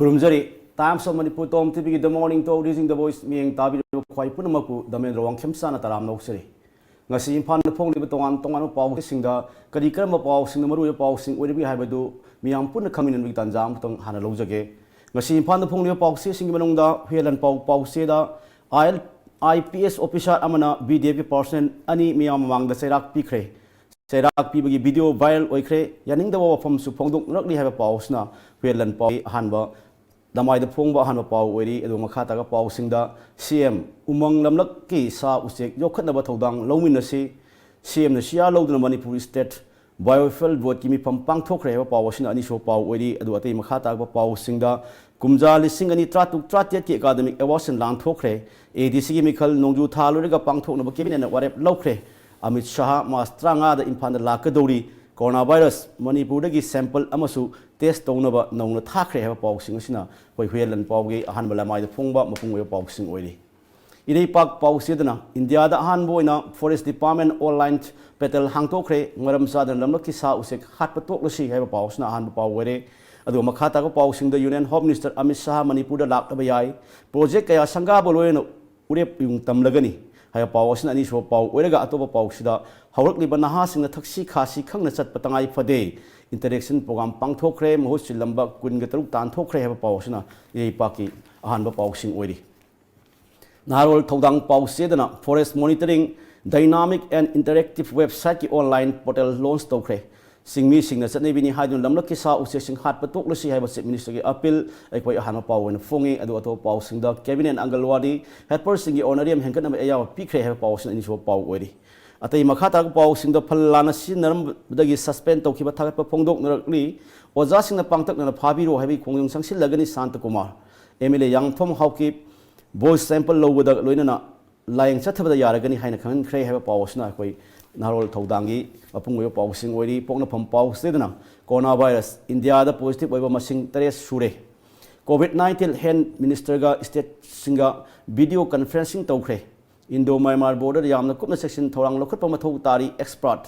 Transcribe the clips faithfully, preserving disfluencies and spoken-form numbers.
ꯈꯨꯔꯨꯝꯖꯔꯤ꯫ Times of Manipur Tom TVꯒꯤ The Morning Talk, Raising the Voice ꯃꯤꯠꯌꯦꯡ ꯇꯥꯕꯤꯔꯤꯕ ꯈ꯭ꯋꯥꯏ ꯄꯨꯝꯅꯃꯛꯄꯨ ꯗꯃꯦꯟꯗ꯭ꯔ ꯋꯥꯡꯈꯦꯝꯆꯥꯅ ꯇꯔꯥꯝꯅ ꯑꯣꯛꯆꯔꯤ꯫ ꯉꯁꯤ ꯏꯝꯐꯥꯜꯗ ꯐꯣꯡꯂꯤꯕ ꯇꯣꯉꯥꯟ ꯇꯣꯉꯥꯟꯕ ꯄꯥꯎꯁꯤꯡꯗ ꯀꯔꯤ ꯀꯔꯝꯕ ꯄꯥꯎꯁꯤꯡꯅ ꯃꯔꯨꯑꯣꯏꯕ ꯄꯥꯎꯁꯤꯡ ꯑꯣꯏꯔꯤꯕꯒꯦ ꯍꯥꯏꯕꯗꯨ ꯃꯤꯌꯥꯝ ꯄꯨꯟꯅ ꯈꯪꯃꯤꯟꯅꯕꯒꯤ ꯇꯥꯟꯖꯥ ꯑꯃꯈꯛꯇꯪ ꯍꯥꯟꯅ ꯂꯧꯖꯒꯦ꯫ ꯉꯁꯤ ꯏꯝꯐꯥꯜꯗ ꯐꯣꯡꯂꯤꯕ ꯄꯥꯎꯆꯦꯁꯤꯡꯒꯤ ꯃꯅꯨꯡꯗ ꯍꯨꯌꯦꯟ ꯂꯥꯟꯄꯥꯎ ꯄꯥꯎꯆꯦꯗ IPS officer ꯑꯃꯅ BDFꯀꯤ personnel ꯑꯅꯤ ꯃꯤꯌꯥꯝ ꯃꯃꯥꯡꯗ ꯆꯩꯔꯥꯛ ꯄꯤꯈ꯭ꯔꯦ꯫ ꯆꯩꯔꯥꯛ ꯄꯤꯕꯒꯤ video viral ꯑꯣꯏꯈ꯭ꯔꯦ꯫ ꯌꯥꯅꯤꯡꯗꯕ ꯋꯥꯐꯝꯁꯨ ꯐꯣꯡꯗꯣꯛꯅꯔꯛꯂꯤ ꯍꯥꯏꯕ ꯄꯥꯎ ꯑꯁꯤꯅ ꯍꯨꯌꯦꯟ ꯂꯥꯟꯄꯥꯎꯒꯤ ꯑꯍꯥꯟꯕ ꯂꯃꯥꯏꯗ ꯐꯣꯡꯕ ꯑꯍꯥꯟꯕ ꯄꯥꯎ ꯑꯣꯏꯔꯤ꯫ ꯑꯗꯨꯒ ꯃꯈꯥ ꯇꯥꯕ ꯄꯥꯎꯁꯤꯡꯗ CM ꯎꯃꯪ ꯂꯝꯂꯛꯀꯤ ꯁꯥ ꯎꯆꯦꯛ ꯌꯣꯛꯈꯠꯅꯕ ꯊꯧꯗꯥꯡ ꯂꯧꯃꯤꯟꯅꯁꯤ, CMꯅ ꯁꯤꯌꯥ ꯂꯧꯗꯨꯅ ꯃꯅꯤꯄꯨꯔ State Biofuel Boardꯀꯤ ꯃꯤꯐꯝ ꯄꯥꯡꯊꯣꯛꯈ꯭ꯔꯦ ꯍꯥꯏꯕ ꯄꯥꯎ ꯑꯁꯤꯅ ꯑꯅꯤꯁꯨꯕ ꯄꯥꯎ ꯑꯣꯏꯔꯤ꯫ ꯑꯗꯨ ꯑꯇꯩ ꯃꯈꯥ ꯇꯥꯔꯛꯄ ꯄꯥꯎꯁꯤꯡꯗ ꯀꯨꯝꯖꯥ ꯂꯤꯁꯤꯡ ꯑꯅꯤ ꯇꯔꯥꯇꯔꯨꯛ ꯇꯔꯥꯇꯔꯦꯠꯀꯤ academic awardsꯅ ꯂꯥꯟꯊꯣꯛꯈ꯭ꯔꯦ꯫ ADCꯒꯤ ꯃꯤꯈꯜ ꯅꯣꯡꯖꯨ ꯊꯥ ꯂꯣꯏꯔꯒ ꯄꯥꯡꯊꯣꯛꯅꯕ cabinetꯅ ꯋꯥꯔꯦꯞ ꯂꯧꯈ꯭ꯔꯦ꯫ ꯑꯃꯤꯠ ꯁꯍꯥ ꯃꯥꯔꯆ ꯇꯔꯥꯃꯉꯥꯗ ꯏꯝꯐꯥꯜꯗ ꯂꯥꯛꯀꯗꯧꯔꯤ꯫ Coronavirus ꯃꯅꯤꯄꯨꯔꯗꯒꯤ sample ꯑꯃꯁꯨ test ꯇꯧꯅꯕ ꯅꯧꯅ ꯊꯥꯈ꯭ꯔꯦ ꯍꯥꯏꯕ ꯄꯥꯎꯁꯤꯡ ꯑꯁꯤꯅ ꯑꯩꯈꯣꯏ ꯍꯨꯌꯦꯟ ꯂꯥꯟꯄꯥꯎꯒꯤ ꯑꯍꯥꯟꯕ ꯂꯃꯥꯏꯗ ꯐꯣꯡꯕ ꯃꯄꯨꯡ ꯑꯣꯏꯕ ꯄꯥꯎꯁꯤꯡ ꯑꯣꯏꯔꯤ꯫ ꯏꯔꯩꯄꯥꯛ ꯄꯥꯎꯆꯦꯗꯅ ꯏꯟꯗꯤꯌꯥꯗ ꯑꯍꯥꯟꯕ ꯑꯣꯏꯅ Forest Department online portal ꯍꯥꯡꯗꯣꯛꯈ꯭ꯔꯦ꯫ ꯃꯔꯝ ꯆꯥꯗꯅ ꯂꯝꯂꯛꯀꯤ ꯁꯥ ꯎꯆꯦꯛ ꯍꯥꯠꯄ ꯇꯣꯛꯂꯁꯤ ꯍꯥꯏꯕ ꯄꯥꯎꯁꯤꯅ ꯑꯍꯥꯟꯕ ꯄꯥꯎ ꯑꯣꯏꯔꯦ꯫ ꯑꯗꯨꯒ ꯃꯈꯥ ꯇꯥꯕ ꯄꯥꯎꯁꯤꯡꯗ Union Home Minister ꯑꯃꯤꯠ ꯁꯍꯥ ꯃꯅꯤꯄꯨꯔꯗ ꯂꯥꯛꯂꯕ ꯌꯥꯏ꯫ Project ꯀꯌꯥ ꯁꯪꯒꯥꯕ ꯂꯣꯏꯅ ꯎꯔꯦꯞ ꯌꯨꯡ ꯇꯝꯂꯒꯅꯤ ꯍꯥꯏꯕ ꯄꯥꯎ ꯑꯁꯤꯅ ꯑꯅꯤꯁꯨꯕ ꯄꯥꯎ ꯑꯣꯏꯔꯒ, ꯑꯇꯣꯞꯄ ꯄꯥꯎꯁꯤꯗ ꯍꯧꯔꯛꯂꯤꯕ ꯅꯍꯥꯁꯤꯡꯅ ꯊꯛꯁꯤ ꯈꯥꯁꯤ ꯈꯪꯅ ꯆꯠꯄ ꯇꯉꯥꯏ ꯐꯗꯦ, interaction program ꯄꯥꯡꯊꯣꯛꯈ꯭ꯔꯦ, ꯃꯍꯨꯠ ꯁꯤꯜꯂꯝꯕ ꯀꯨꯟꯒ ꯇꯔꯨꯛ ꯇꯥꯟꯊꯣꯛꯈ꯭ꯔꯦ ꯍꯥꯏꯕ ꯄꯥꯎ ꯑꯁꯤꯅ ꯏꯔꯩꯄꯥꯛꯀꯤ ꯑꯍꯥꯟꯕ ꯄꯥꯎꯁꯤꯡ ꯑꯣꯏꯔꯤ꯫ ꯅꯍꯥꯔꯣꯜ ꯊꯧꯗꯥꯡ ꯄꯥꯎꯆꯦꯗꯅ Forest Monitoring Dynamic and Interactive Websiteꯀꯤ online portal launch ꯇꯧꯈ꯭ꯔꯦ꯫ ꯆꯤꯡꯃꯤꯁꯤꯡꯅ ꯆꯠꯅꯕꯤꯅꯤ ꯍꯥꯏꯗꯨꯅ ꯂꯝꯂꯛꯀꯤ ꯁꯥ ꯎꯆꯦꯛꯁꯤꯡ ꯍꯥꯠꯄ ꯇꯣꯛꯂꯁꯤ ꯍꯥꯏꯕ Chief Ministerꯒꯤ appeal ꯑꯩꯈꯣꯏ ꯑꯍꯥꯟꯕ ꯄꯥꯎ ꯑꯣꯏꯅ ꯐꯣꯡꯉꯤ꯫ ꯑꯗꯨ ꯑꯇꯣꯞꯄ ꯄꯥꯎꯁꯤꯡꯗ cabinetꯅ ꯑꯪꯒꯜꯋꯥꯗꯤ helperꯁꯤꯡꯒꯤ honorarium ꯍꯦꯟꯒꯠꯅꯕ ꯑꯌꯥꯕ ꯄꯤꯈ꯭ꯔꯦ ꯍꯥꯏꯕ ꯄꯥꯎꯁꯤꯅ ꯑꯅꯤꯁꯨꯕ ꯄꯥꯎ ꯑꯣꯏꯔꯤ꯫ ꯑꯇꯩ ꯃꯈꯥ ꯇꯥꯔꯛꯄ ꯄꯥꯎꯁꯤꯡꯗ ꯐꯜ ꯂꯥꯟꯅ ꯁꯤꯖꯤꯟꯅꯔꯝꯕꯗꯒꯤ suspend ꯇꯧꯈꯤꯕ ꯊꯥꯒꯠꯄ ꯐꯣꯡꯗꯣꯛꯅꯔꯛꯂꯤ꯫ ꯑꯣꯖꯥꯁꯤꯡꯅ ꯄꯥꯡꯇꯛꯅꯅ ꯐꯥꯕꯤꯔꯣ ꯍꯥꯏꯕꯒꯤ ꯈꯣꯡꯖꯪ ꯆꯪꯁꯤꯜꯂꯒꯅꯤ ꯁꯥꯟꯇ ꯀꯨꯃꯥꯔ꯫ MLA ꯌꯥꯡꯊꯣꯝ ꯍꯥꯎꯀꯤꯞ voice sample ꯂꯧꯕꯗ ꯂꯣꯏꯅꯅ ꯂꯥꯏꯌꯦꯡ ꯆꯠꯊꯕꯗ ꯌꯥꯔꯒꯅꯤ ꯍꯥꯏꯅ ꯈꯪꯍꯟꯈ꯭ꯔꯦ ꯍꯥꯏꯕ ꯄꯥꯎ ꯑꯁꯤꯅ ꯑꯩꯈꯣꯏ ꯅꯍꯥꯔꯣꯜ ꯊꯧꯗꯥꯡꯒꯤ ꯃꯄꯨꯡ ꯑꯣꯏꯕ ꯄꯥꯎꯁꯤꯡ ꯑꯣꯏꯔꯤ꯫ ꯄꯣꯛꯅꯐꯝ ꯄꯥꯎꯆꯦꯗꯅ Coronavirus ꯏꯟꯗꯤꯌꯥꯗ positive ꯑꯣꯏꯕ ꯃꯁꯤꯡ ꯇꯔꯦꯠ ꯁꯨꯔꯦ꯫ COVID nineteen health ministerꯒ stateꯁꯤꯡꯒ video conferencing ꯇꯧꯈ꯭ꯔꯦ꯫ Indo Myanmar border ꯌꯥꯝꯅ ꯀꯨꯞꯅ ꯆꯦꯛꯁꯤꯟ ꯊꯧꯔꯥꯡ ꯂꯧꯈꯠꯄ ꯃꯊꯧ ꯇꯥꯔꯤ, expert꯫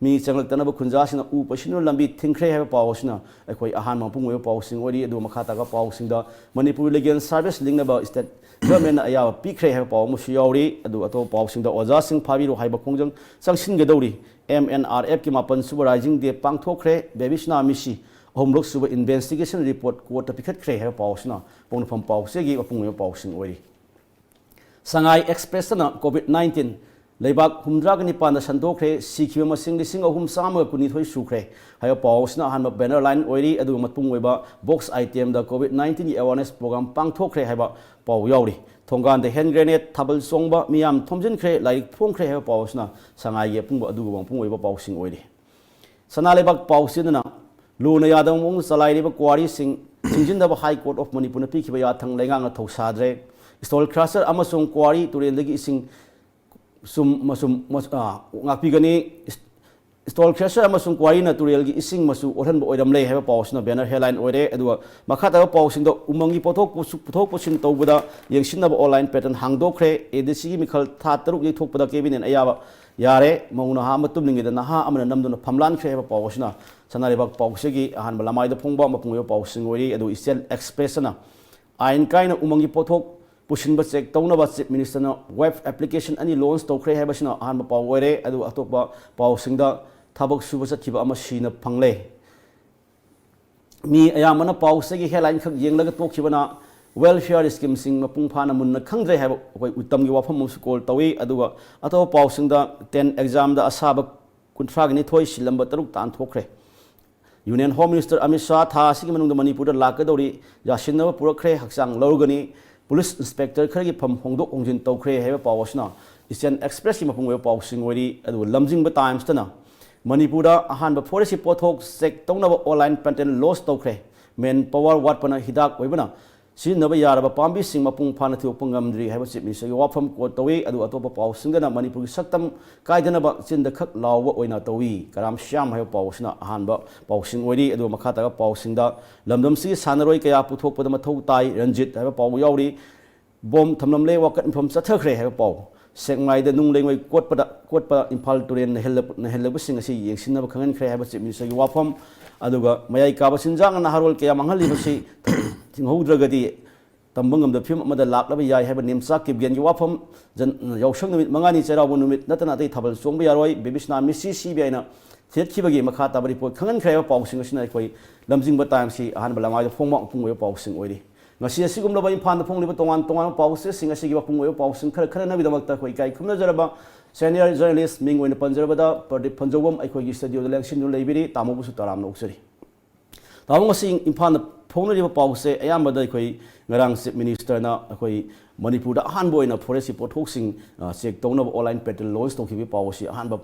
ꯃꯤ ꯆꯪꯂꯛꯇꯅꯕ ꯈꯨꯟꯖꯥꯁꯤꯡꯅ ꯎ ꯄꯩꯁꯤꯟꯗꯨꯅ ꯂꯝꯕꯤ ꯊꯤꯡꯈ꯭ꯔꯦ ꯍꯥꯏꯕ ꯄꯥꯎ ꯑꯁꯤꯅ ꯑꯩꯈꯣꯏ ꯑꯍꯥꯟꯕ ꯃꯄꯨꯡ ꯑꯣꯏꯕ ꯄꯥꯎꯁꯤꯡ ꯑꯣꯏꯔꯤ꯫ ꯑꯗꯨꯒ ꯃꯈꯥ ꯇꯥꯕ ꯄꯥꯎꯁꯤꯡꯗ ꯃꯅꯤꯄꯨꯔ ꯂꯤꯒꯦꯜ ꯁꯥꯔꯚꯤꯁ ꯂꯤꯡꯅꯕ ꯁ꯭ꯇꯦꯠ ꯒꯚꯔꯟꯃꯦꯟꯠꯅ ꯑꯌꯥꯕ ꯄꯤꯈ꯭ꯔꯦ ꯍꯥꯏꯕ ꯄꯥꯎ ꯑꯃꯁꯨ ꯌꯥꯎꯔꯤ꯫ ꯑꯗꯨꯒ ꯑꯇꯣꯞꯄ ꯄꯥꯎꯁꯤꯡꯗ ꯑꯣꯖꯥꯁꯤꯡ ꯐꯥꯕꯤꯔꯣ ꯍꯥꯏꯕ ꯈꯣꯡꯖꯪ ꯆꯪꯁꯤꯟꯒꯗꯧꯔꯤ꯫ ꯑꯦꯝ ꯑꯦꯟ ꯑꯥꯔ ꯑꯦꯐꯀꯤ ꯃꯥꯄꯟ ꯁꯨꯕ ꯔꯥꯏꯖꯤꯡ ꯗꯦ ꯄꯥꯡꯊꯣꯛꯈ꯭ꯔꯦ꯫ ꯕꯦꯕꯤꯁꯅꯥ ꯃꯤꯁꯤ ꯑꯍꯨꯝꯂꯛ ꯁꯨꯕ ꯏꯟꯚꯦꯁꯇꯤꯒꯦꯁꯟ ꯔꯤꯄꯣꯔꯠ ꯀꯣꯔꯠꯇ ꯄꯤꯈꯠꯈ꯭ꯔꯦ ꯍꯥꯏꯕ ꯄꯥꯎꯁꯤꯅ ꯄꯣꯛꯅꯐꯝ ꯄꯥꯎꯆꯦꯒꯤ ꯃꯄꯨꯡ ꯑꯣꯏꯕ ꯄꯥꯎꯁꯤꯡ ꯑꯣꯏꯔꯤ꯫ ꯁꯉꯥꯏ ꯑꯦꯛꯁꯄ꯭ꯔꯦꯁꯇꯅ ꯀꯣꯚꯤꯗ ꯅꯥꯏꯟꯇꯤꯟ ꯂꯩꯕꯥꯛ ꯍꯨꯝꯗ꯭ꯔꯥꯒ ꯅꯤꯄꯥꯟꯗ ꯁꯟꯗꯣꯛꯈ꯭ꯔꯦ, ꯁꯤꯈꯤꯕ ꯃꯁꯤꯡ ꯂꯤꯁꯤꯡ ꯑꯍꯨꯝ ꯆꯥꯝꯃꯒ ꯀꯨꯟꯅꯤꯊꯣꯏ ꯁꯨꯈ꯭ꯔꯦ ꯍꯥꯏꯕ ꯄꯥꯎ ꯑꯁꯤꯅ ꯑꯍꯥꯟꯕ ꯕꯦꯅꯔ ꯂꯥꯏꯟ ꯑꯣꯏꯔꯤ꯫ ꯑꯗꯨꯒ ꯃꯄꯨꯡ ꯑꯣꯏꯕ ꯕꯣꯛꯁ ꯑꯥꯏꯇꯦꯝꯗ ꯀꯣꯚꯤꯗ ꯅꯥꯏꯟꯇꯤꯟꯒꯤ ꯑꯦꯋꯥꯔꯅꯦꯁ ꯄ꯭ꯔꯣꯒ꯭ꯔꯥꯝ ꯄꯥꯡꯊꯣꯛꯈ꯭ꯔꯦ ꯍꯥꯏꯕ ꯄꯥꯎ ꯌꯥꯎꯔꯤ꯫ ꯊꯣꯡꯒꯥꯟꯗ ꯍꯦꯟ ꯒ꯭ꯔꯦꯅꯦꯗ, ꯊꯥꯕꯜ ꯆꯣꯡꯕ, ꯃꯤꯌꯥꯝ ꯊꯣꯝꯖꯤꯟꯈ꯭ꯔꯦ, ꯂꯥꯏꯔꯤꯛ ꯐꯣꯡꯈ꯭ꯔꯦ ꯍꯥꯏꯕ ꯄꯥꯎ ꯑꯁꯤꯅ ꯁꯉꯥꯏꯒꯤ ꯑꯄꯨꯡꯕ ꯑꯗꯨꯒꯨꯝꯕ ꯃꯄꯨꯡ ꯑꯣꯏꯕ ꯄꯥꯎꯁꯤꯡ ꯑꯣꯏꯔꯤ꯫ ꯁꯅꯥ ꯂꯩꯕꯥꯛ ꯄꯥꯎꯆꯦꯗꯅ ꯂꯨꯅ ꯌꯥꯗꯕ ꯃꯑꯣꯡꯗ ꯆꯂꯥꯏꯔꯤꯕ ꯀ꯭ꯋꯥꯔꯤꯁꯤꯡ ꯊꯤꯡꯖꯤꯟꯅꯕ ꯍꯥꯏ ꯀꯣꯔꯠ ꯑꯣꯐ ꯃꯅꯤꯄꯨꯔꯅ ꯄꯤꯈꯤꯕ ꯌꯥꯊꯪ ꯂꯩꯉꯥꯛꯅ ꯊꯧꯁꯥꯗ꯭ꯔꯦ꯫ ꯁ꯭ꯇꯣꯜ ꯀ꯭ꯔꯁꯔ ꯑꯃꯁꯨꯡ ꯀ꯭ꯋꯥꯔꯤ ꯇꯨꯔꯦꯜꯗꯒꯤ ꯏꯁꯤꯡ ꯁꯨꯝ ꯃꯁꯨꯝ ꯃꯁ-, ꯑ, ꯉꯥꯛꯄꯤꯒꯅꯤ꯫ ꯏꯁ-, ꯁ꯭ꯇꯣꯜ ꯀ꯭ꯔꯁꯔ ꯑꯃꯁꯨꯡ ꯀ꯭ꯋꯥꯔꯤꯅ ꯇꯨꯔꯦꯜꯒꯤ ꯏꯁꯤꯡ ꯃꯆꯨ ꯑꯣꯜꯍꯟꯕ ꯑꯣꯏꯔꯝꯂꯦ ꯍꯥꯏꯕ ꯄꯥꯎ ꯑꯁꯤꯅ ꯕꯦꯅꯔ ꯍꯦꯗꯂꯥꯏꯟ ꯑꯣꯏꯔꯦ꯫ ꯑꯗꯨꯒ ꯃꯈꯥ ꯇꯥꯕ ꯄꯥꯎꯁꯤꯡꯗ ꯎꯃꯪꯒꯤ ꯄꯣꯠꯊꯣꯛ ꯄꯨꯁꯨ-, ꯄꯨꯊꯣꯛ ꯄꯨꯁꯤꯟ ꯇꯧꯕꯗ ꯌꯦꯡꯁꯤꯟꯅꯕ ꯑꯣꯟꯂꯥꯏꯟ ꯄꯦꯇꯔꯟ ꯍꯥꯡꯗꯣꯛꯈ꯭ꯔꯦ꯫ ꯑꯦ ꯗꯤ ꯁꯤꯒꯤ ꯃꯤꯈꯜ ꯊꯥ ꯇꯔꯨꯛ ꯌꯩꯊꯣꯛꯄꯗ ꯀꯦꯕꯤꯅꯦꯠꯅ ꯑꯌꯥꯕ ꯌꯥꯔꯦ꯫ ꯃꯧ ꯅꯍꯥ ꯑꯃ ꯇꯨꯝꯂꯤꯉꯩꯗ ꯅꯍꯥ ꯑꯃꯅ ꯅꯝꯗꯨꯅ ꯐꯝꯂꯥꯟꯈ꯭ꯔꯦ ꯍꯥꯏꯕ ꯄꯥꯎ ꯑꯁꯤꯅ ꯁꯅꯥ ꯂꯩꯕꯥꯛ ꯄꯥꯎꯆꯦꯒꯤ ꯑꯍꯥꯟꯕ ꯂꯃꯥꯏꯗ ꯐꯣꯡꯕ ꯃꯄꯨꯡ ꯑꯣꯏꯕ ꯄꯥꯎꯁꯤꯡ ꯑꯣꯏꯔꯤ꯫ ꯑꯗꯨꯒ ꯏꯆꯦꯜ ꯑꯦꯛꯁꯄ꯭ꯔꯦꯁꯅ ꯑꯥꯏꯟ ꯀꯥꯏꯅ ꯎꯃꯪꯒꯤ ꯄꯣꯠꯊꯣꯛ ꯄꯨꯁꯤꯟꯕ ꯆꯦꯛ ꯇꯧꯅꯕ ꯆꯤꯐ ꯃꯤꯅꯤꯁꯇꯔꯅ ꯋꯦꯕ ꯑꯦꯄ꯭ꯂꯤꯀꯦꯁꯟ ꯑꯅꯤ ꯂꯣꯟꯆ ꯇꯧꯈ꯭ꯔꯦ ꯍꯥꯏꯕꯁꯤꯅ ꯑꯍꯥꯟꯕ ꯄꯥꯎ ꯑꯣꯏꯔꯦ꯫ ꯑꯗꯨꯒ ꯑꯇꯣꯞꯄ ꯄꯥꯎꯁꯤꯡꯗ ꯊꯕꯛ ꯁꯨꯕ ꯆꯠꯈꯤꯕ ꯑꯃ ꯁꯤꯅ ꯐꯪꯂꯦ꯫ ꯃꯤ ꯑꯌꯥꯝꯕꯅ ꯄꯥꯎꯆꯦꯒꯤ ꯍꯦꯗꯂꯥꯏꯟ ꯈꯛ ꯌꯦꯡꯂꯒ ꯇꯣꯛꯈꯤꯕꯅ ꯋꯦꯜꯐꯤꯌꯔ ꯁ꯭ꯀꯤꯝꯁꯤꯡ ꯃꯄꯨꯡ ꯐꯥꯅ ꯃꯨꯟꯅ ꯈꯪꯗ꯭ꯔꯦ ꯍꯥꯏꯕ ꯑꯩꯈꯣꯏ ꯎꯇꯝꯒꯤ ꯋꯥꯐꯝ ꯑꯃꯁꯨ ꯀꯣꯜ ꯇꯧꯏ꯫ ꯑꯗꯨꯒ ꯑꯇꯣꯞꯄ ꯄꯥꯎꯁꯤꯡꯗ ꯇꯦꯟ ꯑꯦꯛꯖꯥꯝꯗ ꯑꯁꯥꯕ ꯀꯨꯟꯊ꯭ꯔꯥꯒ ꯅꯤꯊꯣꯏ ꯁꯤꯜꯂꯝꯕ ꯇꯔꯨꯛ ꯇꯥꯟꯊꯣꯛꯈ꯭ꯔꯦ꯫ Union home minister Amit Shah ꯊꯥ ꯑꯁꯤꯒꯤ ꯃꯅꯨꯡꯗ ꯃꯅꯤꯄꯨꯔꯗ ꯂꯥꯛꯀꯗꯧꯔꯤ, ꯌꯥꯁꯤꯟꯅꯕ ꯄꯨꯔꯛꯈ꯭ꯔꯦ, ꯍꯛꯆꯥꯡ ꯂꯧꯔꯒꯅꯤ, ꯄꯨꯂꯤꯁ ꯏꯟꯁꯄꯦꯛꯇꯔ ꯈꯔꯒꯤ ꯐꯝ ꯍꯣꯡꯗꯣꯛ ꯍꯣꯡꯖꯤꯟ ꯇꯧꯈ꯭ꯔꯦ ꯍꯥꯏꯕ ꯄꯥꯎ ꯑꯁꯤꯅ ꯏꯁꯇꯔꯟ ꯑꯦꯛꯁꯄ꯭ꯔꯦꯁꯀꯤ ꯃꯄꯨꯡ ꯑꯣꯏꯕ ꯄꯥꯎꯁꯤꯡ ꯑꯣꯏꯔꯤ꯫ ꯑꯗꯨꯒ ꯂꯝꯖꯤꯡꯕ ꯇꯥꯏꯝꯁꯇꯅ ꯃꯅꯤꯄꯨꯔꯗ ꯑꯍꯥꯟꯕ ꯐꯣꯔꯦꯁꯀꯤ ꯄꯣꯠꯊꯣꯛ ꯆꯦꯛ ꯇꯧꯅꯕ ꯑꯣꯟꯂꯥꯏꯟ ꯄꯦꯇꯔꯟ ꯂꯣꯟꯆ ꯇꯧꯈ꯭ꯔꯦ꯫ ꯃꯦꯟ ꯄꯋꯥꯔ ꯋꯥꯠꯄꯅ ꯍꯤꯗꯥꯛ ꯑꯣꯏꯕꯅ ꯁꯤꯖꯤꯟꯅꯕ ꯌꯥꯔꯕ ꯄꯥꯝꯕꯤꯁꯤꯡ ꯃꯄꯨꯡ ꯐꯥꯅ ꯊꯤꯗꯣꯛꯄ ꯉꯝꯗ꯭ꯔꯤ ꯍꯥꯏꯕ ꯆꯤꯐ ꯃꯤꯅꯤꯁꯇꯔꯒꯤ ꯋꯥꯐꯝ ꯀꯣꯠ ꯇꯧꯏ꯫ ꯑꯗꯨꯒ ꯑꯇꯣꯞꯄ ꯄꯥꯎꯁꯤꯡꯗꯅ ꯃꯅꯤꯄꯨꯔꯒꯤ ꯁꯛꯇꯝ ꯀꯥꯏꯗꯅꯕ ꯆꯤꯟꯗ ꯈꯛ ꯂꯥꯎꯕ ꯑꯣꯏꯅ ꯇꯧꯏ꯫ ꯀꯔꯥꯝ ꯁ꯭ꯌꯥꯝ ꯍꯥꯏꯕ ꯄꯥꯎ ꯑꯁꯤꯅ ꯑꯍꯥꯟꯕ ꯄꯥꯎꯁꯤꯡ ꯑꯣꯏꯔꯤ꯫ ꯑꯗꯨꯒ ꯃꯈꯥ ꯇꯥꯕ ꯄꯥꯎꯁꯤꯡꯗ ꯂꯝꯗꯝꯁꯤꯒꯤ ꯁꯥꯟꯅꯔꯣꯏ ꯀꯌꯥ ꯄꯨꯊꯣꯛꯄꯗ ꯃꯊꯧ ꯇꯥꯏ ꯔꯟꯖꯤꯠ ꯍꯥꯏꯕ ꯄꯥꯎ ꯌꯥꯎꯔꯤ꯫ ꯕꯣꯝ ꯊꯝꯂꯝꯂꯦ, ꯋꯥꯀꯠ ꯃꯤꯐꯝ ꯆꯠꯊꯈ꯭ꯔꯦ ꯍꯥꯏꯕ ꯄꯥꯎ꯫ ꯁꯦꯛꯃꯥꯏꯗ ꯅꯨꯡ ꯂꯩꯉꯣꯏ ꯀꯣꯠꯄꯗ ꯀꯣꯠꯄ ꯏꯝꯐꯥꯜ ꯇꯨꯔꯦꯜ ꯅꯩꯍꯜꯂ-, ꯅꯩꯍꯜꯂꯕꯁꯤꯡ ꯑꯁꯤ ꯌꯦꯡꯁꯤꯟꯅꯕ ꯈꯪꯍꯟꯈ꯭ꯔꯦ ꯍꯥꯏꯕ Chief Ministerꯒꯤ ꯋꯥꯐꯝ, ꯑꯗꯨꯒ ꯃꯌꯥꯏ ꯀꯥꯕ ꯆꯤꯟꯖꯥꯛꯅ ꯅꯍꯥꯔꯣꯜ ꯀꯌꯥ ꯃꯥꯡꯍꯜꯂꯤꯕꯁꯤ ꯊꯤꯡꯍꯧꯗ꯭ꯔꯒꯗꯤ ꯇꯝꯕ ꯉꯝꯗꯕ ꯐꯤꯕꯝ ꯑꯃꯗ ꯂꯥꯛꯂꯕ ꯌꯥꯏ ꯍꯥꯏꯕ ꯅꯦꯝꯆꯥ ꯀꯤꯞꯒꯦꯟꯒꯤ ꯋꯥꯐꯝ꯫ ꯖꯟ-, ꯌꯥꯎꯁꯪ ꯅꯨꯃꯤꯠ, ꯃꯉꯥꯅꯤ ꯆꯩꯔꯥꯎꯕ ꯅꯨꯃꯤꯠ ꯅꯠꯇꯅ ꯑꯇꯩ ꯊꯥꯕꯜ ꯆꯣꯡꯕ ꯌꯥꯔꯣꯏ꯫ ꯕꯤꯕꯤꯁꯅꯥ ꯃꯤꯁꯤ CBIꯅ ꯊꯦꯠꯈꯤꯕꯒꯤ ꯃꯈꯥ ꯇꯥꯕ ꯔꯤꯄꯣꯔꯠ ꯈꯪꯍꯟꯈ꯭ꯔꯦ ꯍꯥꯏꯕ ꯄꯥꯎꯁꯤꯡ ꯑꯁꯤꯅ ꯑꯩꯈꯣꯏ ꯂꯝꯖꯤꯡꯕ ꯇꯥꯏꯝꯁꯀꯤ ꯑꯍꯥꯟꯕ ꯂꯃꯥꯏꯗ ꯐꯣꯡꯕ ꯃꯄꯨꯡ ꯑꯣꯏꯕ ꯄꯥꯎꯁꯤꯡ ꯑꯣꯏꯔꯤ꯫ ꯉꯁꯤ ꯑꯁꯤꯒꯨꯝꯂꯕ ꯏꯝꯐꯥꯜꯗ ꯐꯣꯡꯂꯤꯕ ꯇꯣꯉꯥꯟ ꯇꯣꯉꯥꯟꯕ ꯄꯥꯎ ꯆꯦꯁꯤꯡ ꯑꯁꯤꯒꯤ ꯃꯄꯨꯡ ꯑꯣꯏꯕ ꯄꯥꯎꯁꯤꯡ ꯈꯔ ꯈꯟꯅꯅꯕꯒꯤꯗꯃꯛꯇ ꯑꯩꯈꯣꯏ ꯏꯀꯥꯏ ꯈꯨꯝꯅꯖꯔꯕ senior journalist ꯃꯤꯡ ꯑꯣꯏꯅ ꯄꯟꯖꯔꯕꯗ ꯄ꯭ꯔꯗꯤꯞ ꯐꯟꯖꯧꯕꯝ ꯑꯩꯈꯣꯏꯒꯤ studioꯗ ꯂꯦꯡꯁꯤꯟꯗꯨꯅ ꯂꯩꯕꯤꯔꯤ꯫ ꯇꯥꯃꯣꯕꯨꯁꯨ ꯇꯔꯥꯝꯅ ꯑꯣꯛꯆꯔꯤ꯫ ꯇꯥꯃꯣ, ꯉꯁꯤ ꯏꯝꯐꯥꯜꯗ ꯐꯣꯡꯅꯔꯤꯕ ꯄꯥꯎꯁꯦ ꯑꯌꯥꯝꯕꯗ ꯑꯩꯈꯣꯏ ꯉꯔꯥꯡ Chief Ministerꯅ ꯑꯩꯈꯣꯏ ꯃꯅꯤꯄꯨꯔꯗ ꯑꯍꯥꯟꯕ ꯑꯣꯏꯅ forestꯀꯤ ꯄꯣꯠꯊꯣꯛꯁꯤꯡ, ꯑ, check ꯇꯧꯅꯕ online portal launch ꯇꯧꯈꯤꯕꯒꯤ ꯄꯥꯎ ꯑꯁꯤ ꯑꯍꯥꯟꯕ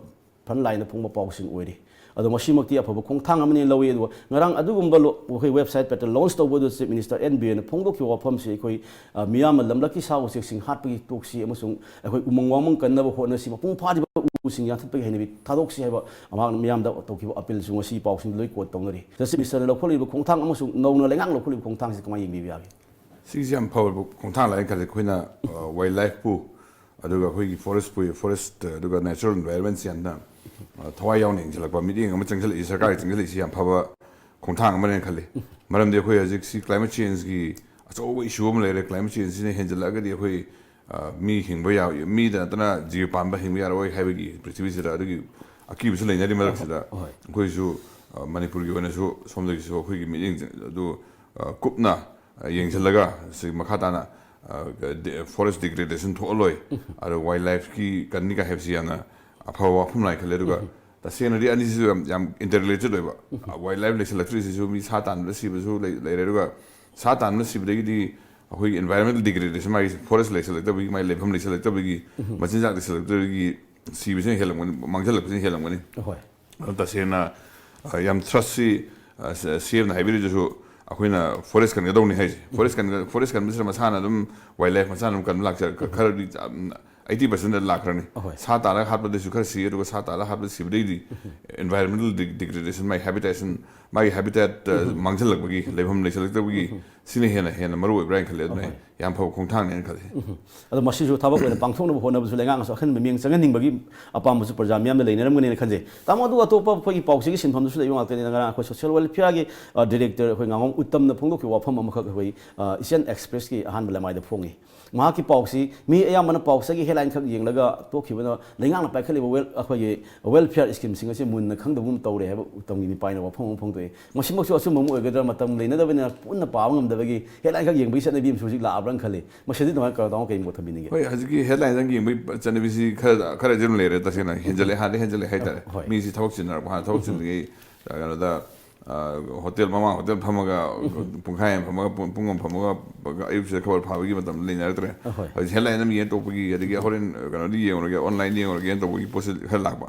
front lineꯗ ꯐꯣꯡꯕ ꯄꯥꯎꯁꯤꯡ ꯑꯣꯏꯔꯤ꯫ ꯑꯗꯣ ꯃꯁꯤꯃꯛꯇꯤ ꯑꯐꯕ ꯈꯣꯡꯊꯥꯡ ꯑꯃꯅꯤ ꯂꯧꯏ꯫ ꯑꯗꯨꯒ ꯉꯔꯥꯡ ꯑꯗꯨꯒꯨꯝꯕ ꯂꯣ-, ꯑꯩꯈꯣꯏ website portal launch ꯇꯧꯕꯗꯨ Chief Minister N Birenꯅ ꯐꯣꯡꯗꯣꯛꯈꯤꯕ ꯋꯥꯐꯝꯁꯤ ꯑꯩꯈꯣꯏ, ꯑ, ꯃꯤꯌꯥꯝꯅ ꯂꯝꯂꯛꯀꯤ ꯁꯥ ꯎꯆꯦꯛꯁꯤꯡ ꯍꯥꯠꯄꯒꯤ ꯇꯣꯛꯁꯤ ꯑꯃꯁꯨꯡ ꯑꯩꯈꯣꯏ ꯎꯃꯪ ꯋꯥꯃꯪ ꯀꯟꯅꯕ ꯍꯣꯠꯅꯁꯤ, ꯃꯄꯨꯡ ꯐꯥꯗ꯭ꯔꯤꯕ ꯎꯁꯤꯡ ꯌꯥꯟꯊꯠꯄꯒꯤ ꯍꯩꯅꯕꯤ ꯊꯥꯗꯣꯛꯁꯤ ꯍꯥꯏꯕ ꯃꯍꯥꯛꯅ ꯃꯤꯌꯥꯝꯗ ꯇꯧꯈꯤꯕ appealꯁꯨ ꯉꯁꯤ ꯄꯥꯎꯁꯤꯡꯗ ꯂꯣꯏ quote ꯇꯧꯅꯔꯤ꯫ Chief Ministerꯅ ꯂꯧꯈꯠꯂꯤꯕ ꯈꯣꯡꯊꯥꯡ ꯑꯃꯁꯨꯡ ꯅꯧꯅ ꯂꯩꯉꯥꯛ ꯂꯧꯈꯠꯂꯤꯕ ꯈꯣꯡꯊꯥꯡꯁꯤ ꯀꯃꯥꯏꯅ ꯌꯦꯡꯕꯤꯕ ꯌꯥꯕꯤ? ꯁꯤꯒꯤꯁꯤ ꯌꯥꯝ ꯐꯕ ꯈꯣꯡꯊꯥꯡ ꯂꯥꯛꯑꯦꯅ ꯈꯜꯂꯦ꯫ ꯑꯩꯈꯣꯏꯅ, ꯑ, wildlifeꯄꯨ, ꯑꯗꯨꯒ ꯑꯩꯈꯣꯏꯒꯤ forestꯄꯨ, forest, ꯑꯗꯨꯒ natural environmentꯁꯤ ꯌꯥꯝꯅ, ꯑ, ꯊꯋꯥꯏ ꯌꯥꯎꯅ ꯌꯦꯡꯁꯤꯜꯂꯛꯄ, ꯃꯤꯠꯌꯦꯡ ꯑꯃ ꯆꯪꯁꯤꯜꯂꯛꯏ, ꯁꯔꯀꯥꯔꯒꯤ ꯆꯪꯁꯤꯜꯂꯛꯏꯁꯤ ꯌꯥꯝ ꯐꯕ ꯈꯣꯡꯊꯥꯡ ꯑꯃꯅꯦꯅ ꯈꯜꯂꯤ꯫ ꯃꯔꯝꯗꯤ ꯑꯩꯈꯣꯏ ꯍꯧꯖꯤꯛꯁꯤ climate changeꯀꯤ ꯑꯆꯧꯕ issue ꯑꯃ ꯂꯩꯔꯦ꯫ Climate changeꯁꯤꯅ ꯍꯦꯟꯖꯜꯂꯛꯑꯒꯗꯤ ꯑꯩꯈꯣꯏ, ꯑ, ꯃꯤ ꯍꯤꯡꯕ ꯌꯥ-, ꯃꯤꯗ ꯅꯠꯇꯅ ꯖꯤꯕ ꯄꯥꯟꯕ ꯍꯤꯡꯕ ꯌꯥꯔꯣꯏ ꯍꯥꯏꯕꯒꯤ ꯄ꯭ꯔꯤꯊꯤꯕꯤꯁꯤꯗ ꯑꯗꯨꯒꯤ ꯑꯀꯤꯕꯁꯨ ꯂꯩꯅꯔꯤ ꯃꯔꯛꯁꯤꯗ, ꯍꯣꯏ꯫ ꯑꯩꯈꯣꯏꯁꯨ, ꯑ, ꯃꯅꯤꯄꯨꯔꯒꯤ ꯑꯣꯏꯅꯁꯨ ꯁꯣꯝꯗꯒꯤꯁꯨ ꯑꯩꯈꯣꯏꯒꯤ ꯃꯤꯠꯌꯦꯡ ꯑꯗꯨ, ꯑ, ꯀꯨꯞꯅ, ꯑ, ꯌꯦꯡꯁꯤꯜꯂꯒ ꯁꯤ ꯃꯈꯥ ꯇꯥꯅ, ꯑ, ꯗꯦ-, forest degradation ꯊꯣꯛꯍꯜꯂꯣꯏ, ꯑꯗꯣ wildlifeꯀꯤ ꯀꯟꯅꯤ ꯀꯥꯏ ꯍꯥꯏꯕꯁꯤ ꯌꯥꯝꯅ ꯑꯐꯕ ꯋꯥꯐꯝ ꯂꯥꯏ ꯈꯜꯂꯦ꯫ ꯑꯗꯨꯒ ꯇꯁꯦꯡꯅꯗꯤ ꯑꯅꯤꯁꯤꯁꯨ ꯌꯥꯝ, ꯌꯥꯝ interrelated ꯑꯣꯏꯕ꯫ Wildlife ꯂꯩꯁꯤꯜꯂꯛꯇ꯭ꯔꯤꯁꯤꯁꯨ ꯃꯤ ꯁꯥ ꯇꯥꯟꯕꯗ ꯁꯤꯕꯁꯨ ꯂꯩ-, ꯂꯩꯔꯦ꯫ ꯑꯗꯨꯒ ꯁꯥ ꯇꯥꯟꯕꯗ ꯁꯤꯕꯗꯒꯤꯗꯤ ꯑꯩꯈꯣꯏꯒꯤ environmental degradation, ꯃꯥꯒꯤ forest ꯂꯩꯁꯤꯜꯂꯛꯇꯕꯒꯤ, ꯃꯥꯒꯤ ꯂꯩꯐꯝ ꯂꯩꯁꯤꯜꯂꯛꯇꯕꯒꯤ, ꯃꯆꯤꯟꯖꯥꯛ ꯂꯩꯁꯤꯜꯂꯛꯇꯕꯒꯤ ꯁꯤꯕꯁꯤꯅ ꯍꯦꯜꯂꯝꯒꯅꯤ, ꯃꯥꯡꯁꯤꯜꯂꯛꯄꯁꯤꯅ ꯍꯦꯜꯂꯝꯒꯅꯤ꯫ ꯍꯣꯏ꯫ ꯑꯗꯨ ꯇꯁꯦꯡꯅ, ꯑ, ꯌꯥꯝ thrustꯁꯤ, ꯑ, ꯁ-, CMꯅ ꯍꯥꯏꯕꯤꯔꯤꯗꯨꯁꯨ ꯑꯩꯈꯣꯏꯅ forest ꯀꯟꯒꯗꯧꯅꯤ ꯍꯥꯏꯁꯦ꯫ Forest ꯀꯟꯒ-, forest ꯀꯟꯕꯁꯤꯅ ꯃꯁꯥꯅ ꯑꯗꯨꯝ wildlife ꯃꯁꯥꯅ ꯑꯗꯨꯝ ꯀꯟꯕ ꯂꯥꯛꯆ-, ꯈ-, ꯈꯔꯗꯤ, ꯎꯝ, eighty percent ꯂꯥꯛꯈ꯭ꯔꯅꯤ꯫ ꯑꯍꯣꯏ꯫ ꯁꯥ ꯇꯥꯜꯂꯒ ꯍꯥꯠꯄꯗꯁꯨ ꯈꯔ ꯁꯤ, ꯑꯗꯨꯒ ꯁꯥ ꯇꯥꯜꯂꯒ ꯍꯥꯠꯄꯗ ꯁꯤꯕꯗꯩꯗꯤ environmental de-, degradation, ꯃꯥꯒꯤ habitation, ꯃꯥꯒꯤ habitat, ꯑ, ꯃꯥꯡꯁꯤꯜꯂꯛꯄꯒꯤ, ꯂꯩꯐꯝ ꯂꯩꯁꯤꯜꯂꯛꯇꯕꯒꯤ, ꯁꯤꯅ ꯍꯦꯟꯅ, ꯍꯦꯟꯅ ꯃꯔꯨ ꯑꯣꯏꯕ꯭ꯔꯥ ꯍꯥꯏꯅ ꯈꯜꯂꯦ꯫ ꯑꯗꯨꯅ ꯑꯍꯣꯏ꯫ ꯌꯥꯝ ꯐꯕ ꯈꯣꯡꯊꯥꯡꯅꯦꯅ ꯈꯜꯂꯤ꯫ ꯑꯗꯣ ꯃꯁꯤꯁꯨ ꯊꯕꯛ ꯑꯣꯏꯅ ꯄꯥꯡꯊꯣꯛꯅꯕ ꯍꯣꯠꯅꯕꯁꯨ ꯂꯩꯉꯥꯛꯅꯁꯨ ꯑꯈꯟꯕ ꯃꯤꯠꯌꯦꯡ ꯆꯪꯍꯟꯅꯤꯡꯕꯒꯤ ꯑꯄꯥꯝꯕꯁꯨ ꯄ꯭ꯔꯖꯥ ꯃꯤꯌꯥꯝꯅ ꯂꯩꯅꯔꯝꯒꯅꯤꯅ ꯈꯟꯖꯩ꯫ ꯇꯥꯃꯣ, ꯑꯗꯨ ꯑꯇꯣꯞꯄ ꯑꯩꯈꯣꯏꯒꯤ ꯄꯥꯎꯆꯦꯒꯤ ꯁꯤꯟꯐꯝꯗꯁꯨ ꯂꯩꯕ ꯉꯥꯛꯇꯅꯤꯅ, ꯉꯔꯥꯡ ꯑꯩꯈꯣꯏ ꯁꯣꯁꯤꯌꯦꯜ ꯋꯦꯜꯐꯤꯌꯥꯔꯒꯤ ꯗꯤꯔꯦꯛꯇꯔ ꯑꯩꯈꯣꯏ ꯉꯥꯉꯣꯝ ꯎꯠꯇꯝꯅ ꯐꯣꯡꯗꯣꯛꯈꯤꯕ ꯋꯥꯐꯝ ꯑꯃꯈꯛ ꯑꯩꯈꯣꯏ ꯏꯆꯟ ꯑꯦꯛꯁꯄ꯭ꯔꯦꯁꯀꯤ ꯑꯍꯥꯟꯕ ꯂꯃꯥꯏꯗ ꯐꯣꯡꯉꯤ꯫ ꯃꯍꯥꯛꯀꯤ ꯄꯥꯎꯁꯤ ꯃꯤ ꯑꯌꯥꯝꯕꯅ ꯄꯥꯎꯆꯦꯒꯤ ꯍꯦꯗꯂꯥꯏꯟ ꯈꯛ ꯌꯦꯡꯂꯒ ꯇꯣꯛꯈꯤꯕꯅ ꯂꯩꯉꯥꯛꯅ ꯄꯥꯏꯈꯠꯂꯤꯕ ꯋꯦꯜ ꯑꯩꯈꯣꯏꯒꯤ ꯋꯦꯜꯐꯤꯌꯥꯔ ꯁ꯭ꯀꯤꯝꯁꯤꯡ ꯑꯁꯤ ꯃꯨꯟꯅ ꯈꯪꯗꯕꯒꯨꯝ ꯇꯧꯔꯦ ꯍꯥꯏꯕ ꯎꯇꯝꯒꯤ ꯃꯤꯄꯥꯏꯅ ꯋꯥꯐꯝ ꯑꯃ ꯐꯣꯡꯗꯣꯛꯏ꯫ ꯃꯁꯤꯃꯛꯁꯨ ꯑꯆꯨꯝꯕ ꯑꯃ ꯑꯣꯏꯒꯗ꯭ꯔꯥ? ꯃꯇꯝ ꯂꯩꯅꯗꯕꯅꯤꯅ ꯄꯨꯟꯅ ꯄꯥꯕ ꯉꯝꯗꯕꯒꯤ ꯍꯦꯗꯂꯥꯏꯟ ꯈꯛ ꯌꯦꯡꯕꯒꯤ ꯆꯠꯅꯕꯤ ꯑꯃꯁꯨ ꯍꯧꯖꯤꯛ ꯂꯥꯛꯑꯕ꯭ꯔꯥ ꯈꯜꯂꯤ꯫ ꯃꯁꯤꯗꯤ ꯑꯗꯨꯃꯥꯏꯅ ꯀꯩꯅꯣ ꯀꯩ ꯃꯣꯠ ꯊꯝꯕꯤꯅꯤꯡꯒꯦ? ꯍꯣꯏ, ꯍꯧꯖꯤꯛꯀꯤ ꯍꯦꯗꯂꯥꯏꯟꯗꯪ ꯌꯦꯡꯕꯒꯤ ꯆꯠꯅꯕꯤꯁꯤ ꯈꯔ ꯈꯔꯗꯤ ꯑꯗꯨꯝ ꯂꯩꯔꯦ꯫ ꯇꯁꯦꯡꯅ ꯍꯦꯟꯖꯜꯂꯦ, ꯍꯥꯟꯅꯗꯤ ꯍꯦꯟꯖꯜꯂꯦ ꯍꯥꯏꯇꯥꯔꯦ꯫ ꯍꯣꯏ꯫ ꯃꯤꯁꯤ ꯊꯕꯛ ꯆꯤꯟꯅꯔꯛꯄ, ꯍꯥꯟꯅ ꯊꯕꯛ ꯆꯤꯟꯕꯒꯤ ꯀꯩꯅꯣꯗ, ꯑ, ꯍꯣꯇꯦꯜ ꯃꯃꯥꯡ ꯍꯣꯇꯦꯜ ꯐꯝꯃꯒ ꯄꯨꯡꯈꯥꯏ ꯑꯃ ꯐꯝꯃꯒ, ꯄꯨꯡ ꯄꯨꯡ ꯑꯃ ꯐꯝꯃꯒ ꯑꯌꯨꯛꯁꯤꯗ ꯈꯕꯔ ꯐꯥꯕꯒꯤ ꯃꯇꯝ ꯂꯩꯅꯔꯛꯇ꯭ꯔꯦ꯫ ꯑꯍꯣꯏ꯫ ꯍꯧꯖꯤꯛ ꯍꯦꯗꯂꯥꯏꯟ ꯑꯃ ꯌꯦꯡ ꯇꯣꯛꯄꯒꯤ, ꯑꯗꯒꯤ ꯍꯣꯔꯦꯟ ꯀꯩꯅꯣꯗꯤ ꯌꯦꯡꯉꯨꯔꯒꯦ, ꯑꯣꯟꯂꯥꯏꯟꯗ ꯌꯦꯡꯉꯨꯔꯒꯦꯅ ꯇꯧꯕꯒꯤ ꯄꯣꯠꯁꯤ ꯈꯔ ꯂꯥꯛꯄ꯫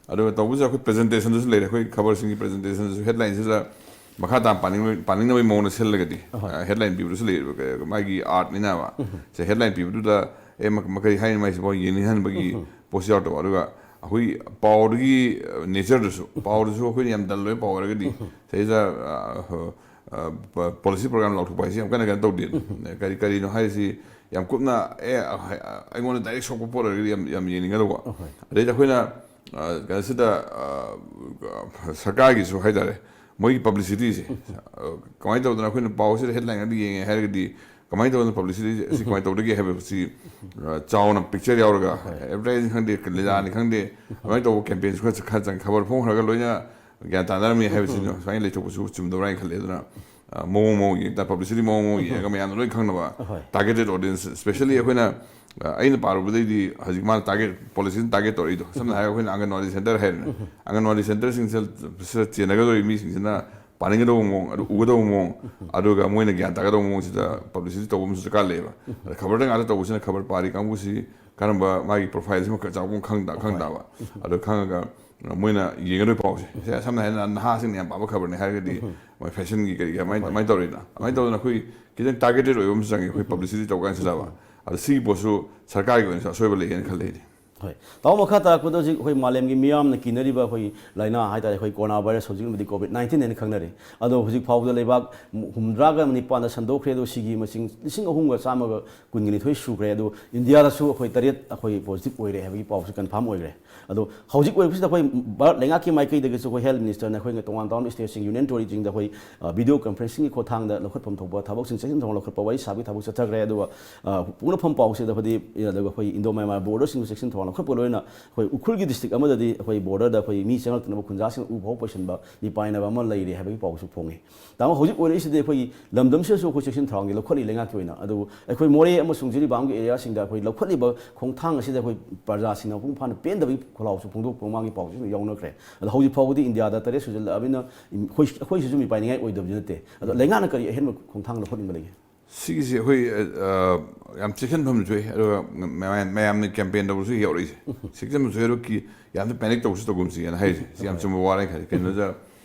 ꯑꯗꯨꯒ ꯇꯧꯕꯁꯤꯗ ꯑꯩꯈꯣꯏ ꯄ꯭ꯔꯖꯦꯟꯇꯦꯁꯟꯗꯁꯨ ꯂꯩꯔꯦ꯫ ꯑꯩꯈꯣꯏ ꯈꯕꯔꯁꯤꯡꯒꯤ ꯄ꯭ꯔꯖꯦꯟꯇꯦꯁꯟꯗꯁꯨ ꯍꯦꯗꯂꯥꯏꯟꯁꯤꯗ ꯃꯈꯥ ꯇꯥꯅ ꯄꯥꯅꯤꯡꯕ ꯄꯥꯅꯤꯡꯅꯕꯒꯤ ꯃꯑꯣꯡꯗ ꯁꯤꯜꯂꯒꯗꯤ, ꯑꯍꯣꯏ꯫ ꯑ, ꯍꯦꯗꯂꯥꯏꯟ ꯄꯤꯕꯗꯁꯨ ꯂꯩꯔꯦꯕ, ꯀ-, ꯃꯥꯒꯤ ꯑꯥꯔꯠꯅꯤꯅꯕ꯫ ꯁꯦ, ꯍꯦꯗꯂꯥꯏꯟ ꯄꯤꯕꯗꯨꯗ, ꯑꯦ, ꯃ-, ꯃꯈꯩ ꯍꯥꯏꯅꯤ ꯃꯥꯏꯁꯤꯐꯥꯎ ꯌꯦꯡꯅꯤꯡꯍꯟꯕꯒꯤ ꯄꯣꯠꯁꯨ ꯌꯥꯎꯔꯛꯇꯕ꯫ ꯑꯗꯨꯒ ꯑꯩꯈꯣꯏ ꯄꯥꯎꯗꯨꯒꯤ, ꯑ, ꯅꯦꯆꯔꯗꯨꯁꯨ, ꯄꯥꯎꯗꯨꯁꯨ ꯑꯩꯈꯣꯏꯅ ꯌꯥꯝ ꯗꯜ ꯑꯣꯏꯕ ꯄꯥꯎ ꯑꯣꯏꯔꯒꯗꯤ, ꯁꯤꯗꯩꯗ, ꯑ, ꯑ, ꯄ-, ꯄꯣꯂꯤꯁꯤ ꯄ꯭ꯔꯣꯒ꯭ꯔꯥꯝ ꯂꯥꯎꯊꯣꯛꯄ ꯍꯥꯏꯁꯤ ꯌꯥꯝ ꯀꯟꯅ ꯀꯩꯅꯣ ꯇꯧꯗꯦ꯫ ꯀꯔꯤ, ꯀꯔꯤꯅꯣ ꯍꯥꯏꯔꯤꯁꯤ ꯌꯥꯝ ꯀꯨꯞꯅ, ꯑꯦ, ꯑ, ꯑꯩꯉꯣꯟꯗ ꯗꯥꯏꯔꯦꯛ ꯁꯣꯛꯄ ꯄꯣꯠ ꯑꯣꯏꯔꯒꯗꯤ ꯌꯥꯝ, ꯌꯥꯝ ꯌꯦꯡꯅꯤꯡꯒꯗꯧꯕ꯫ ꯑꯗꯩꯗ ꯑꯩꯈꯣꯏꯅ, ꯑ, ꯀꯩꯅꯣꯁꯤꯗ, ꯑ, ꯁꯔꯀꯥꯔꯒꯤꯁꯨ ꯍꯥꯏꯇꯥꯔꯦ, ꯃꯣꯏꯒꯤ ꯄꯕ꯭ꯂꯤꯁꯤꯇꯤꯁꯦ, ꯑ, ꯀꯃꯥꯏꯅ ꯇꯧꯗꯅ ꯑꯩꯈꯣꯏꯅ ꯄꯥꯎꯁꯤꯗ ꯍꯦꯗꯂꯥꯏꯟ ꯑꯗꯨ ꯌꯦꯡꯉꯦ ꯍꯥꯏꯔꯒꯗꯤ, ꯀꯃꯥꯏꯅ ꯇꯧꯗꯅ ꯄꯕ꯭ꯂꯤꯁꯤꯇꯤ ꯑꯁꯤ ꯀꯃꯥꯏꯅ ꯇꯧꯗꯒꯦ ꯍꯥꯏꯕꯁꯤ, ꯑ, ꯆꯥꯎꯅ ꯄꯤꯛꯆꯔ ꯌꯥꯎꯔꯒ, ꯑꯦꯗꯚꯔꯇꯥꯏꯖꯤꯡ ꯈꯪꯗꯦ, ꯂꯤꯂꯥꯅꯤ ꯈꯪꯗꯦ, ꯑꯗꯨꯃꯥꯏꯅ ꯇꯧꯕ ꯀꯦꯝꯄꯦꯟꯁꯨ ꯈꯔ, ꯈꯔ ꯆꯪꯉꯤ꯫ ꯈꯕꯔ ꯐꯣꯡꯈ꯭ꯔꯒ ꯂꯣꯏꯅ ꯒ꯭ꯌꯥꯟ ꯇꯥꯅꯔꯝꯃꯤ ꯍꯥꯏꯕꯁꯤ ꯁꯨꯃꯥꯏꯅ ꯂꯩꯊꯣꯛꯄꯁꯨ ꯆꯨꯝꯗꯕ꯭ꯔꯥ ꯍꯥꯏꯅ ꯈꯜꯂꯦ꯫ ꯑꯗꯨꯅ, ꯑ, ꯃꯑꯣꯡ ꯃꯑꯣꯡ ꯌꯦꯡ ꯇꯥ-, ꯄꯕ꯭ꯂꯤꯁꯤꯇꯤ ꯃꯑꯣꯡ ꯃꯑꯣꯡ ꯌꯦꯡꯉꯒ ꯃꯌꯥꯝꯅ ꯂꯣꯏ ꯈꯪꯅꯕ, ꯑꯍꯣꯏ꯫ ꯇꯥꯔꯒꯦꯇꯦꯠ ꯑꯣꯗꯤꯌꯦꯟꯁ, ꯏꯁꯄꯦꯁꯦꯜꯂꯤ ꯑꯩꯈꯣꯏꯅ, ꯑ, ꯑꯩꯅ ꯄꯥꯔꯨꯕꯗꯩꯗꯤ ꯍꯧꯖꯤꯛ ꯃꯥꯅ ꯇꯥꯔꯒꯦꯠ, ꯄꯣꯂꯤꯁꯤꯅ ꯇꯥꯔꯒꯦꯠ ꯇꯧꯔꯛꯏꯗꯣ, ꯁꯝꯅ ꯍꯥꯏꯔꯒ ꯑꯩꯈꯣꯏꯅ ꯑꯪꯒꯟꯋꯥꯗꯤ ꯁꯦꯟꯇꯔ ꯍꯥꯏꯔꯦꯅꯦ, ꯑꯪꯒꯟꯋꯥꯗꯤ ꯁꯦꯟꯇꯔꯁꯤꯡꯁꯤꯗ ꯆꯦꯟꯅꯒꯗꯧꯔꯤꯕ ꯃꯤꯁꯤꯡꯁꯤꯅ ꯄꯥꯅꯤꯡꯒꯗꯧꯕ ꯃꯑꯣꯡ, ꯑꯗꯨ ꯎꯒꯗꯧꯕ ꯃꯑꯣꯡ, ꯑꯗꯨꯒ ꯃꯣꯏꯅ ꯒ꯭ꯌꯥꯟ ꯇꯥꯒꯗꯧꯕ ꯃꯑꯣꯡꯁꯤꯗ ꯄꯕ꯭ꯂꯤꯁꯤꯇꯤ ꯇꯧꯕ ꯑꯃꯁꯨ ꯗꯔꯀꯥꯔ ꯂꯩꯌꯦꯕ꯫ ꯑꯗ ꯈꯕꯔꯗ ꯉꯥꯛꯇ ꯇꯧꯕꯁꯤꯅ ꯈꯕꯔ ꯄꯥꯔꯤ ꯀꯥꯡꯕꯨꯁꯤ ꯀꯔꯝꯕ ꯃꯥꯒꯤ ꯄ꯭ꯔꯣꯐꯥꯏꯜꯁꯤꯃ ꯆꯥꯎꯕ ꯈꯪ ꯇꯥ-, ꯈꯪ ꯇꯥꯕ꯫ ꯑꯗꯣ ꯈꯪꯉꯒ ꯃꯣꯏꯅ ꯌꯦꯡꯒꯗꯣꯏ ꯄꯥꯎꯁꯦ, ꯁꯦ, ꯁꯝꯅ ꯍꯥꯏꯔꯕꯗ ꯅꯍꯥꯁꯤꯡꯅ ꯌꯥꯝ ꯄꯥꯕ ꯈꯕꯔꯅꯤ ꯍꯥꯏꯔꯒꯗꯤ ꯃꯣꯏ ꯐꯦꯁꯟꯒꯤ ꯀꯔꯤꯒꯤ ꯑꯗꯨꯃꯥꯏꯅ, ꯑꯗꯨꯃꯥꯏꯅ ꯇꯧꯔꯤꯅ, ꯑꯗꯨꯃꯥꯏꯅ ꯇꯧꯗꯅ ꯑꯩꯈꯣꯏ ꯈꯤꯇꯪ ꯇꯥꯔꯒꯦꯇꯦꯠ ꯑꯣꯏꯕ ꯑꯃꯁꯨ ꯆꯪꯉꯤ, ꯑꯩꯈꯣꯏ ꯄꯕ꯭ꯂꯤꯁꯤꯇꯤ ꯇꯧ ꯀꯥꯟꯁꯤꯗꯕ꯫ ꯑꯗꯣ ꯁꯤꯒꯤ ꯄꯣꯠꯁꯨ ꯁꯔꯀꯥꯔꯒꯤ ꯑꯣꯏꯅꯁꯨ ꯑꯁꯣꯏꯕ ꯂꯩꯌꯦꯅ ꯈꯜꯂꯦ ꯑꯩꯗꯤ꯫ ꯍꯣꯏ, ꯇꯥꯃꯣ, ꯃꯈꯥ ꯇꯥꯔꯛꯄꯗ ꯍꯧꯖꯤꯛ ꯑꯩꯈꯣꯏ ꯃꯥꯂꯦꯝꯒꯤ ꯃꯤꯌꯥꯝꯅ ꯀꯤꯅꯔꯤꯕ ꯑꯩꯈꯣꯏ ꯂꯥꯏꯅꯥ ꯍꯥꯏꯇꯥꯔꯦ, ꯑꯩꯈꯣꯏ ꯀꯣꯔꯣꯅꯥ ꯚꯥꯏꯔꯁ, ꯍꯧꯖꯤꯛ ꯃꯇꯝꯗꯤ ꯀꯣꯚꯤꯗ ꯅꯥꯏꯟꯇꯤꯟ ꯍꯥꯏꯅ ꯈꯪꯅꯔꯤ꯫ ꯑꯗꯣ ꯍꯧꯖꯤꯛ ꯐꯥꯎꯕꯗ ꯂꯩꯕꯥꯛ ꯍꯨꯝꯗ꯭ꯔꯥꯒ ꯅꯤꯄꯥꯟꯗ ꯁꯟꯗꯣꯛꯈ꯭ꯔꯦ, ꯑꯗꯣ ꯁꯤꯒꯤ ꯃꯁꯤꯡ ꯂꯤꯁꯤꯡ ꯑꯍꯨꯝꯒ ꯆꯥꯝꯃꯒ ꯀꯨꯟꯒ ꯅꯤꯊꯣꯏ ꯁꯨꯈ꯭ꯔꯦ꯫ ꯑꯗꯣ ꯏꯟꯗꯤꯌꯥꯗꯁꯨ ꯑꯩꯈꯣꯏ ꯇꯔꯦꯠ ꯑꯩꯈꯣꯏ ꯄꯣꯖꯤꯇꯤꯚ ꯑꯣꯏꯔꯦ ꯍꯥꯏꯕꯒꯤ ꯄꯥꯎꯁꯨ ꯀꯟꯐꯥꯔꯝ ꯑꯣꯏꯈ꯭ꯔꯦ꯫ ꯑꯗꯣ ꯍꯧꯖꯤꯛ ꯑꯣꯏꯔꯛꯄꯁꯤꯗ ꯑꯩꯈꯣꯏ ꯚꯥꯔꯠ ꯂꯩꯉꯥꯛꯀꯤ ꯃꯥꯏꯀꯩꯗꯒꯤꯁꯨ ꯑꯩꯈꯣꯏ ꯍꯦꯜꯊ ꯃꯤꯅꯤꯁꯇꯔꯅ ꯑꯩꯈꯣꯏ ꯇꯣꯉꯥꯟ ꯇꯣꯉꯥꯟꯕ ꯁ꯭ꯇꯦꯠꯁꯤꯡ, ꯌꯨꯅꯤꯌꯟ ꯇꯦꯔꯤꯇꯣꯔꯤꯁꯤꯡꯗ ꯑꯩꯈꯣꯏ ꯚꯤꯗꯤꯑꯣ ꯀꯟꯐꯔꯦꯟꯁꯤꯡꯒꯤ ꯈꯣꯡꯊꯥꯡꯗ ꯂꯧꯈꯠꯐꯝ ꯊꯣꯛꯄ ꯊꯕꯛꯁꯤꯡ ꯆꯦꯛꯁꯤꯟ ꯊꯧꯔꯥꯡ ꯂꯧꯈꯠꯄ ꯋꯥꯔꯤ ꯁꯥꯕꯒꯤ ꯊꯕꯛ ꯆꯠꯊꯈ꯭ꯔꯦ꯫ ꯑꯗꯨꯒ ꯄꯣꯛꯅꯐꯝ ꯄꯥꯎꯁꯤꯗ ꯑꯩꯈꯣꯏꯗꯤ, ꯑꯗꯨꯒ ꯑꯩꯈꯣꯏ ꯏꯟꯗꯣ ꯃꯌꯥꯟꯃꯥꯔ ꯕꯣꯔꯗꯔꯁꯤꯡꯁꯨ ꯆꯦꯛꯁꯤꯟ ꯊꯧꯔꯥꯡ ꯂꯧꯈꯠꯄ ꯂꯣꯏꯅ ꯑꯩꯈꯣꯏ ꯎꯈ꯭ꯔꯨꯜꯒꯤ ꯗꯤꯁꯇ꯭ꯔꯤꯛ ꯑꯃꯗꯗꯤ ꯑꯩꯈꯣꯏ ꯕꯣꯔꯗꯔꯗ ꯑꯩꯈꯣꯏ ꯃꯤ ꯆꯪꯂꯛꯇꯅꯕ ꯈꯨꯟꯖꯥꯁꯤꯡꯅ ꯎ ꯐꯥꯎ ꯄꯩꯁꯤꯟꯕ ꯃꯤꯄꯥꯏꯅꯕ ꯑꯃ ꯂꯩꯔꯦ ꯍꯥꯏꯕꯒꯤ ꯄꯥꯎꯁꯨ ꯐꯣꯡꯉꯤ꯫ ꯇꯥꯃꯣ, ꯍꯧꯖꯤꯛ ꯑꯣꯏꯔꯛꯏꯁꯤꯗꯤ ꯑꯩꯈꯣꯏꯒꯤ ꯂꯝꯗꯝꯁꯤꯗꯁꯨ ꯑꯩꯈꯣꯏ ꯆꯦꯛꯁꯤꯟ ꯊꯧꯔꯥꯡꯗꯤ ꯂꯧꯈꯠꯂꯤ ꯂꯩꯉꯥꯛꯀꯤ ꯑꯣꯏꯅ꯫ ꯑꯗꯨꯕꯨ ꯑꯩꯈꯣꯏ ꯃꯣꯔꯦ ꯑꯃꯁꯨꯡ ꯖꯤꯔꯤꯕꯥꯝꯒꯤ ꯑꯦꯔꯤꯌꯥꯁꯤꯡꯗ ꯑꯩꯈꯣꯏ ꯂꯧꯈꯠꯂꯤꯕ ꯈꯣꯡꯊꯥꯡ ꯑꯁꯤꯗ ꯑꯩꯈꯣꯏ ꯄ꯭ꯔꯖꯥꯁꯤꯡꯅ ꯃꯄꯨꯡ ꯐꯥꯅ ꯄꯦꯟꯗꯕꯒꯤ ꯈꯣꯜꯂꯥꯎꯁꯨ ꯐꯣꯡꯗꯣꯛꯄ ꯃꯥꯒꯤ ꯄꯥꯎꯁꯤꯁꯨ ꯌꯥꯎꯅꯈ꯭ꯔꯦ꯫ ꯑꯗꯣ ꯍꯧꯖꯤꯛ ꯐꯥꯎꯕꯗꯤ ꯏꯟꯗꯤꯌꯥꯗ ꯇꯔꯦꯠ ꯁꯨꯖꯜꯂꯛꯑꯕꯅꯤꯅ ꯑꯩꯈꯣꯏ, ꯑꯩꯈꯣꯏꯁꯤꯁꯨ ꯃꯤꯄꯥꯏꯅꯤꯡꯉꯥꯏ ꯑꯣꯏꯗꯕꯗꯤ ꯅꯠꯇꯦ꯫ ꯑꯗꯣ ꯂꯩꯉꯥꯛꯅ ꯀꯔꯤ ꯑꯍꯦꯟꯕ ꯈꯣꯡꯊꯥꯡ ꯂꯧꯈꯠꯅꯤꯡꯕ ꯂꯩꯒꯦ? ꯁꯤꯒꯤꯁꯤ ꯑꯩꯈꯣꯏ, ꯑ, ꯌꯥꯝ ꯆꯦꯛꯁꯤꯟꯐꯝ ꯊꯣꯛꯏ꯫ ꯑꯗꯨꯒ ꯃꯌꯥꯝ, ꯃꯌꯥꯝꯅ ꯀꯦꯝꯄꯦꯟ ꯇꯧꯕꯁꯨ ꯌꯧꯔꯛꯏꯁꯦ꯫ ꯆꯦꯛꯁꯤꯟꯐꯝ ꯊꯣꯛꯏ꯫ ꯑꯗꯣ ꯀꯤ-, ꯌꯥꯝꯅ ꯄꯦꯅꯤꯛ ꯇꯧꯕꯁꯨ ꯇꯧꯒꯨꯝꯁꯤ ꯍꯥꯏꯅ ꯍꯥꯏꯔꯤꯁꯦ꯫ ꯁꯤ ꯌꯥꯝ ꯆꯨꯝꯕ ꯋꯥꯔꯦ ꯈꯜꯂꯤ꯫ ꯀꯩꯅꯣꯗ,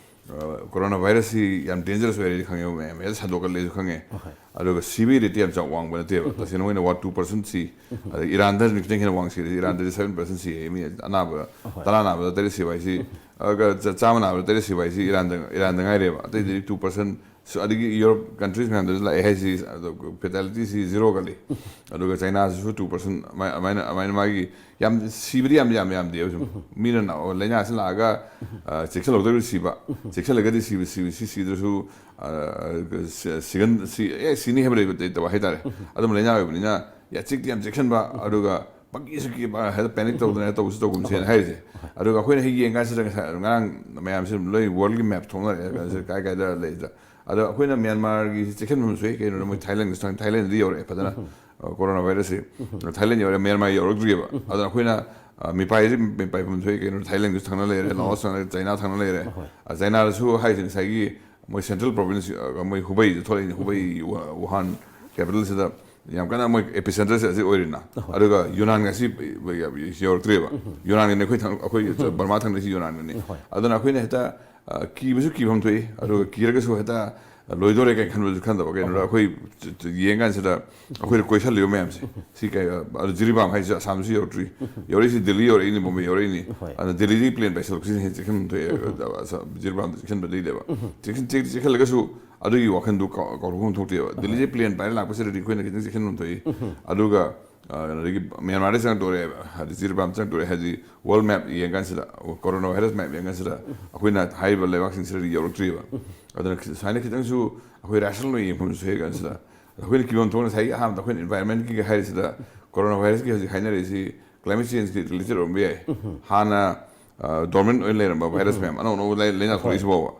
ꯑ, ꯀꯣꯔꯣꯅꯥ ꯚꯥꯏꯔꯁꯁꯤ ꯌꯥꯝ ꯗꯦꯟꯖꯔꯁ ꯑꯣꯏꯔꯦꯗꯤ ꯈꯪꯉꯦꯕ, ꯃꯌꯥꯝ ꯃꯌꯥꯝ ꯁꯟꯗꯣꯛꯀꯜꯂꯦꯁꯨ ꯈꯪꯉꯦ꯫ ꯑꯗꯨꯒ ꯁꯤꯕꯒꯤ ꯔꯦꯠꯇꯤ ꯌꯥꯝ ꯆꯥꯎ ꯋꯥꯡꯕ ꯅꯠꯇꯦꯕ꯫ ꯇꯁꯦꯡꯅ ꯃꯣꯏꯅ ꯋꯥ ꯇꯨ ꯄꯔꯁꯦꯟ ꯁꯤ, ꯑꯗꯩ ꯏꯔꯥꯟꯗ ꯈꯤꯇꯪ ꯍꯦꯟꯅ ꯋꯥꯡ ꯁꯤꯔꯦ꯫ ꯏꯔꯥꯟꯗꯗꯤ ꯁꯚꯦꯟ ꯄꯔꯁꯦꯟ ꯁꯤꯌꯦ꯫ ꯃꯤ ꯑꯅꯥꯕ, ꯇꯔꯥ ꯅꯥꯕꯗ ꯇꯔꯦꯠ ꯁꯤꯕ ꯍꯥꯏꯁꯤ, ꯑꯗꯨꯒ ꯆ-, ꯆꯥꯝꯃ ꯅꯥꯕꯗ ꯇꯔꯦꯠ ꯁꯤꯕ ꯍꯥꯏꯁꯤ ꯏꯔꯥꯟꯗ, ꯏꯔꯥꯟꯗ ꯉꯥꯏꯔꯦꯕ꯫ ꯑꯇꯩꯗꯗꯤ ꯇꯨ ꯄꯔꯁꯦꯟ, ꯑꯗꯒꯤ ꯌꯨꯔꯣꯞ ꯀꯟꯇ꯭ꯔꯤꯁ ꯃꯌꯥꯝꯗꯁꯨ ꯂꯥꯛꯑꯦ ꯍꯥꯏꯁꯤ, ꯑꯗꯣ ꯐꯦꯇꯥꯂꯤꯇꯤꯁꯤ ꯖꯤꯔꯣꯒ ꯂꯩ꯫ ꯑꯗꯨꯒ ꯆꯥꯏꯅꯥꯁꯤꯁꯨ ꯇꯨ ꯄꯔꯁꯦꯟ ꯑꯗꯨꯃꯥꯏꯅ, ꯑꯗꯨꯃꯥꯏꯅ, ꯑꯗꯨꯃꯥꯏꯅ ꯃꯥꯒꯤ ꯌꯥꯝ ꯁꯤꯕꯗꯤ ꯌꯥꯝ, ꯌꯥꯝ ꯌꯥꯝꯗꯦꯕ꯫ ꯁꯨꯝ ꯃꯤꯅ ꯅꯥ-, ꯂꯥꯏꯅꯥꯁꯤ ꯂꯥꯛꯑꯒ, ꯑ, ꯆꯦꯛꯁꯤꯜꯍꯧꯗ꯭ꯔꯒꯗꯤ ꯁꯤꯕ, ꯆꯦꯛꯁꯤꯜꯂꯒꯗꯤ ꯁꯤꯕ, ꯁꯤꯕ, ꯁꯤ ꯁꯤꯗ꯭ꯔꯁꯨ, ꯑ, ꯁꯤ-, ꯁꯤꯒꯟ-, ꯁꯤ-, ꯑꯦ, ꯁꯤꯅꯤ ꯍꯥꯏꯕ ꯂꯩꯕ ꯂꯩꯇꯕ ꯍꯥꯏꯇꯥꯔꯦ꯫ ꯑꯗꯨꯝ ꯂꯥꯏꯅꯥ ꯑꯣꯏꯕꯅꯤꯅ ꯌꯥꯆꯤꯛꯇꯤ ꯌꯥꯝ ꯆꯦꯛꯁꯤꯟꯕ, ꯑꯗꯨꯒ ꯄꯪꯀꯤꯁꯨ ꯀꯤꯕ, ꯍꯦꯛꯇ ꯄꯦꯅꯤꯛ ꯇꯧꯗꯅ ꯇꯧꯁꯨ ꯇꯧꯒꯨꯝꯁꯦꯅ ꯍꯥꯏꯔꯤꯁꯦ꯫ ꯑꯗꯨꯒ ꯑꯩꯈꯣꯏꯅ ꯍꯦꯛ ꯌꯦꯡꯀꯥꯟꯁꯤꯗ ꯉꯁꯥꯏ ꯉꯔꯥꯡ ꯃꯌꯥꯝꯁꯤ ꯂꯣꯏ ꯋꯥꯔꯜꯒꯤ ꯃꯦꯞ ꯊꯣꯛꯅꯔꯛꯑꯦ꯫ ꯀꯥꯏ ꯀꯥꯏꯗ ꯂꯩꯗ꯫ ꯑꯗꯣ ꯑꯩꯈꯣꯏꯅ ꯃ꯭ꯌꯥꯟꯃꯥꯔꯒꯤ ꯆꯦꯛꯁꯤꯟꯐꯝꯁꯨ ꯂꯩ꯫ ꯀꯩꯅꯣꯗ ꯃꯣꯏ ꯊꯥꯏꯂꯦꯟꯗꯁꯨ ꯊꯥꯏꯂꯦꯟꯗꯗꯤ ꯌꯧꯔꯛꯑꯦ ꯐꯖꯅ꯫ ꯑ, ꯀꯣꯔꯣꯅꯥ ꯚꯥꯏꯔꯁꯁꯤ ꯊꯥꯏꯂꯦꯟ ꯌꯧꯔꯦ, ꯃ꯭ꯌꯥꯟꯃꯥꯔ ꯌꯧꯔꯛꯇ꯭ꯔꯤꯑꯕ꯫ ꯑꯗꯨꯅ ꯑꯩꯈꯣꯏꯅ, ꯑ, ꯃꯤꯄꯥꯏꯁꯤ ꯃꯤꯄꯥꯏꯐꯝ ꯊꯣꯛꯏ꯫ ꯀꯩꯅꯣ ꯊꯥꯏꯂꯦꯟꯗꯁꯨ ꯊꯪꯅ ꯂꯩꯔꯦ, ꯂꯥꯑꯣꯁ ꯊꯪꯅ ꯂꯩꯔꯦ, ꯆꯥꯏꯅꯥ ꯊꯪꯅ ꯂꯩꯔꯦ꯫ ꯑ, ꯆꯥꯏꯅꯥꯗꯁꯨ ꯍꯥꯏꯁꯦ ꯉꯁꯥꯏꯒꯤ ꯃꯣꯏ ꯁꯦꯟꯇ꯭ꯔꯦꯜ ꯄ꯭ꯔꯣꯚꯤꯟꯁ, ꯑ, ꯃꯣꯏ ꯍꯨꯕꯩꯗ ꯊꯣꯛꯂꯛꯏꯅꯤ, ꯍꯨꯕꯩ, ꯋꯨ-, ꯋꯨꯍꯥꯟ ꯀꯦꯄꯤꯇꯦꯜꯁꯤꯗ ꯌꯥꯝ ꯀꯟꯅ ꯃꯣꯏ ꯑꯦꯄꯤꯁꯦꯟꯇꯔꯁꯦ ꯑꯁꯤ ꯑꯣꯏꯔꯤꯅ꯫ ꯑꯗꯨꯒ ꯌꯨꯅꯥꯟꯒ ꯑꯁꯤ ꯌꯧꯔꯛꯇ꯭ꯔꯦꯕ꯫ ꯌꯨꯅꯥꯟꯒꯅꯤ ꯑꯩꯈꯣꯏ ꯊꯪ-, ꯑꯩꯈꯣꯏ ꯕꯔꯃꯥ ꯊꯪꯅꯁꯤ ꯌꯨꯅꯥꯟꯒꯅꯤ꯫ ꯑꯗꯨꯅ ꯑꯩꯈꯣꯏꯅ ꯍꯦꯛꯇ, ꯑ, ꯀꯤꯕꯁꯨ ꯀꯤꯐꯝ ꯊꯣꯛꯏ, ꯑꯗꯨꯒ ꯀꯤꯔꯒꯁꯨ ꯍꯦꯛꯇ, ꯂꯣꯏꯗꯣꯔꯦ ꯀꯥꯏꯅ ꯈꯟꯕꯁꯨ ꯈꯟꯗꯕ, ꯀꯩꯅꯣꯗ ꯑꯩꯈꯣꯏ ꯌꯦꯡꯀꯥꯟꯁꯤꯗ ꯑꯩꯈꯣꯏꯗ ꯀꯣꯏꯁꯜꯂꯤꯕ ꯃꯌꯥꯝꯁꯦ, ꯁꯤ ꯀꯩ, ꯑꯗꯨ ꯖꯤꯔꯤꯕꯥꯝ ꯍꯥꯏꯁꯦ ꯑꯁꯥꯝꯁꯨ ꯌꯧꯔꯛꯇ꯭ꯔꯤ, ꯌꯧꯔꯛꯏꯁꯤ ꯗꯤꯜꯂꯤ ꯌꯧꯔꯛꯏꯅꯤ, ꯕꯣꯝꯕꯦ ꯌꯧꯔꯛꯏꯅꯤ, ꯍꯣꯏ꯫ ꯑꯗꯨꯅ ꯗꯤꯜꯂꯤꯗꯒꯤ ꯄ꯭ꯂꯦꯟ ꯄꯥꯏꯁꯜꯂꯛꯄꯁꯤꯅ ꯍꯦꯟꯅ ꯆꯦꯛꯁꯤꯟꯐꯝ ꯊꯣꯛꯑꯦ꯫ ꯑꯁꯥꯝ ꯖꯤꯔꯤꯕꯥꯝꯗ ꯆꯦꯛꯁꯤꯟꯕꯗꯩꯗꯤꯕ ꯆꯦꯛꯁꯤꯟ ꯆꯦꯛ ꯆꯦꯛꯁꯤꯜꯂꯒꯁꯨ ꯑꯗꯨꯒꯤ ꯋꯥꯈꯟꯗꯨ ꯀꯥꯎ- ꯀꯥꯎꯊꯣꯛꯐꯝ ꯊꯣꯛꯇꯦꯕ꯫ ꯗꯤꯜꯂꯤꯗꯒꯤ ꯄ꯭ꯂꯦꯟ ꯄꯥꯏꯔ ꯂꯥꯛꯄꯁꯤꯗꯗꯤ ꯑꯩꯈꯣꯏꯅ ꯈꯤꯇꯪ ꯆꯦꯛꯁꯤꯟꯐꯝ ꯊꯣꯛꯏ꯫ ꯑꯗꯨꯒ ꯑ, ꯑꯗꯒꯤ ꯃ꯭ꯌꯥꯟꯃꯥꯔꯗ ꯆꯪꯉꯛꯇꯣꯔꯦ, ꯍꯥꯏꯗꯤ ꯖꯤꯔꯤꯕꯥꯝ ꯆꯪꯉꯛꯇꯣꯔꯦ, ꯍꯥꯏꯗꯤ ꯋꯥꯔꯜ ꯃꯦꯞ ꯌꯦꯡꯀꯥꯟꯁꯤꯗ, ꯀꯣꯔꯣꯅꯥ ꯚꯥꯏꯔꯁ ꯃꯦꯞ ꯌꯦꯡꯀꯥꯟꯁꯤꯗ ꯑꯩꯈꯣꯏꯅ ꯍꯥꯏꯔꯤꯕ ꯂꯩꯕꯥꯛꯁꯤꯡꯁꯤꯗꯗꯤ ꯌꯧꯔꯛꯇ꯭ꯔꯤꯕ꯫ ꯑꯗꯨꯅ ꯈꯤ- ꯁꯨꯃꯥꯏꯅ ꯈꯤꯇꯪꯁꯨ ꯑꯩꯈꯣꯏ ꯔꯦꯁꯅꯦꯜ ꯑꯣꯏꯅ ꯌꯦꯡꯐꯝꯁꯨ ꯊꯣꯛꯑꯦ ꯀꯥꯟꯁꯤꯗ, ꯑꯩꯈꯣꯏꯅ ꯀꯤꯐꯝ ꯊꯣꯛꯅ ꯉꯁꯥꯏꯒꯤ ꯑꯍꯥꯟꯕꯗ ꯑꯩꯈꯣꯏꯅ ꯏꯟꯚꯥꯏꯔꯟꯃꯦꯟꯠꯀꯤ ꯍꯥꯏꯔꯤꯁꯤꯗ, ꯀꯣꯔꯣꯅꯥ ꯚꯥꯏꯔꯁꯀꯤ ꯍꯧꯖꯤꯛ ꯍꯥꯏꯅꯔꯤꯁꯤ ꯀ꯭ꯂꯥꯏꯃꯦꯠ ꯆꯦꯟꯖꯀꯤ ꯔꯤꯂꯦꯇꯦꯠ ꯑꯣꯏꯔꯝꯕ ꯌꯥꯏ꯫ ꯍꯥꯟꯅ ꯗꯣꯔꯃꯦꯟ ꯑꯣꯏꯅ ꯂꯩꯔꯝꯕ ꯚꯥꯏꯔꯁ ꯃꯌꯥꯝ ꯑꯅꯧ ꯑꯅꯧꯕ ꯂꯥꯏ- ꯂꯥꯏꯅꯥ ꯊꯣꯛꯂꯛꯏꯁꯤ ꯐꯥꯎꯕ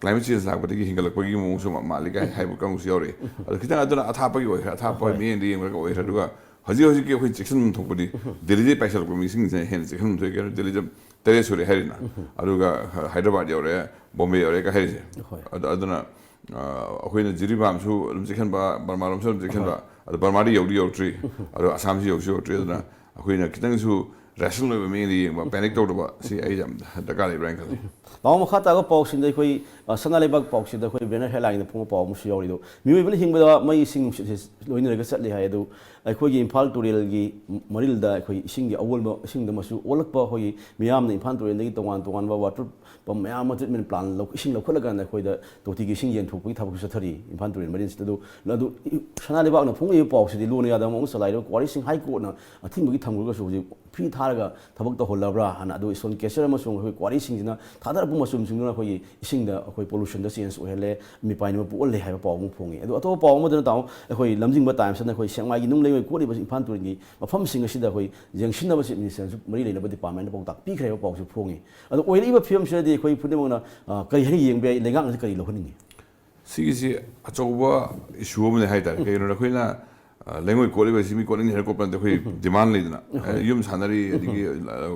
ꯀ꯭ꯂꯥꯏꯃꯦꯠ ꯆꯦꯟꯖ ꯂꯥꯛꯄꯗꯒꯤ ꯍꯦꯟꯒꯠꯂꯛꯄꯒꯤ ꯃꯑꯣꯡꯁꯨ ꯃꯥ- ꯃꯥꯜꯂꯤ ꯀꯥꯏꯅ ꯍꯥꯏꯕ ꯀꯥꯡꯕꯨꯁꯨ ꯌꯥꯎꯔꯛꯏ꯫ ꯑꯗꯣ ꯈꯤꯇꯪ ꯑꯗꯨꯅ ꯑꯊꯥꯞꯄꯒꯤ ꯑꯣꯏꯈ꯭ꯔꯦ, ꯑꯊꯥꯞꯄ ꯃꯤꯠꯌꯦꯡꯗ ꯌꯦꯡꯕꯗ ꯑꯣꯏꯈ꯭ꯔꯦ꯫ ꯑꯗꯨꯒ ꯍꯧꯖꯤꯛ ꯍꯧꯖꯤꯛꯀꯤ ꯑꯩꯈꯣꯏ ꯆꯦꯛꯁꯤꯟꯐꯝ ꯊꯣꯛꯄꯗꯤ ꯗꯦꯜꯂꯤꯗꯒꯤ ꯄꯥꯏꯁꯤꯜꯂꯛꯄ ꯃꯤꯁꯤꯡꯁꯤꯅ ꯍꯦꯟꯅ ꯆꯦꯛꯁꯤꯟꯐꯝ ꯊꯣꯛꯑꯦ꯫ ꯀꯩꯅꯣ ꯗꯦꯜꯂꯤꯗ ꯇꯔꯦꯠ ꯁꯨꯔꯦ ꯍꯥꯏꯔꯤꯅ, ꯑꯗꯨꯒ ꯍ- ꯍꯥꯏꯗ꯭ꯔꯕꯥꯗ ꯌꯧꯔꯦ, ꯕꯣꯝꯕꯦ ꯌꯧꯔꯦ ꯀ ꯍꯥꯏꯔꯤꯁꯦ꯫ ꯍꯣꯏ꯫ ꯑꯗ- ꯑꯗꯨꯅ ꯑ, ꯑꯩꯈꯣꯏꯅ ꯖꯤꯔꯤꯕꯥꯝꯁꯨ ꯑꯗꯨꯝ ꯆꯦꯛꯁꯤꯟꯕ, ꯕꯔꯃꯥꯔꯣꯝꯁꯨ ꯑꯗꯨꯝ ꯆꯦꯛꯁꯤꯟꯕ, ꯑꯗꯣ ꯕꯔꯃꯥꯗꯤ ꯌꯧꯗꯤ ꯌꯧꯔꯛꯇ꯭ꯔꯤ, ꯑꯗꯣ ꯑꯁꯥꯝꯁꯤ ꯌꯧꯁꯨ ꯌꯧꯔꯛꯇ꯭ꯔꯤ꯫ ꯑꯗꯨꯅ ꯑꯩꯈꯣꯏꯅ ꯈꯤꯇꯪꯁꯨ ꯔꯦꯁꯅꯦꯜ ꯑꯣꯏꯕ ꯃꯤꯅ ꯌꯦꯡꯕ, ꯄꯦꯅꯤꯛ ꯇꯧꯗꯕ, ꯁꯤ ꯑꯩ ꯌꯥꯝ ꯗꯔꯀꯥꯔ ꯂꯩꯕ꯭ꯔꯥ ꯍꯥꯏꯅ ꯈꯜꯂꯤ꯫ ꯄꯥꯎ ꯃꯈꯥ ꯇꯥꯕ ꯄꯥꯎꯁꯤꯡꯗ ꯑꯩꯈꯣꯏ, ꯑ, ꯁꯅꯥ ꯂꯩꯕꯥꯛ ꯄꯥꯎꯁꯤꯗ ꯑꯩꯈꯣꯏ ꯕꯦꯅꯔ ꯍꯦꯗꯂꯥꯏꯟꯗ ꯐꯣꯡꯕ ꯄꯥꯎ ꯑꯃꯁꯨ ꯌꯥꯎꯔꯤ꯫ ꯑꯗꯣ ꯃꯤꯑꯣꯏꯕꯅ ꯍꯤꯡꯕꯗ ꯃꯩ, ꯏꯁꯤꯡ, ꯅꯨꯡꯁꯤꯠ ꯑꯁꯤ ꯂꯣꯏꯅꯔꯒ ꯆꯠꯂꯤ ꯍꯥꯏ꯫ ꯑꯗꯨ ꯑꯩꯈꯣꯏꯒꯤ ꯏꯝꯐꯥꯜ ꯇꯨꯔꯦꯜꯒꯤ ꯃꯔꯤꯜꯗ ꯑꯩꯈꯣꯏ ꯏꯁꯤꯡꯒꯤ ꯑꯑꯣꯟꯕ, ꯏꯁꯤꯡꯗ ꯃꯆꯨ ꯑꯣꯜꯂꯛꯄ, ꯑꯩꯈꯣꯏꯒꯤ ꯃꯤꯌꯥꯝꯅ ꯏꯝꯐꯥꯜ ꯇꯨꯔꯦꯜꯗꯒꯤ ꯇꯣꯉꯥꯟ ꯇꯣꯉꯥꯟꯕ ꯋꯥꯇꯔ ꯄꯝ ꯃꯌꯥꯝ ꯑꯃ ꯇ꯭ꯔꯤꯠꯃꯦꯟ ꯄ꯭ꯂꯥꯟ ꯂꯧ-, ꯏꯁꯤꯡ ꯂꯧꯈꯠꯂꯀꯥꯟꯗ ꯑꯩꯈꯣꯏꯗ ꯇꯣꯇꯤꯒꯤ ꯏꯁꯤꯡ ꯌꯦꯟꯊꯣꯛꯄꯒꯤ ꯊꯕꯛꯁꯨ ꯆꯠꯊꯔꯤ ꯏꯝꯐꯥꯜ ꯇꯨꯔꯦꯜ ꯃꯔꯤꯜꯁꯤꯗ꯫ ꯑꯗꯨ, ꯑꯗꯨ ꯁꯅꯥ ꯂꯩꯕꯥꯛꯅ ꯐꯣꯡꯂꯤꯕ ꯄꯥꯎꯁꯤꯗꯤ ꯂꯨꯅ ꯌꯥꯗꯕ ꯃꯑꯣꯡꯗ ꯆꯂꯥꯏꯔꯤꯕ ꯀ꯭ꯋꯥꯔꯤꯁꯤꯡ ꯍꯥꯏ ꯀꯣꯔꯠꯅ ꯑꯊꯤꯡꯕꯒꯤ ꯊꯝꯈ꯭ꯔꯒꯁꯨ ꯍꯧꯖꯤꯛ ꯐ꯭ꯔꯤ ꯊꯥꯔꯒ ꯊꯕꯛ ꯇꯧꯍꯜꯂꯕ꯭ꯔꯥ ꯍꯥꯏꯅ꯫ ꯑꯗꯨ ꯏꯁꯣꯟ ꯀꯦꯁꯔ ꯑꯃꯁꯨꯡ ꯑꯩꯈꯣꯏ ꯀ꯭ꯋꯥꯔꯤꯁꯤꯡꯁꯤꯅ ꯊꯥꯗꯔꯛꯄ ꯃꯆꯨꯝꯁꯤꯡꯗꯨꯅ ꯑꯩꯈꯣꯏꯒꯤ ꯏꯁꯤꯡꯗ ꯑꯩꯈꯣꯏ ꯄꯣꯂꯨꯁꯟꯗ ꯆꯦꯟꯖ ꯑꯣꯏꯍꯜꯂꯦ, ꯃꯤꯄꯥꯏꯅꯕ ꯄꯣꯛꯍꯜꯂꯦ ꯍꯥꯏꯕ ꯄꯥꯎ ꯑꯃ ꯐꯣꯡꯉꯤ꯫ ꯑꯗꯨ ꯑꯇꯣꯞꯄ ꯄꯥꯎ ꯑꯃꯗꯅ ꯇꯥꯃꯣ, ꯑꯩꯈꯣꯏ ꯂꯝꯖꯤꯡꯕ ꯇꯥꯏꯝꯁꯅ ꯑꯩꯈꯣꯏ ꯁꯦꯛꯃꯥꯏꯒꯤ ꯅꯨꯡ ꯂꯩꯉꯣꯏ ꯀꯣꯠꯂꯤꯕ ꯏꯝꯐꯥꯜ ꯇꯨꯔꯦꯜꯒꯤ ꯃꯐꯝꯁꯤꯡ ꯑꯁꯤꯗ ꯑꯩꯈꯣꯏ ꯌꯦꯡꯁꯤꯟꯅꯕ ꯆꯤꯞ ꯃꯤꯅꯤꯁꯇꯔꯅꯁꯨ ꯃꯔꯤ ꯂꯩꯅꯕ ꯗꯤꯄꯥꯔꯠꯃꯦꯟꯗ ꯄꯥꯎꯇꯥꯛ ꯄꯤꯈ꯭ꯔꯦ ꯍꯥꯏꯕ ꯄꯥꯎꯁꯨ ꯐꯣꯡꯉꯤ꯫ ꯑꯗꯣ ꯑꯣꯏꯔꯛꯏꯕ ꯐꯤꯕꯝꯁꯤꯗꯗꯤ ꯑꯩꯈꯣꯏ ꯄꯨꯝꯅꯃꯛꯅ, ꯑ, ꯀꯔꯤ ꯍꯥꯏꯅ ꯌꯦꯡꯕ ꯌꯥꯏ, ꯂꯩꯉꯥꯛꯅꯁꯨ ꯀꯔꯤ ꯂꯧꯍꯟꯅꯤꯡꯉꯤ? ꯁꯤꯒꯤꯁꯤ ꯑꯆꯧꯕ ꯏꯁꯨ ꯑꯃꯅꯤ ꯍꯥꯏꯇꯥꯔꯦ꯫ ꯀꯩꯒꯤꯅꯣꯗ ꯑꯩꯈꯣꯏꯅ, ꯑ, ꯂꯩꯉꯣꯏ ꯀꯣꯠꯂꯤꯕ ꯑꯁꯤ ꯃꯤ ꯀꯣꯠꯅꯤꯡꯉꯦ ꯍꯥꯏꯅ ꯀꯣꯠꯄ ꯅꯠꯇꯦ꯫ ꯑꯩꯈꯣꯏ ꯗꯤꯃꯥꯟ ꯂꯩꯗꯅ, ꯑ, ꯌꯨꯝ ꯁꯥꯟꯅꯔꯤ, ꯑꯗꯒꯤ, ꯑ,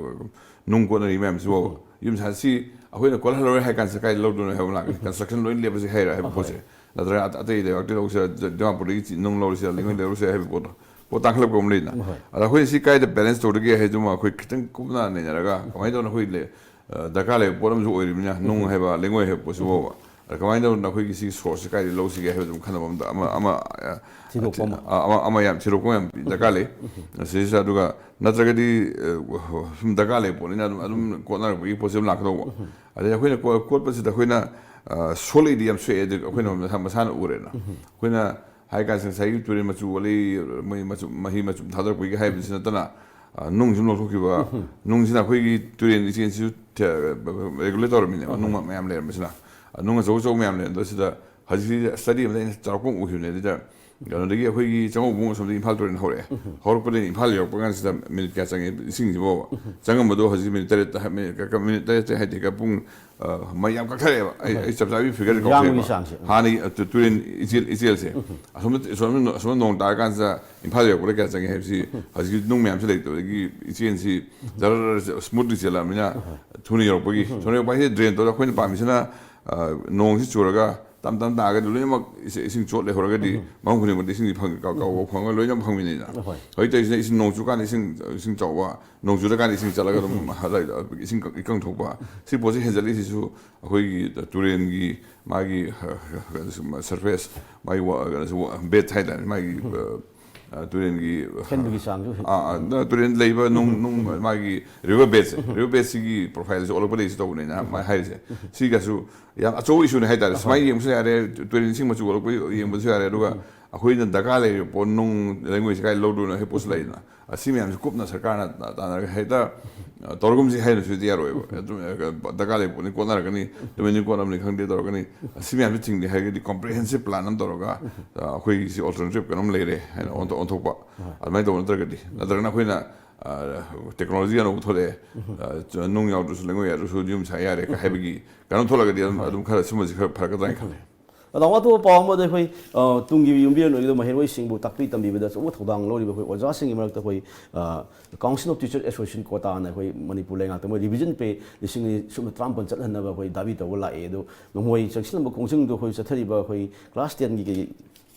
ꯅꯨꯡ ꯀꯣꯠꯅꯔꯤ ꯃꯌꯥꯝꯁꯤꯕꯨ꯫ ꯌꯨꯝ ꯁꯥ-, ꯁꯤ ꯑꯩꯈꯣꯏꯅ ꯀꯣꯠꯍꯜꯂꯔꯣꯏ ꯍꯥꯏ ꯀꯥꯟꯁꯤꯗ ꯀꯥꯏꯗ ꯂꯧꯗꯣꯏꯅꯣ ꯍꯥꯏꯕ ꯂꯥꯛꯀꯅꯤ꯫ ꯀꯟꯁꯇ꯭ꯔꯛꯁꯟ ꯂꯣꯏꯅ ꯂꯦꯞꯄꯁꯤ ꯍꯥꯏꯔ ꯍꯥꯏꯕ ꯄꯣꯠꯁꯦ꯫ ꯅꯠꯇ꯭ꯔꯒ ꯑꯇ-, ꯑꯇꯩ ꯂꯩꯕꯥꯛꯇ ꯂꯧꯁꯤꯔ, ꯗꯤꯃꯥꯄꯨꯔꯗꯒꯤ ꯆꯤ-, ꯅꯨꯡ ꯂꯧꯔꯁꯤꯔ, ꯂꯩꯉꯣꯏ ꯂꯧꯔꯁꯤꯔ ꯍꯥꯏꯕ ꯄꯣꯠꯇꯣ꯫ ꯄꯣꯠ ꯇꯥꯡꯈꯠꯂꯛꯄ ꯑꯃ ꯂꯩꯗꯅ꯫ ꯑꯗ ꯑꯩꯈꯣꯏꯅ ꯁꯤ ꯀꯥꯏꯗ ꯕꯦꯂꯦꯟꯁ ꯇꯧꯗꯒꯦ ꯍꯥꯏꯗꯨꯃ ꯑꯩꯈꯣꯏ ꯈꯤꯇꯪ ꯀꯨꯞꯅ ꯅꯩꯅꯔꯒ, ꯀꯃꯥꯏꯅ ꯇꯧꯅ ꯑꯩꯈꯣꯏ ꯂꯩ-, ꯑ, ꯗꯔꯀꯥꯔ ꯂꯩꯕ ꯄꯣꯠ ꯑꯃꯁꯨ ꯑꯣꯏꯔꯤꯕꯅꯤꯅ, ꯅꯨꯡ ꯍꯥꯏꯕ, ꯂꯩꯉꯣꯏ ꯍꯥꯏꯕ ꯄꯣꯠꯁꯤ ꯐꯥꯎꯕ꯫ ꯑꯗ ꯀꯃꯥꯏꯅ ꯇꯧꯗꯅ ꯑꯩꯈꯣꯏꯒꯤ ꯁꯤꯒꯤ ꯁꯣꯔꯁꯁꯦ ꯀꯥꯏꯗꯒꯤ ꯂꯧꯁꯤꯒꯦ ꯍꯥꯏꯕꯗꯨ ꯈꯟꯅꯕ ꯑꯃ ꯑꯃ ꯑꯃ ꯊꯤꯗꯣꯛꯄ ꯑꯃ꯫ ꯑ, ꯑꯃ ꯑꯃ ꯌꯥꯝ ꯊꯤꯗꯣꯛꯄ ꯑꯃ ꯌꯥꯝ ꯗꯔꯀꯥꯔ ꯂꯩ꯫ ꯑꯁꯤꯁꯤꯗ ꯑꯗꯨꯒ ꯅꯠꯇ꯭ꯔꯒꯗꯤ ꯑ, ꯁꯨꯝ ꯗꯔꯀꯥꯔ ꯂꯩꯕ ꯄꯣꯠꯅꯤꯅ ꯑꯗꯨꯝ ꯑꯗꯨꯝ ꯀꯣꯠꯅꯔꯛꯄꯒꯤ ꯄꯣꯠꯁꯤ ꯑꯗꯨꯝ ꯂꯥꯛꯀꯗꯧꯕ꯫ ꯑꯗꯩ ꯑꯩꯈꯣꯏꯅ ꯀꯣ- ꯀꯣꯠꯄꯁꯤꯗ ꯑꯩꯈꯣꯏꯅ ꯑ, ꯁꯣꯛꯂꯛꯏꯗꯤ ꯌꯥꯝ ꯁꯣꯛꯑꯦ, ꯑꯗꯨ ꯑꯩꯈꯣꯏꯅ ꯃꯁꯥ- ꯃꯁꯥꯅ ꯎꯔꯦꯅ꯫ ꯑꯩꯈꯣꯏꯅ ꯍꯥꯏ ꯀꯥꯟꯁꯤꯗ ꯉꯁꯥꯏꯒꯤ ꯇꯨꯔꯦꯟ ꯃꯆꯨ ꯑꯣꯜꯂꯤ, ꯃꯩ ꯃꯆꯨ, ꯃꯍꯤ ꯃꯆꯨꯝ ꯊꯥꯗꯔꯛꯄꯒꯤ ꯍꯥꯏꯕꯁꯤ ꯅꯠꯇꯅ, ꯑ, ꯅꯨꯡꯁꯤ ꯑꯗꯨꯝ ꯂꯧꯊꯣꯛꯈꯤꯕ, ꯅꯨꯡꯁꯤꯅ ꯑꯩꯈꯣꯏꯒꯤ ꯇꯨꯔꯦꯟ ꯏꯆꯦꯜꯁꯤꯁꯨ ꯔꯦꯒꯨꯂꯦꯠ ꯇꯧꯔꯝꯃꯤꯅꯦꯕ, ꯅꯨꯡ ꯃꯌꯥꯝ ꯂꯩꯔꯝꯕꯁꯤꯅ꯫ ꯑ, ꯅꯨꯡ ꯑꯆꯧ ꯑꯆꯧꯕ ꯃꯌꯥꯝ ꯂꯩꯔꯝꯕꯗꯣ ꯁꯤꯗ ꯍꯧꯖꯤꯛꯀꯤ ꯁ꯭ꯇꯗꯤ ꯑꯃꯗ ꯑꯩꯅ ꯆꯥꯎꯔꯥꯛꯄ ꯑꯃ ꯎꯈꯤꯕꯅꯦ꯫ ꯑꯗꯨꯗ ꯀꯩꯅꯣꯗꯒꯤ ꯑꯩꯈꯣꯏꯒꯤ ꯆꯪꯉꯧꯕꯨꯡ ꯑꯁꯣꯝꯗꯒꯤ ꯏꯝꯐꯥꯜ ꯇꯨꯔꯦꯜ ꯍꯧꯔꯛꯑꯦ꯫ ꯍꯧꯔꯛꯄꯗꯒꯤ ꯏꯝꯐꯥꯜ ꯌꯧꯔꯛꯄ ꯀꯥꯟꯁꯤꯗ ꯃꯤꯅꯤꯠ ꯀꯌꯥ ꯆꯪꯉꯦ ꯏꯁꯤꯡꯁꯤꯕꯣꯕ? ꯆꯪꯉꯝꯕꯗꯣ ꯍꯧꯖꯤꯛ ꯃꯤꯅꯤꯠ ꯇꯔꯦꯠꯇ ꯍꯥꯏ-, ꯃꯤꯅꯤꯠ ꯀ-, ꯀ-, ꯃꯤꯅꯤꯠ ꯇꯔꯦꯠꯇ ꯍꯥꯏꯗꯤ ꯀ-, ꯄꯨꯡ, ꯑ, ꯃꯩ ꯌꯥꯝ ꯀꯛꯊꯔꯛꯑꯦꯕ꯫ ꯑꯩ, ꯑꯩ ꯆꯞ ꯆꯥꯕꯤ ꯐꯤꯒꯔꯗꯤ ꯌꯥꯝꯕꯒꯤ ꯀꯥꯎꯊꯣꯛꯑꯦꯕ꯫ ꯆꯥꯡꯁꯦ꯫ ꯍꯥꯟꯅꯒꯤ, ꯑ, ꯇꯨ-, ꯇꯨꯔꯦꯟ ꯏꯆꯦꯜ, ꯏꯆꯦꯜꯁꯦ ꯑꯁꯣꯝꯗ, ꯑꯁꯣꯝꯗ, ꯑꯁꯣꯝꯗ ꯅꯣꯡ ꯇꯥꯔꯀꯥꯟꯁꯤꯗ ꯏꯝꯐꯥꯜ ꯌꯧꯔꯛꯄꯗ ꯀꯌꯥ ꯆꯪꯉꯦ ꯍꯥꯏꯕꯁꯤ ꯍꯧꯖꯤꯛꯀꯤ ꯅꯨꯡ ꯃꯌꯥꯝꯁꯤ ꯂꯩꯇꯕꯗꯒꯤ ꯏꯆꯦꯜꯁꯤ ꯖꯔ ꯖꯔ ꯁ꯭ꯃꯨꯠꯂꯤ ꯆꯦꯜꯂꯛꯑꯕꯅꯤꯅ ꯊꯨꯅ ꯌꯧꯔꯛꯄꯒꯤ, ꯊꯨꯅ ꯌꯧꯔꯛꯄ ꯍꯥꯏꯁꯦ ꯗ꯭ꯔꯦꯟ ꯇꯧꯔ ꯑꯩꯈꯣꯏꯅ ꯄꯥꯝꯃꯤꯁꯤꯅ, ꯑ, ꯅꯣꯡꯁꯤ ꯆꯨꯔꯒ ꯇꯞ ꯇꯞ ꯇꯥꯔꯒꯗꯤ ꯂꯣꯏꯅꯃꯛ ꯏꯁꯤꯡ, ꯏꯁꯤꯡ ꯆꯣꯠ ꯂꯩꯍꯧꯔꯒꯗꯤ ꯃꯐꯝ ꯈꯨꯗꯤꯡꯃꯛꯇ ꯏꯁꯤꯡꯁꯤ ꯐꯪ-, ꯀ-, ꯀ-, ꯐꯪꯉꯒ ꯂꯣꯏꯅꯃꯛ ꯐꯪꯃꯤꯟꯅꯩꯗꯅ꯫ ꯍꯣꯏ꯫ ꯍꯧꯖꯤꯛ ꯇꯧꯔꯤꯁꯤꯅ ꯏꯁꯤꯡ ꯅꯣꯡ ꯆꯨꯀꯥꯟꯗ ꯏꯁꯤꯡ, ꯏꯁꯤꯡ ꯆꯥꯎꯕ, ꯅꯣꯡ ꯆꯨꯔꯀꯥꯟꯗ ꯏꯁꯤꯡ ꯆꯠꯂꯒ ꯑꯗꯨꯝ ꯏꯁꯤꯡ ꯏꯀꯪ ꯊꯣꯛꯄ, ꯁꯤ ꯄꯣꯠꯁꯤ ꯍꯦꯟꯖꯜꯂꯤꯁꯤꯁꯨ ꯑꯩꯈꯣꯏꯒꯤ ꯇꯨꯔꯦꯟꯒꯤ ꯃꯥꯒꯤ ꯁꯔꯐꯦꯁ, ꯃꯥꯒꯤ ꯕꯦꯗ ꯍꯥꯏꯇꯥꯔꯦ, ꯃꯥꯒꯤ, ꯑ, ꯑ, ꯇꯨꯔꯦꯟꯒꯤ ꯍꯦꯟꯕꯒꯤ ꯆꯥꯡꯁꯨ ꯍꯦꯟ- ꯑꯥ, ꯑꯥ, ꯅ-, ꯇꯨꯔꯦꯟ ꯂꯩꯕ ꯅꯨꯡ, ꯅꯨꯡ ꯃꯥꯒꯤ ꯔꯤꯚꯔ ꯕꯦꯗꯁꯦ, ꯔꯤꯚꯔ ꯕꯦꯗꯁꯤꯒꯤ ꯄ꯭ꯔꯣꯐꯥꯏꯜꯁꯦ ꯑꯣꯜꯂꯛꯄꯗꯒꯤ ꯁꯤ ꯇꯧꯕꯅꯤꯅ ꯃꯥ ꯍꯥꯏꯔꯤꯁꯦ꯫ ꯁꯤꯒꯁꯨ ꯌꯥꯝ ꯑꯆꯧꯕ ꯏꯁꯨꯅꯦ ꯍꯥꯏꯇꯥꯔꯦ꯫ ꯁꯨꯃꯥꯏꯅ ꯌꯦꯡꯕꯁꯨ ꯌꯥꯔꯦ, ꯇꯨꯔꯦꯟ ꯏꯁꯤꯡ ꯃꯆꯨ ꯑꯣꯜꯂꯛꯄ ꯌꯦꯡꯕꯁꯨ ꯌꯥꯔꯦ꯫ ꯑꯗꯨꯒ ꯑꯩꯈꯣꯏꯅ ꯗꯔꯀꯥꯔ ꯂꯩꯔꯤꯕ ꯄꯣꯠ, ꯅꯨꯡ ꯂꯩꯉꯣꯏꯁꯦ ꯀꯥꯏ ꯂꯧꯗꯣꯏꯅꯣ ꯍꯥꯏꯕ ꯄꯣꯠꯁꯨ ꯂꯩꯗꯅ꯫ ꯑꯁꯤ ꯃꯌꯥꯝꯁꯦ ꯀꯨꯞꯅ ꯁꯔꯀꯥꯔꯅ ꯇꯥꯟꯅꯔꯒ ꯍꯦꯛꯇ, ꯑ, ꯇꯧꯔꯒꯨꯝꯁꯤ ꯍꯥꯏꯅꯁꯨ ꯍꯦꯛꯇ ꯌꯥꯔꯣꯏꯕ꯫ ꯑꯗꯨꯝ, ꯑ, ꯗꯔꯀꯥꯔ ꯂꯩꯕ ꯄꯣꯠꯅꯤ, ꯀꯣꯠꯅꯔꯛꯀꯅꯤ, ꯇꯨꯃꯤꯟ ꯀꯣꯠꯅꯕꯅꯤ ꯈꯪꯗꯦ ꯇꯧꯔꯛꯀꯅꯤ꯫ ꯑꯁꯤ ꯃꯌꯥꯝꯁꯦ ꯊꯤꯡꯒꯦ ꯍꯥꯏꯔꯒꯗꯤ ꯀꯣꯝꯄ꯭ꯔꯤꯍꯦꯟꯁꯤꯞ ꯄ꯭ꯂꯥꯟ ꯑꯃ ꯇꯧꯔꯒ, ꯑ, ꯑꯩꯈꯣꯏꯒꯤ ꯁꯤ ꯑꯣꯜꯇꯔꯅꯦꯇꯤꯞ ꯀꯩꯅꯣꯝ ꯂꯩꯔꯦ ꯍꯥꯏꯅ ꯑꯣꯟꯊꯣꯛ-, ꯑꯣꯟꯊꯣꯛꯄ꯫ ꯑꯗꯨꯃꯥꯏꯅ ꯇꯧꯕ ꯅꯠꯇ꯭ꯔꯒꯗꯤ, ꯅꯠꯇ꯭ꯔꯒꯅ ꯑꯩꯈꯣꯏꯅ, ꯑ, ꯇꯦꯛꯅꯣꯂꯣꯖꯤ ꯑꯅꯧꯕ ꯊꯣꯛꯂꯛꯑꯦ, ꯑ, ꯅꯨꯡ ꯌꯥꯎꯗ꯭ꯔꯁꯨ ꯂꯩꯉꯣꯏ ꯌꯥꯎꯗ꯭ꯔꯁꯨ ꯌꯨꯝ ꯁꯥ ꯌꯥꯔꯦ ꯀ ꯍꯥꯏꯕꯒꯤ ꯀꯩꯅꯣꯝ ꯊꯣꯛꯂꯒꯗꯤ ꯑꯗꯨꯝ, ꯑꯗꯨꯝ ꯈꯔ ꯁꯨꯝꯕꯁꯤ ꯈꯔ ꯐꯔꯛꯀꯗ꯭ꯔꯥ ꯍꯥꯏꯅ ꯈꯜꯂꯦ꯫ ꯑꯗꯣ ꯑꯇꯣꯞꯄ ꯄꯥꯎ ꯑꯃꯗ ꯑꯩꯈꯣꯏ, ꯑ, ꯇꯨꯡꯒꯤ ꯌꯨꯝꯕꯤꯔꯦꯟ ꯑꯣꯏꯒꯗꯕ ꯃꯍꯩꯔꯣꯏꯁꯤꯡꯕꯨ ꯇꯥꯛꯄꯤ ꯇꯝꯕꯤꯕꯗ ꯑꯆꯧꯕ ꯊꯧꯗꯥꯡ ꯂꯧꯔꯤꯕ ꯑꯩꯈꯣꯏ ꯑꯣꯖꯥꯁꯤꯡꯒꯤ ꯃꯔꯛꯇ ꯑꯩꯈꯣꯏ, ꯑ, Council of Teacher Association quota ꯅ ꯑꯩꯈꯣꯏ ꯃꯅꯤꯄꯨꯔ ꯂꯩꯉꯥꯛꯇ ꯃꯣꯏ ꯔꯤꯚꯤꯖꯟ ꯄꯦ ꯂꯤꯁꯤꯡ ꯑꯅꯤ ꯁꯨꯞꯅ ꯇꯔꯥꯃꯥꯄꯟ ꯆꯠꯍꯟꯅꯕ ꯑꯩꯈꯣꯏ ꯗꯥꯕꯤ ꯇꯧꯕ ꯂꯥꯛꯑꯦ꯫ ꯑꯗꯣ ꯃꯈꯣꯏ ꯆꯪꯁꯤꯜꯂꯝꯕ ꯈꯣꯡꯖꯪꯗꯣ ꯑꯩꯈꯣꯏ ꯆꯠꯊꯔꯤꯕ ꯑꯩꯈꯣꯏ ꯀ꯭ꯂꯥꯁ ꯇꯦꯟꯒꯤ ꯀꯩ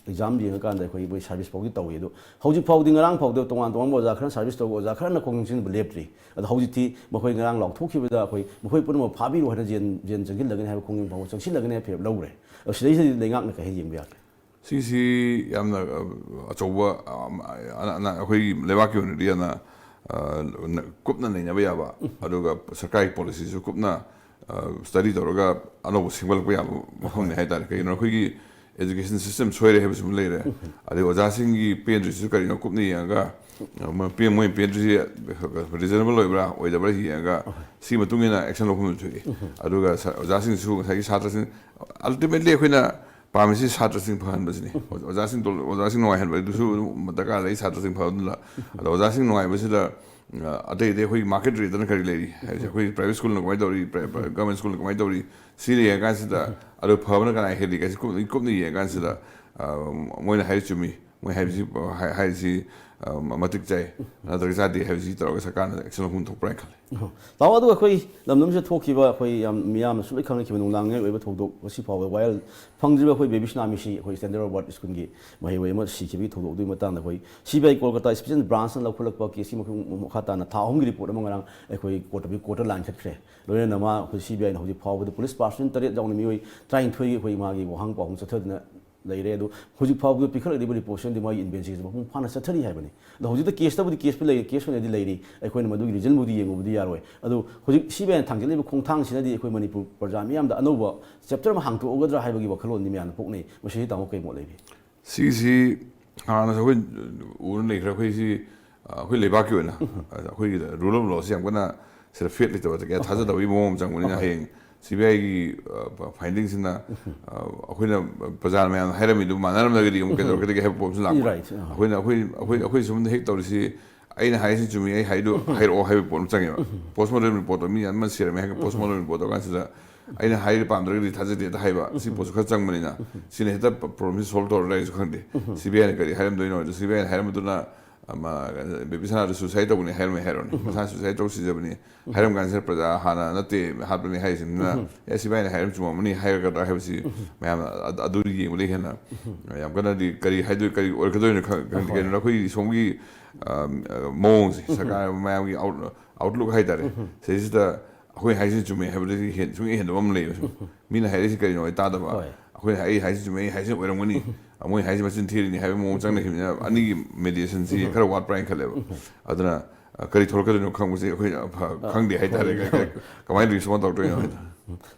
ꯑꯦꯛꯖꯥꯝ ꯌꯦꯡꯉꯀꯥꯟꯗ ꯑꯩꯈꯣꯏ ꯃꯣꯏ ꯁꯥꯔꯚꯤꯁ ꯐꯥꯎꯗꯤ ꯇꯧꯏ꯫ ꯑꯗꯣ ꯍꯧꯖꯤꯛ ꯐꯥꯎꯗꯤ, ꯉꯔꯥꯡ ꯐꯥꯎꯗ ꯇꯣꯉꯥꯟ ꯇꯣꯉꯥꯟꯕ ꯑꯣꯖꯥ ꯈꯔꯅ ꯁꯥꯔꯚꯤꯁ ꯇꯧꯕ ꯑꯣꯖꯥ ꯈꯔꯅ ꯈꯣꯡ ꯆꯤꯟꯕ ꯂꯦꯞꯇ꯭ꯔꯤ꯫ ꯑꯗꯣ ꯍꯧꯖꯤꯛꯇꯤ ꯃꯈꯣꯏ ꯉꯔꯥꯡ ꯂꯥꯎꯊꯣꯛꯈꯤꯕꯗ ꯑꯩꯈꯣꯏ ꯃꯈꯣꯏ ꯄꯨꯝꯅꯃꯛ ꯐꯥꯕꯤꯔꯣ ꯍꯥꯏꯅ ꯖꯦꯟ ꯖꯦꯟ ꯆꯪꯁꯤꯜꯂꯒꯅꯤ ꯍꯥꯏꯕ, ꯈꯣꯡꯖꯪ ꯐꯥꯎꯕ ꯆꯪꯁꯤꯜꯂꯒꯅꯤ ꯍꯥꯏꯕ ꯐꯤꯔꯦꯞ ꯂꯧꯈ꯭ꯔꯦ꯫ ꯑꯗꯣ ꯁꯤꯗꯩꯁꯤꯗ ꯂꯩꯉꯥꯛꯅ ꯀꯩ ꯍꯥꯏꯅ ꯌꯦꯡꯕ ꯌꯥꯒꯦ? ꯁꯤꯁꯤ ꯌꯥꯝꯅ, ꯑ, ꯑꯅ-, ꯑꯅ-, ꯑꯩꯈꯣꯏꯒꯤ ꯂꯩꯕꯥꯛꯀꯤ ꯑꯣꯏꯅꯗꯤ ꯌꯥꯝꯅ, ꯑ, ꯅ-, ꯀꯨꯞꯅ ꯅꯩꯅꯕ ꯌꯥꯕ, ꯑꯗꯨꯒ ꯁꯔꯀꯥꯔꯒꯤ ꯄꯣꯂꯤꯁꯤꯁꯨ ꯀꯨꯞꯅ, ꯑ, ꯁ꯭ꯇꯗꯤ ꯇꯧꯔꯒ ꯑꯅꯧꯕ ꯁꯦꯝꯒꯠꯂꯛꯄ ꯌꯥꯕ ꯃꯐꯝꯅꯤ ꯍꯥꯏꯇꯥꯔꯦ꯫ ꯀꯩꯒꯤꯅꯣ, ꯑꯩꯈꯣꯏꯒꯤ ꯑꯦꯖꯨꯀꯦꯁꯟ ꯁꯤꯁꯇꯦꯝ ꯁꯣꯏꯔꯦ ꯍꯥꯏꯕꯁꯤꯃ ꯂꯩꯔꯦ꯫ ꯑꯗꯩ ꯑꯣꯖꯥꯁꯤꯡꯒꯤ ꯄꯦꯟꯗ꯭ꯔꯤꯁꯤꯁꯨ ꯀꯔꯤꯅꯣ ꯀꯨꯞꯅ ꯌꯦꯡꯉꯒ, ꯑ, ꯃꯣꯏ ꯄꯦ-, ꯃꯣꯏ ꯄꯦꯟꯗ꯭ꯔꯤꯁꯤ ꯔꯤꯖꯅꯦꯕꯜ ꯑꯣꯏꯕ꯭ꯔꯥ ꯑꯣꯏꯗꯕ꯭ꯔꯥ ꯌꯦꯡꯉꯒ, ꯁꯤꯒꯤ ꯃꯇꯨꯡ ꯏꯟꯅ ꯑꯦꯛꯁꯟ ꯂꯧꯐꯝ ꯊꯣꯛꯏ꯫ ꯑꯗꯨꯒ ꯁ-, ꯑꯣꯖꯥꯁꯤꯡꯁꯨ, ꯉꯁꯥꯏꯒꯤ ꯁꯥꯇ꯭ꯔꯁꯤꯡ, ꯑꯜꯇꯤꯃꯦꯠꯂꯤ ꯑꯩꯈꯣꯏꯅ ꯄꯥꯝꯃꯤꯁꯤ ꯁꯥꯇ꯭ꯔꯁꯤꯡ ꯐꯍꯟꯕꯁꯤꯅꯤ꯫ ꯑꯣꯖꯥꯁꯤꯡ ꯇꯣ-, ꯑꯣꯖꯥꯁꯤꯡ ꯅꯨꯡꯉꯥꯏꯍꯟꯕ ꯑꯗꯨꯁꯨ ꯑꯗꯨꯝ ꯗꯔꯀꯥꯔ ꯂꯩ, ꯁꯥꯇ꯭ꯔꯁꯤꯡ ꯐꯍꯟꯗꯨꯅ꯫ ꯑꯗꯣ ꯑꯣꯖꯥꯁꯤꯡ ꯅꯨꯡꯉꯥꯏꯕꯁꯤꯗ, ꯑ, ꯑꯇꯩ ꯑꯇꯩ ꯑꯩꯈꯣꯏꯒꯤ ꯃꯥꯔꯀꯦꯠ ꯔꯦꯠꯇꯅ ꯀꯔꯤ ꯂꯩꯔꯤ ꯍꯥꯏꯕꯁꯦ, ꯑꯩꯈꯣꯏ ꯄ꯭ꯔꯥꯏꯚꯦꯠ ꯁ꯭ꯀꯨꯜꯅ ꯀꯃꯥꯏꯅ ꯇꯧꯔꯤ, ꯄ꯭ꯔꯥꯏ-, ꯄ꯭ꯔꯥꯏ-, ꯒꯚꯔꯟꯃꯦꯟ ꯁ꯭ꯀꯨꯜꯅ ꯀꯃꯥꯏꯅ ꯇꯧꯔꯤ, ꯁꯤ ꯌꯦꯡꯉꯀꯥꯟꯁꯤꯗ, ꯑꯗꯣ ꯐꯕꯅ ꯀꯅꯥ ꯍꯦꯜꯂꯤ ꯀꯥꯏꯁꯤ ꯀꯨꯞꯅ, ꯀꯨꯞꯅ ꯌꯦꯡꯉꯀꯥꯟꯁꯤꯗ, ꯑ, ꯃꯣꯏꯅ ꯍꯥꯏꯔꯤ ꯆꯨꯝꯃꯤ, ꯃꯣꯏ ꯍꯥꯏꯕꯁꯤ, ꯍꯥꯏ-, ꯍꯥꯏꯔꯤꯁꯤ, ꯑ, ꯃꯇꯤꯛ ꯆꯥꯏ ꯅꯠꯇ꯭ꯔꯒ ꯆꯥꯗꯦ ꯍꯥꯏꯕꯁꯤ ꯇꯧꯔꯒ ꯁꯔꯀꯥꯔꯅ ꯑꯦꯛꯁꯟ ꯂꯧꯐꯝ ꯊꯣꯛꯄ꯭ꯔꯥ ꯍꯥꯏꯅ ꯈꯜꯂꯤ꯫ ꯑꯣ꯫ ꯇꯥꯃꯣ, ꯑꯗꯨꯒ ꯑꯩꯈꯣꯏ ꯂꯝꯗꯝꯁꯤꯗ ꯊꯣꯛꯈꯤꯕ ꯑꯩꯈꯣꯏ ꯌꯥꯝ ꯃꯤꯌꯥꯝꯅꯁꯨ ꯂꯣꯏ ꯈꯪꯅꯈꯤꯕ ꯅꯨꯡꯗꯥꯡꯉꯩ ꯑꯣꯏꯕ ꯊꯧꯗꯣꯛ, ꯉꯁꯤ ꯐꯥꯎꯕ ꯋꯥꯌꯦꯜ ꯐꯪꯗ꯭ꯔꯤꯕ ꯑꯩꯈꯣꯏ ꯕꯦꯕꯤ ꯁꯅꯥꯃꯤꯁꯤ, ꯑꯩꯈꯣꯏ ꯁ꯭ꯇꯦꯟꯗꯔꯠ ꯔꯣꯕꯥꯔꯠ ꯁ꯭ꯀꯨꯜꯒꯤ ꯃꯍꯩꯔꯣꯏ ꯑꯃ ꯁꯤꯈꯤꯕꯒꯤ ꯊꯧꯗꯣꯛ ꯑꯗꯨꯒꯤ ꯃꯇꯥꯡꯗ ꯑꯩꯈꯣꯏ ꯁꯤ ꯕꯤ ꯑꯥꯏ ꯀꯣꯜꯀꯇꯥ ꯁ꯭ꯄꯦꯁꯤꯌꯦꯜ ꯕ꯭ꯔꯥꯟꯁꯅ ꯂꯧꯈꯠꯂꯛꯄ ꯀꯦꯁꯀꯤ ꯃꯈ-, ꯃꯈꯥ ꯇꯥꯅ ꯊꯥ ꯑꯍꯨꯝꯒꯤ ꯔꯤꯄꯣꯔꯠ ꯑꯃ ꯉꯔꯥꯡ ꯑꯩꯈꯣꯏ ꯀꯣꯔꯠ ꯑꯣꯐ ꯀꯣꯔꯠꯇ ꯂꯥꯟꯈꯠꯈ꯭ꯔꯦ꯫ ꯂꯣꯏꯅꯅ ꯃꯥ ꯑꯩꯈꯣꯏ ꯁꯤ ꯕꯤ ꯑꯥꯏꯅ ꯍꯧꯖꯤꯛ ꯐꯥꯎꯕꯗ ꯄꯨꯂꯤꯁ ꯄꯥꯔꯁꯟ ꯇꯔꯦꯠ ꯌꯥꯎꯅ ꯃꯤꯑꯣꯏ ꯇꯔꯥꯅꯤꯊꯣꯏꯒꯤ ꯑꯩꯈꯣꯏ ꯃꯥꯒꯤ ꯋꯥꯍꯪ ꯄꯥꯎꯈꯨꯝ ꯆꯠꯊꯗꯨꯅ ꯂꯩꯔꯦ꯫ ꯑꯗꯨ ꯍꯧꯖꯤꯛ ꯐꯥꯎꯕꯗ ꯄꯤꯈꯠꯂꯛꯂꯤꯕ ꯔꯤꯄꯣꯔꯠꯁꯤꯅꯗꯤ ꯃꯥꯒꯤ ꯏꯟꯚꯦꯁꯇꯤꯒꯦꯁꯟ ꯃꯄꯨꯡ ꯐꯥꯅ ꯆꯠꯊꯔꯤ ꯍꯥꯏꯕꯅꯤ꯫ ꯑꯗꯣ ꯍꯧꯖꯤꯛꯇ ꯀꯦꯁꯇꯕꯨꯗꯤ, ꯀꯦꯁꯄꯨ ꯂꯩꯔꯤ, ꯀꯦꯁ ꯑꯣꯏꯅꯗꯤ ꯂꯩꯔꯤ, ꯑꯩꯈꯣꯏꯅ ꯃꯗꯨꯒꯤ ꯔꯤꯖꯟꯕꯨꯗꯤ ꯌꯦꯡꯉꯨꯕꯗꯤ ꯌꯥꯔꯣꯏ꯫ ꯑꯗꯣ ꯍꯧꯖꯤꯛ ꯁꯤ ꯕꯤ ꯑꯥꯏꯅ ꯊꯥꯡꯖꯤꯜꯂꯤꯕ ꯈꯣꯡꯊꯥꯡꯁꯤꯅꯗꯤ ꯑꯩꯈꯣꯏ ꯃꯅꯤꯄꯨꯔ ꯄ꯭ꯔꯖꯥ ꯃꯤꯌꯥꯝꯗ ꯑꯅꯧꯕ ꯆꯦꯞꯇꯔ ꯑꯃ ꯍꯥꯡꯇꯣꯛꯑꯒꯗ꯭ꯔꯥ ꯍꯥꯏꯕꯒꯤ ꯋꯥꯈꯜꯂꯣꯟꯗꯤ ꯃꯌꯥꯝꯅ ꯄꯣꯛꯅꯩ꯫ ꯃꯁꯤꯁꯤ ꯇꯥꯃꯣ ꯀꯩ ꯃꯣꯠ ꯂꯩꯕꯤ? ꯁꯤꯒꯤꯁꯤ ꯍꯥꯟꯅꯁꯨ ꯑꯩꯈꯣꯏ ꯎꯔ ꯂꯩꯈ꯭ꯔꯦ꯫ ꯑꯩꯈꯣꯏꯁꯤ, ꯑ, ꯑꯩꯈꯣꯏ ꯂꯩꯕꯥꯛꯀꯤ ꯑꯣꯏꯅ, ꯑ, ꯑꯩꯈꯣꯏꯒꯤ ꯔꯨꯜ ꯑꯣꯐ ꯂꯣꯁꯤ ꯌꯥꯝ ꯀꯟꯅ ꯁꯤꯗ ꯐꯦꯠ ꯂꯩꯇꯕ ꯀꯌꯥ ꯊꯥꯖꯗꯕꯒꯤ ꯃꯑꯣꯡ ꯑꯃ ꯆꯪꯕꯅꯤꯅ, ꯍꯌꯦꯡ ꯁꯤ ꯕꯤ ꯑꯥꯏꯒꯤ, ꯑ, ꯐꯥꯏꯟꯗꯤꯡꯁꯤꯅ, ꯑ, ꯑꯩꯈꯣꯏꯅ ꯄ꯭ꯔꯖꯥ ꯃꯌꯥꯝꯅ ꯍꯥꯏꯔꯝꯃꯤꯗꯨ ꯃꯥꯟꯅꯔꯝꯂꯒꯗꯤ ꯑꯃꯨꯛ ꯀꯩꯗꯧꯔꯛꯀꯗꯒꯦ ꯍꯥꯏꯕ ꯄꯣꯠ ꯑꯃꯁꯨ ꯂꯥꯛꯄ꯫ Right, ꯑ꯫ ꯑꯩꯈꯣꯏꯅ, ꯑꯩꯈꯣꯏ, ꯑꯩꯈꯣꯏ, ꯑꯩꯈꯣꯏ ꯁꯣꯝꯗ ꯍꯦꯛ ꯇꯧꯔꯤꯁꯤ, "ꯑꯩꯅ ꯍꯥꯏꯔꯤꯁꯤ ꯆꯨꯝꯃꯤ, ꯑꯩ ꯍꯥꯏꯗꯨ ꯍꯥꯏꯔꯛꯑꯣ" ꯍꯥꯏꯕ ꯄꯣꯠ ꯑꯃ ꯆꯪꯉꯦꯕ꯫ ꯄꯣꯁꯃꯣꯔꯇꯦꯝ ꯔꯤꯄꯣꯔꯠꯇꯣ ꯃꯤ ꯑꯃ ꯁꯤꯔꯝꯃꯦ ꯍꯥꯏꯔꯒ ꯄꯣꯁꯃꯣꯔꯇꯦꯝ ꯔꯤꯄꯣꯔꯠꯇꯣ ꯀꯥꯟꯁꯤꯗ, "ꯑꯩꯅ ꯍꯥꯏꯔꯤꯗꯨ ꯄꯥꯝꯗ꯭ꯔꯒꯗꯤ ꯊꯥꯖꯗꯦ" ꯍꯦꯛꯇ ꯍꯥꯏꯕ, ꯁꯤ ꯄꯣꯠꯁꯨ ꯈꯔ ꯆꯪꯕꯅꯤꯅ, ꯁꯤꯅ ꯍꯦꯛꯇ ꯄ꯭ꯔꯣꯕ꯭ꯂꯦꯝꯁꯤ ꯁꯣꯜꯕ ꯇꯧꯔ ꯂꯩꯔꯁꯨ ꯈꯪꯗꯦ꯫ ꯁꯤ ꯕꯤ ꯑꯥꯏꯅ ꯀꯔꯤ ꯍꯥꯏꯔꯝꯗꯣꯏꯅꯣ? ꯁꯤ ꯕꯤ ꯑꯥꯏꯅ ꯍꯥꯏꯔꯝꯕꯗꯨꯅ, ꯑꯃ ꯕꯤꯄꯤꯟ ꯁꯅꯥꯗꯨ ꯁꯨꯁꯥꯏꯠ ꯇꯧꯕꯅꯤ ꯍꯥꯏꯔꯝꯃꯦ ꯍꯥꯏꯔꯣꯅꯦ, ꯃꯁꯥ ꯁꯨꯁꯥꯏꯠ ꯇꯧ ꯁꯤꯖꯕꯅꯤ ꯍꯥꯏꯔꯝ ꯀꯥꯟꯁꯤꯗ ꯄ꯭ꯔꯖꯥ ꯍꯥꯟꯅ ꯅꯠꯇꯦ ꯍꯥꯠꯄꯅꯤ ꯍꯥꯏꯁꯤꯅ, ꯑꯦ, ꯁꯤꯕꯥꯏꯅ ꯍꯥꯏꯔꯝ ꯆꯨꯝꯃꯝꯃꯅꯤ ꯍꯥꯏꯒꯗ꯭ꯔꯥ ꯍꯥꯏꯕꯁꯤ ꯃꯌꯥꯝ ꯑꯗꯨ ꯌꯦꯡꯕꯗ ꯍꯦꯟꯅ ꯌꯥꯝ ꯀꯟꯅꯗꯤ ꯀꯔꯤ ꯍꯥꯏꯗꯣꯏ ꯀꯔꯤ ꯑꯣꯏꯔꯛꯀꯗꯣꯏꯅꯣ ꯈꯪꯗꯦ꯫ ꯀꯩꯅꯣ ꯑꯩꯈꯣꯏꯒꯤ ꯁꯣꯝꯒꯤ ꯃꯑꯣꯡꯁꯦ, ꯁꯔꯀꯥꯔ ꯃꯌꯥꯝꯒꯤ ꯑꯥꯎꯠꯂꯨꯛ ꯍꯥꯏꯇꯥꯔꯦ, ꯁꯤꯗꯩꯁꯤꯗ ꯑꯩꯈꯣꯏ ꯍꯥꯏꯁꯤꯅ ꯆꯨꯝꯃꯦ ꯍꯥꯏꯕꯗꯒꯤ ꯍꯦꯟ ꯁꯨꯡꯍꯦꯟ ꯍꯦꯟꯗꯕ ꯑꯃ ꯂꯩꯌꯦꯕ꯫ ꯃꯤꯅ ꯍꯥꯏꯔꯛꯏꯁꯤ ꯀꯔꯤꯅꯣ ꯑꯩ ꯇꯥꯗꯕ, ꯑꯩꯈꯣꯏꯅ ꯑꯩ ꯍꯥꯏꯁꯤ ꯆꯨꯝꯃꯦ, ꯑꯩ ꯍꯥꯏꯁꯤ ꯑꯣꯏꯔꯝꯒꯅꯤ, ꯃꯣꯏ ꯍꯥꯏꯁꯤ ꯃꯆꯤꯟ ꯊꯤꯔꯤꯅꯤ ꯍꯥꯏꯕꯒꯤ ꯃꯑꯣꯡ ꯆꯪꯅꯈꯤꯕꯅꯤꯅ ꯑꯅꯤꯒꯤ ꯃꯦꯗꯤꯌꯦꯁꯟꯁꯤ ꯈꯔ ꯋꯥꯠꯄ꯭ꯔꯥ ꯍꯥꯏꯅ ꯈꯜꯂꯦꯕ꯫ ꯑꯗꯨꯅ ꯀꯔꯤ ꯊꯣꯛꯂꯛꯀꯗꯣꯏꯅꯣ ꯈꯪꯕꯁꯦ ꯑꯩꯈꯣꯏ ꯀꯃꯥꯏꯅ ꯔꯤꯁꯄꯣꯟ ꯇꯧꯔꯛꯇꯣꯏꯅꯣ ꯍꯥꯏꯗꯣ꯫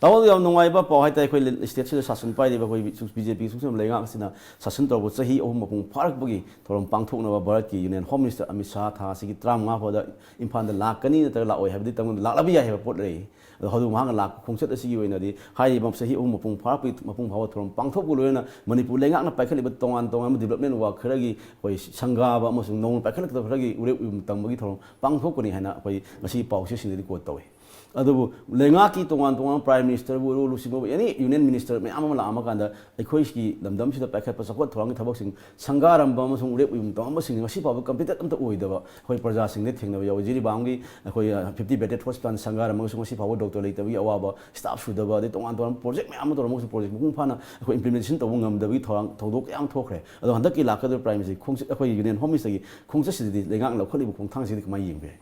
ꯇꯥꯃꯣ, ꯌꯥꯝ ꯅꯨꯡꯉꯥꯏꯕ ꯄꯥꯎ ꯍꯥꯏꯇꯥꯔꯦ꯫ ꯑꯩꯈꯣꯏ ꯁ꯭ꯇꯦꯠꯁꯤꯗ ꯁꯥꯁꯟ ꯄꯥꯏꯔꯤꯕ ꯑꯩꯈꯣꯏ ꯕꯤ ꯖꯦ ꯄꯤ ꯁꯨꯡꯁꯤꯟꯕ ꯂꯩꯉꯥꯛ ꯑꯁꯤꯅ ꯁꯥꯁꯟ ꯇꯧꯔꯛꯄ ꯆꯍꯤ ꯑꯍꯨꯝ ꯃꯄꯨꯡ ꯐꯥꯔꯛꯄꯒꯤ ꯊꯧꯔꯝ ꯄꯥꯡꯊꯣꯛꯅꯕ ꯚꯥꯔꯠꯀꯤ union home minister Amit Shah ꯊꯥ ꯑꯁꯤꯒꯤ ꯇꯔꯥꯃꯉꯥ ꯐꯥꯎꯗ ꯏꯝꯐꯥꯜꯗ ꯂꯥꯛꯀꯅꯤ ꯅꯠꯇ꯭ꯔꯒ ꯂꯥꯛꯑꯣꯏ ꯍꯥꯏꯕꯗꯤ ꯇꯝꯕ ꯂꯥꯛꯂꯕ ꯌꯥꯏ ꯍꯥꯏꯕ ꯄꯣꯠ ꯂꯩ꯫ ꯑꯗꯣ ꯍꯧꯖꯤꯛ ꯃꯍꯥꯛꯅ ꯂꯥꯛꯄ ꯈꯣꯡꯆꯠ ꯑꯁꯤꯒꯤ ꯑꯣꯏꯅꯗꯤ ꯍꯥꯏꯔꯤꯕ ꯆꯍꯤ ꯑꯍꯨꯝ ꯃꯄꯨꯡ ꯐꯥꯔꯛꯄꯒꯤ ꯃꯄꯨꯡ ꯐꯥꯕ ꯊꯧꯔꯝ ꯄꯥꯡꯊꯣꯛꯄ ꯂꯣꯏꯅꯅ ꯃꯅꯤꯄꯨꯔ ꯂꯩꯉꯥꯛꯅ ꯄꯥꯏꯈꯠꯂꯤꯕ ꯇꯣꯉꯥꯟ ꯇꯣꯉꯥꯟꯕ ꯗꯤꯕꯂꯞꯃꯦꯟ ꯋꯥꯔꯛ ꯈꯔꯒꯤ ꯑꯩꯈꯣꯏ ꯁꯪꯒꯥꯕ ꯑꯃꯁꯨꯡ ꯅꯧꯅ ꯄꯥꯏꯈꯠꯂꯛꯀꯗꯕ ꯈꯔꯒꯤ ꯎꯔꯦꯞ ꯎꯌꯨꯝ ꯇꯝꯕꯒꯤ ꯊꯧꯔꯝ ꯄꯥꯡꯊꯣꯛꯀꯅꯤ ꯍꯥꯏꯅ ꯑꯩꯈꯣꯏ ꯉꯁꯤ ꯄꯥꯎꯆꯦꯁꯤꯡꯗꯗꯤ ꯀꯣꯠ ꯇꯧꯏ꯫ ꯑꯗꯨꯕꯨ ꯂꯩꯉꯥꯛꯀꯤ ꯇꯣꯉꯥꯟ ꯇꯣꯉꯥꯟꯕ ꯄ꯭ꯔꯥꯏꯝ ꯃꯤꯅꯤꯁꯇꯔꯕꯨ ꯑꯣꯏꯔꯣ, ꯂꯨꯆꯤꯡꯕ ꯑꯦꯅꯤ ꯌꯨꯅꯤꯌꯟ ꯃꯤꯅꯤꯁꯇꯔ ꯃꯌꯥꯝ ꯑꯃ ꯂꯥꯛꯑꯝꯃꯀꯥꯟꯗ ꯑꯩꯈꯣꯏꯒꯤ ꯂꯝꯗꯝꯁꯤꯗ ꯄꯥꯏꯈꯠꯄ ꯆꯥꯎꯈꯠ ꯊꯧꯔꯥꯡꯒꯤ ꯊꯕꯛꯁꯤꯡ ꯁꯪꯒꯥꯔꯝꯕ ꯑꯃꯁꯨꯡ ꯎꯔꯦꯞ ꯎꯌꯨꯝ ꯇꯧꯔꯝꯕꯁꯤꯡ ꯉꯁꯤ ꯐꯥꯎꯕ ꯀꯝꯄ꯭ꯂꯤꯇꯦꯠ ꯑꯝꯇ ꯑꯣꯏꯗꯕ ꯑꯩꯈꯣꯏ ꯄ꯭ꯔꯖꯥꯁꯤꯡꯗ ꯊꯦꯡꯅꯕ ꯌꯥꯎꯏ꯫ ꯖꯤꯔꯤꯕꯥꯝꯒꯤ ꯑꯩꯈꯣꯏ ꯐꯤꯐꯇꯤ ꯕꯦꯗꯦꯠ ꯍꯣꯁꯄꯤꯇꯥꯜ ꯁꯪꯒꯥꯔꯝꯃꯒꯁꯨ ꯉꯁꯤ ꯐꯥꯎꯕ ꯗꯣꯛꯇꯔ ꯂꯩꯇꯕꯒꯤ ꯑꯋꯥꯕ, ꯁ꯭ꯇꯥꯐ ꯁꯨꯗꯕ, ꯑꯗꯩ ꯇꯣꯉꯥꯟ ꯇꯣꯉꯥꯟꯕ ꯄ꯭ꯔꯣꯖꯦꯛ ꯃꯌꯥꯝ ꯑꯃ ꯇꯧꯔꯝꯃꯒꯁꯨ ꯄ꯭ꯔꯣꯖꯦꯛ ꯃꯄꯨꯡ ꯐꯥꯅ ꯑꯩꯈꯣꯏ ꯏꯝꯄ꯭ꯂꯤꯃꯦꯟꯇꯦꯁꯟ ꯇꯧꯕ ꯉꯝꯗꯕꯒꯤ ꯊꯧꯔꯥꯡ ꯊꯧꯗꯣꯛ ꯀꯌꯥ ꯑꯃ ꯊꯣꯛꯈ꯭ꯔꯦ꯫ ꯑꯗꯣ ꯍꯟꯗꯛꯀꯤ ꯂꯥꯛꯀꯗꯧꯔꯤꯕ ꯄ꯭ꯔꯥꯏꯝ ꯃꯤꯅꯤꯁꯇꯔꯒꯤ ꯈꯣꯡꯆꯠ, ꯑꯩꯈꯣꯏ ꯌꯨꯅꯤꯌꯟ ꯍꯣꯝ ꯃꯤꯅꯤꯁꯇꯔꯒꯤ ꯈꯣꯡꯆꯠꯁꯤꯗꯗꯤ ꯂꯩꯉꯥꯛꯅ ꯂꯧꯈꯠꯂꯤꯕ ꯈꯣꯡꯊꯥꯡꯁꯤꯗꯤ ꯀꯃꯥꯏꯅ ꯌꯦꯡꯕ ꯌꯥꯏ?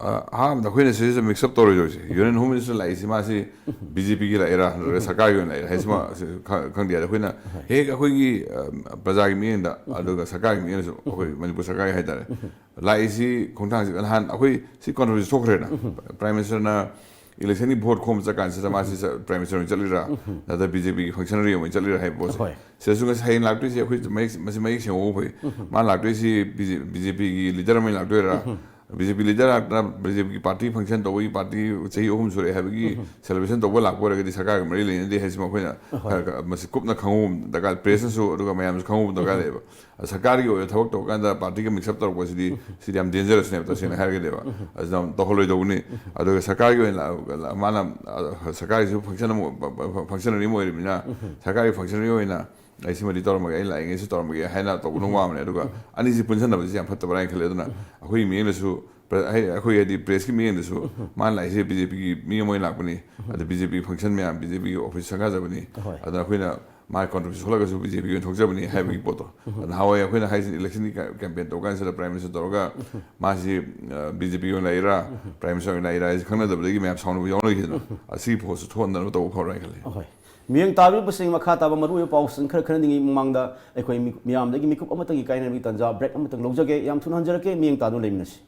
ꯑ, ꯑꯍꯥꯟꯕꯗ ꯑꯩꯈꯣꯏꯅ ꯁꯤꯗꯩꯁꯤꯗ ꯃꯤꯛꯁ ꯑꯞ ꯇꯧꯔꯣꯏꯗꯧꯔꯤꯁꯦ, ꯌꯨꯅꯤꯌꯟ ꯍꯣꯝ ꯃꯤꯅꯤꯁꯇꯔ ꯂꯥꯛꯏꯁꯤ ꯃꯥꯁꯤ ꯕꯤ ꯖꯦ ꯄꯤꯒꯤ ꯂꯥꯛꯏꯔꯥ ꯅꯠꯇ꯭ꯔꯒ ꯁꯔꯀꯥꯔꯒꯤ ꯑꯣꯏꯅ ꯂꯥꯛꯏꯔꯥ ꯍꯥꯏꯁꯤꯃ ꯁꯤ ꯈ-, ꯈꯪꯗꯦ꯫ ꯑꯗ ꯑꯩꯈꯣꯏꯅ ꯍꯦꯛ ꯑꯩꯈꯣꯏꯒꯤ, ꯑ, ꯄ꯭ꯔꯖꯥꯒꯤ ꯃꯤꯠꯌꯦꯡꯗ ꯑꯗꯨꯒ ꯁꯔꯀꯥꯔꯒꯤ ꯃꯤꯠꯌꯦꯡꯗꯁꯨ, ꯑꯩꯈꯣꯏ ꯃꯅꯤꯄꯨꯔ ꯁꯔꯀꯥꯔꯒꯤ ꯍꯥꯏꯇꯥꯔꯦ, ꯂꯥꯛꯏꯁꯤ ꯈꯣꯡꯊꯥꯡꯁꯤ ꯅꯍꯥꯟ ꯑꯩꯈꯣꯏ ꯁꯤ ꯀꯣꯟꯇ꯭ꯔꯣꯚꯔꯁꯤ ꯊꯣꯛꯈ꯭ꯔꯦꯅ꯫ ꯄ꯭ꯔꯥꯏꯝ ꯃꯤꯅꯤꯁꯇꯔꯅ ꯏꯂꯦꯛꯁꯟꯒꯤ ꯚꯣꯠ ꯈꯣꯝꯕ ꯆꯠꯀꯥꯟꯁꯤꯗ ꯃꯥꯁꯤ ꯆ-, ꯄ꯭ꯔꯥꯏꯝ ꯃꯤꯅꯤꯁꯇꯔ ꯑꯣꯏꯅ ꯆꯠꯂꯤꯔꯥ ꯅꯠꯇ꯭ꯔꯒ ꯕꯤ ꯖꯦ ꯄꯤꯒꯤ ꯐꯪꯁꯅꯔꯤ ꯑꯣꯏꯅ ꯆꯠꯂꯤꯔꯥ ꯍꯥꯏꯕ ꯄꯣꯠꯁꯦ꯫ ꯍꯣꯏ꯫ ꯁꯤꯗꯁꯨ ꯉꯁꯤ ꯍꯌꯦꯡ ꯂꯥꯛꯇꯣꯏꯁꯤ ꯑꯩꯈꯣꯏ ꯃꯌꯦꯛ, ꯃꯁꯤ ꯃꯌꯦꯛ ꯁꯦꯡꯍꯧꯕ ꯐꯩ꯫ ꯃꯥ ꯂꯥꯛꯇꯣꯏꯁꯤ ꯕꯤ ꯖꯦ ꯄꯤꯒꯤ ꯂꯤꯗꯔ ꯑꯃ ꯑꯣꯏꯅ ꯂꯥꯛꯇꯣꯏꯔꯥ? ꯕꯤ ꯖꯦ ꯄꯤ ꯂꯤꯗꯔ ꯂꯥꯛꯇꯅ ꯕꯤ ꯖꯦ ꯄꯤꯒꯤ ꯄꯥꯔꯇꯤ ꯐꯪꯁꯟ ꯇꯧꯕꯒꯤ, ꯄꯥꯔꯇꯤ ꯆꯍꯤ ꯑꯍꯨꯝ ꯁꯨꯔꯛꯑꯦ ꯍꯥꯏꯕꯒꯤ ꯁꯦꯂꯦꯕ꯭ꯔꯦꯁꯟ ꯇꯧꯕ ꯂꯥꯛꯄ ꯑꯣꯏꯔꯒꯗꯤ ꯁꯔꯀꯥꯔꯒ ꯃꯔꯤ ꯂꯩꯅꯗꯦ ꯍꯥꯏꯁꯤꯃ ꯑꯩꯈꯣꯏꯅ ꯈꯔ, ꯈꯔ ꯃꯁꯤ ꯀꯨꯞꯅ ꯈꯪꯍꯧꯕ ꯗꯔꯀꯥꯔ, ꯄ꯭ꯔꯦꯁꯅꯁꯨ ꯑꯗꯨꯒ ꯃꯌꯥꯝꯁꯨ ꯈꯪꯍꯧꯕ ꯗꯔꯀꯥꯔ ꯂꯩꯌꯦꯕ꯫ ꯁꯔꯀꯥꯔꯒꯤ ꯑꯣꯏꯕ ꯊꯕꯛ ꯇꯧꯔꯀꯥꯟꯗ ꯄꯥꯔꯇꯤꯒ ꯃꯤꯛꯁ ꯑꯞ ꯇꯧꯔꯛꯄꯁꯤꯗꯤ, ꯁꯤꯗꯤ ꯌꯥꯝ ꯗꯦꯟꯖꯔꯁꯅꯦꯕ, ꯇꯁꯦꯡꯅ ꯍꯥꯏꯔꯒꯗꯤꯕ꯫ ꯑꯁꯤꯗ ꯌꯥꯝ ꯇꯧꯍꯜꯂꯣꯏꯗꯧꯕꯅꯤ꯫ ꯑꯗꯨꯒ ꯁꯔꯀꯥꯔꯒꯤ ꯑꯣꯏꯅ ꯂꯥꯛ-, ꯂꯥꯛ-, ꯃꯥꯅ, ꯑ, ꯁꯔꯀꯥꯔꯒꯤꯁꯨ ꯐꯪꯁꯟ ꯑꯃ, ꯐꯪꯁꯅꯔꯤ ꯑꯃ ꯑꯣꯏꯔꯤꯕꯅꯤꯅ, ꯁꯔꯀꯥꯔꯒꯤ ꯐꯪꯁꯅꯔꯤ ꯑꯣꯏꯅ ꯑꯩ ꯁꯤꯃꯗꯤ ꯇꯧꯔꯝꯃꯒꯦ, ꯑꯩ ꯂꯥꯛꯏꯉꯩꯁꯨ ꯇꯧꯔꯝꯃꯒꯦ ꯍꯥꯏꯅ ꯇꯧꯕꯅ ꯋꯥꯕꯅꯦ꯫ ꯑꯗꯨꯒ ꯑꯅꯤꯁꯤ ꯄꯨꯟꯁꯤꯟꯅꯕꯁꯤ ꯌꯥꯝ ꯐꯠꯇꯕ꯭ꯔꯥ ꯍꯥꯏꯅ ꯈꯜꯂꯦ꯫ ꯑꯗꯨꯅ ꯑꯩꯈꯣꯏꯒꯤ ꯃꯤꯠꯌꯦꯡꯗꯁꯨ, ꯄ꯭ꯔ-, ꯍꯥꯏ-, ꯑꯩꯈꯣꯏ ꯍꯥꯏꯗꯤ ꯄ꯭ꯔꯦꯁꯀꯤ ꯃꯤꯠꯌꯦꯡꯗꯁꯨ ꯃꯥꯅ ꯂꯥꯛꯏꯁꯦ ꯕꯤ ꯖꯦ ꯄꯤꯒꯤ ꯃꯤ ꯑꯃ ꯑꯣꯏꯅ ꯂꯥꯛꯄꯅꯤ, ꯑꯗ ꯕꯤ ꯖꯦ ꯄꯤꯒꯤ ꯐꯪꯁꯟ ꯃꯌꯥꯝ, ꯕꯤ ꯖꯦ ꯄꯤꯒꯤ ꯑꯣꯐꯤꯁ ꯁꯪꯒꯥꯖꯕꯅꯤ, ꯍꯣꯏ꯫ ꯑꯗꯨꯅ ꯑꯩꯈꯣꯏꯅ ꯃꯥꯒꯤ ꯀꯣꯟꯇ꯭ꯔꯤꯕ꯭ꯌꯨꯁꯟ ꯁꯣꯛꯂꯒꯁꯨ ꯕꯤ ꯖꯦ ꯄꯤꯒꯤ ꯑꯣꯏꯅ ꯊꯣꯛꯆꯕꯅꯤ ꯍꯥꯏꯕꯒꯤ ꯄꯣꯠꯇꯣ꯫ ꯑꯗ ꯅꯍꯥꯟꯋꯥꯏ ꯑꯩꯈꯣꯏꯅ ꯍꯥꯏꯁꯤ ꯏꯂꯦꯛꯁꯟꯒꯤ ꯀꯦꯝꯄꯦꯟ ꯇꯧꯕ ꯀꯥꯟꯁꯤꯗ ꯄ꯭ꯔꯥꯏꯝ ꯃꯤꯅꯤꯁꯇꯔ ꯇꯧꯔꯒ ꯃꯥꯁꯤ ꯕꯤ ꯖꯦ ꯄꯤꯒꯤ ꯑꯣꯏꯅ ꯂꯥꯛꯏꯔꯥ, ꯄ꯭ꯔꯥꯏꯝ ꯃꯤꯅꯤꯁꯇꯔ ꯑꯣꯏꯅ ꯂꯥꯛꯏꯔꯥ ꯍꯥꯏꯁꯤ ꯈꯪꯅꯗꯕꯗꯒꯤ ꯃꯌꯥꯝ ꯁꯥꯎꯅꯕ ꯌꯥꯎꯅꯈꯤꯗꯅ ꯑꯁꯤꯒꯤ ꯄꯣꯠꯁꯨ ꯊꯣꯛꯍꯟꯗꯅꯕ ꯇꯧꯕ ꯐꯕ꯭ꯔꯥ ꯍꯥꯏꯅ ꯈꯜꯂꯤ꯫ ꯑꯍꯣꯏ꯫ ꯃꯤꯠꯌꯦꯡ ꯇꯥꯕꯤꯔꯤꯕꯁꯤꯡ, ꯃꯈꯥ ꯇꯥꯕ ꯃꯔꯨꯑꯣꯏꯕ ꯄꯥꯎꯁꯤꯡ ꯈꯔ ꯈꯟꯅꯗ꯭ꯔꯤꯉꯩ ꯃꯃꯥꯡꯗ ꯑꯩꯈꯣꯏ ꯃꯤ-, ꯃꯤꯌꯥꯝꯗꯒꯤ ꯃꯤꯀꯨꯞ ꯑꯃꯇꯪꯒꯤ ꯀꯥꯏꯅꯕꯒꯤ ꯇꯥꯟꯖꯥ ꯕ꯭ꯔꯦꯛ ꯑꯃꯇꯪ ꯂꯧꯖꯒꯦ꯫ ꯌꯥꯝ ꯊꯨꯅ ꯍꯟꯖꯔꯛꯀꯦ, ꯃꯤꯠꯌꯦꯡ ꯇꯥꯗꯨꯅ ꯂꯩꯃꯤꯟꯅꯁꯤ꯫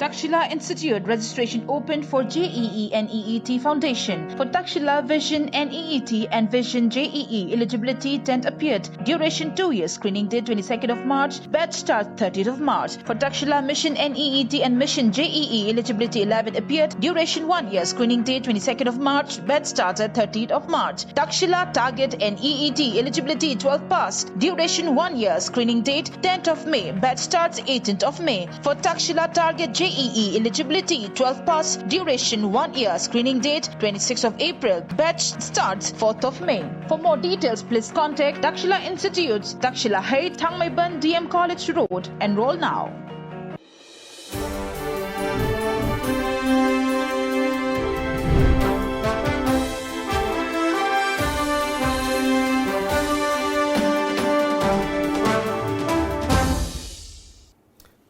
Takshila Institute, registration open for J E E and E E T foundation. For Takshila Vision and E E T and Vision J E E, eligibility, tenth appeared. Duration two years. Screening date twenty-second of March. Batch start thirtieth of March. For Takshila Mission and E E T and Mission J E E, eligibility, eleven appeared. Duration one year. Screening date twenty-second of March. Batch starts at thirtieth of March. Takshila Target and E E T, eligibility, twelve passed. Duration one year. Screening date tenth of May. Batch starts eighteenth of May. For Takshila Target J E E, eligibility, twelve passed. Duration one year. Screening date twenty-sixth of April. Batch starts fourth of May. For more details, please contact Takshila Institutes, Takshila Heights, Thangmeiban D M College Road. Enroll now.